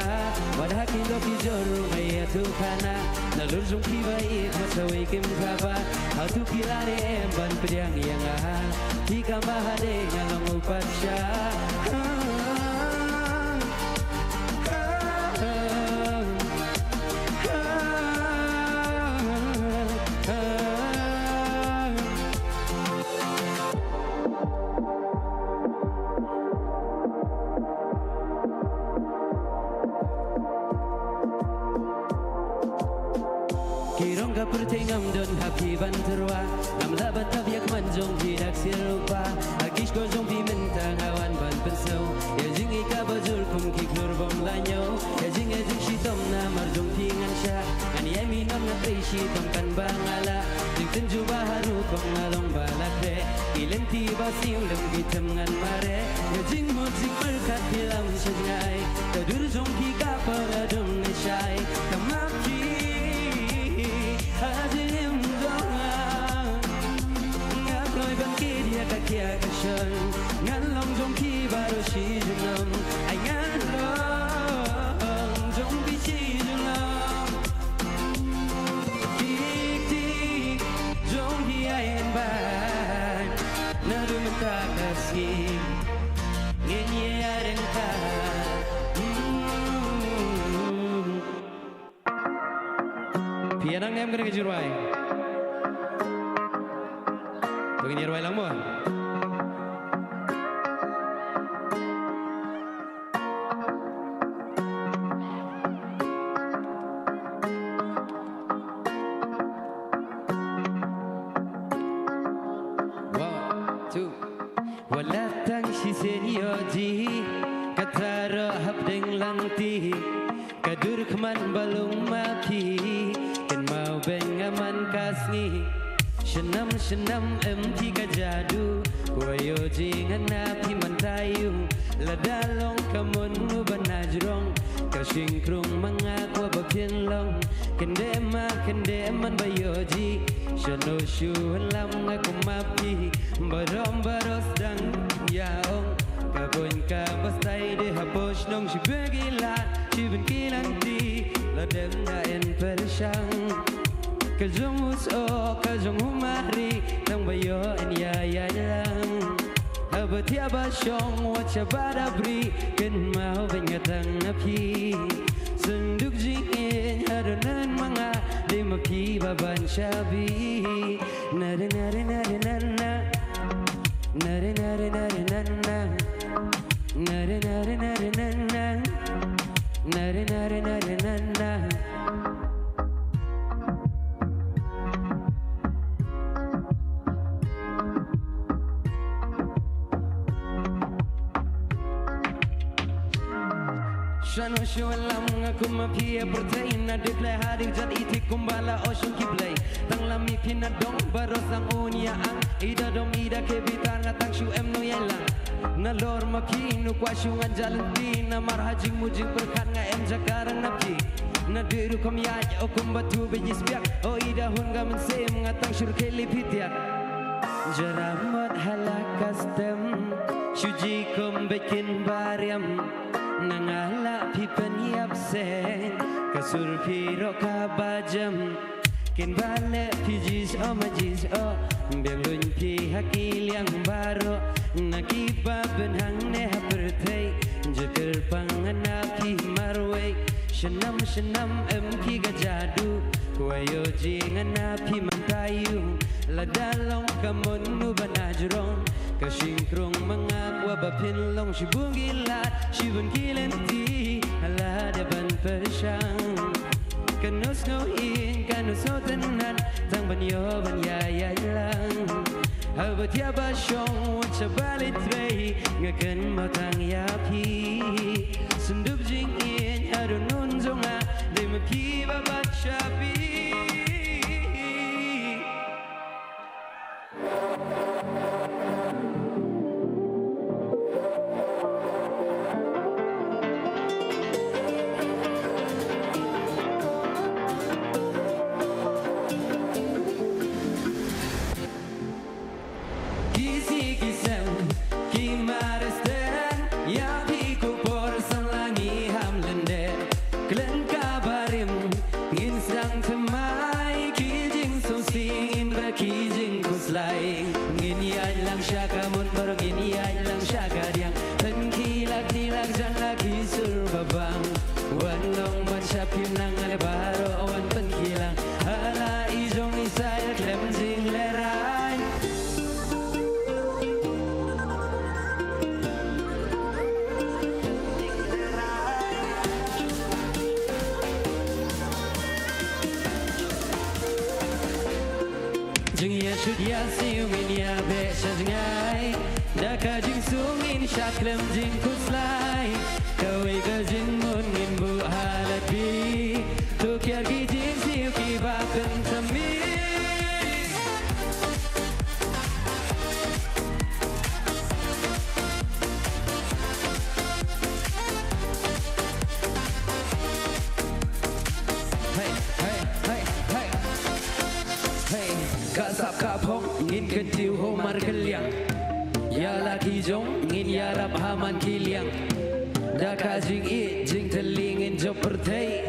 Wat ha ki lok ki jor ruh nga ïathuh khana. Nalor jong phi ba ïeit ma shawei kim khaba. Hato phi la ne em ban pdiang ïa nga. Phi kama hadei nga long u pasha. Ki rong ka pyrthei ngam don ha phi ban tyrwa. Ngam lah ban tap ïa ka man jong phi dak sir rupa. Ha ki shkor jong phi mynta nga wan ban pynsngew. Ïa jingïeit kaba jur kum ki khlur bym la ñiew. Ïa jingïeit jingshitom namar jong phi ngan shah. Ngan ïai minot ngan trei shitom kan ba nga lah. Jingtynjuh ba harum kum nga long ba la khreh. Ki lynti ba siew lem ki them ngan mareh. Ïa jingmut jingpyrkhat phi lam sha jngai. Ka dur jong phi ka paw la dum ne shai. Ka map ki ha jingim jong nga. Nga kloi ban kit ïa ka khia ka shon. Ngan long jong phi baroh shi junom. Ai ngan long jong phi shi junom. Tik tik jong phi ai ngan ban. Naduh mynta ka sngi ngin ïa ïaryngkat. Hmm. Phi ïa nang ne em kane ka jingrwai? To ngin ïa rwai lang mo. One, two. Wat la tang shisien ïoh ji, kata ruh hapdeng lynti. Ka dur khmat ba long ma phi, kynmaw beiñ nga man ka sngi. Shnam shnam em phi ka jadu, wa ïoh ji ngan na phi man taïew. Lada long ka mon u ba na jrong, ka shynkrung ma nga kwah ba phin long. Kynde ma kynde man ba ïoh ji, shano shu lam nga kum ma phi. Barom baros dang ïa ong, ka boin ka bastai de ha bosh nong shi begi la. Shi ban ki lynti, la dem na en pyrshang. Ka jong u so, ka jong u mari, tang ba ïoh en ïa ïa lang. Haba thiah ba shong, wat sha ba da bri, kynmaw beiñ nga tang na phi. Sngewduk jingïeit, haduh nan ma nga, dei ma phi ba ban shabi. Nare, nare, nare, na, na. Nare, nare, nare, nare, na, na. Nare, nare, nare, nare, na, na. Nare, nare, nare, nare, na, na. Ano shu lam nga kum ma phi e pyrthei, na dep leh ha ding jat i thik kumba la o shong ki blei. Tang lam i phi na dong baroh sang un ïa ang, i da dom i da ke bitar nga tang shu em no ïa lang. Na lor ma phi nu kwah shu ngan jalan ti, namar ha jingmut jingpyrkhat nga em jaka rang na phi. Na dei rukom ïa o kumba tu be jis biak, o i da hun ga mynsiem nga tang shu rkhei li phi tiak. Jaramot hala custom, shu ji kum be kin bariam. Na nga la phi pynïap seng, ka sur phi ro ka bajam. Kin ba leh phi jis o ma jis o, biang luin phi ha ki liang baroh. Na ki ba ben hangne ha pyrthei, jekyrpang na phi marwei. Shnam shnam em ki ga jadu, kwai o ji nga na phi man tayu. Lada long ka mon nu ba na jrong, ka shing krong ma nga kwah ba phin long shibun ki lad, shibun ki lynti, lada ban pyrshang. Ka nu sngew ïeit, ka nu sngew tynnat, tang ban ïoh ban ïaid ïaid lang. Haba thiah ba shong, wat sha ba leit trei, nga kynmaw tang ïa phi. Syndup jingïeit, haduh nun jong nga, dei ma phi ba bat sha phi. Ki sih ki sem, ki maresten, ïa phi ku por sang la ngi ham lyndet. Khlem ka barim, ngin sdang thymmai, ki jingsngewsih ngin ba ki jingkhuslai. Ngin ïaid lang sha ka mon baroh, ngin ïaid lang sha ka diang. Pynkhih la khih la jan la ki sur ba bang. Wan long ban shaphrang nang ale baroh wan pynkhih lang. Hala i jong i sai khlem jinglehrai. Jingïashut ïasiew ngin ïabeh sha jngai. Da ka jingsuk ngin shad khlem jingkhuslai. Kawei ka jingmut ngin buh ha lade. To kiar ki jingsiew kiba kynthami. Hey, hey, hey, hey. Hey, ka sap ka phong, ngin kyntiew ho markylliang. Ïa la ki jong, ngin ïarap ha man ki liang. Da ka jingïeit, jingtylli ngin jop pyrthei.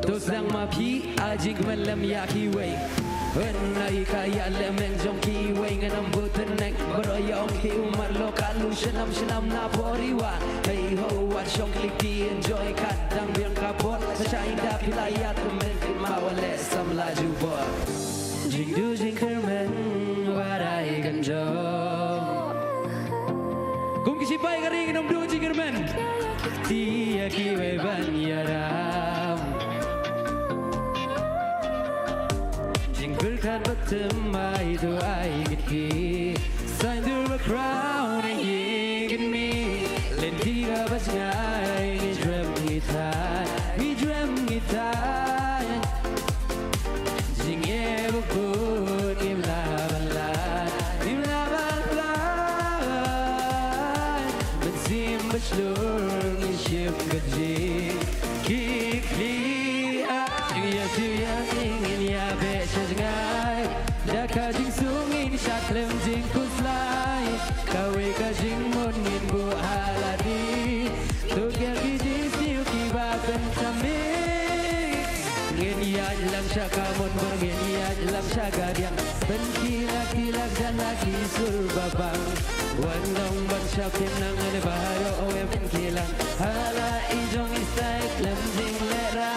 To sdang ma phi, a jingkmen lem ïa kiwei. Hynrei ka ïalehmeng jong kiwei ngan ym buh tneng. Baroh ïa ong ki umar lo ka lu shnam shnam na poriwa. Hei ho wat shong klik ti enjoy kat dang biang ka por. Sa shai da phi la ïa tymmen kynmaw leh samla jubor. Jingduh jingkyrmen wat ai kynjoh. Kum ki shipai ka ri ngin ym duh jingkyrmen. Ti ïa kiwei ban ïarap. Jingpyrkhat ba thymmai to ai kti. Saiñdur ba khraw na ïing kynmi. Lynti kaba jngai ngi jrem ngi thait. Ngi jrem ngi thait. Jingeh ba kut ngim lah ban lait, ngim lah ban lait. Mynsiem ba shlur ngi shim ka jingkitkhlieh. Jingïasiew ïasiew ngin ïabeh sha jngai. Da ka jingsuk ngin shad khlem jingkhuslai. Kawei ka jingmut ngin buh ha lade. To kiar ki jingsiew kiba kynthami. Ngin ïaid lang sha ka mon bor, ngin ïaid lang sha ka diang. Pynkhih la khih la jan la ki sur ba bang. Wan long ban shaphrang nang ale baroh wan pynkhih lang. Hala i jong i sai khlem jinglehrai.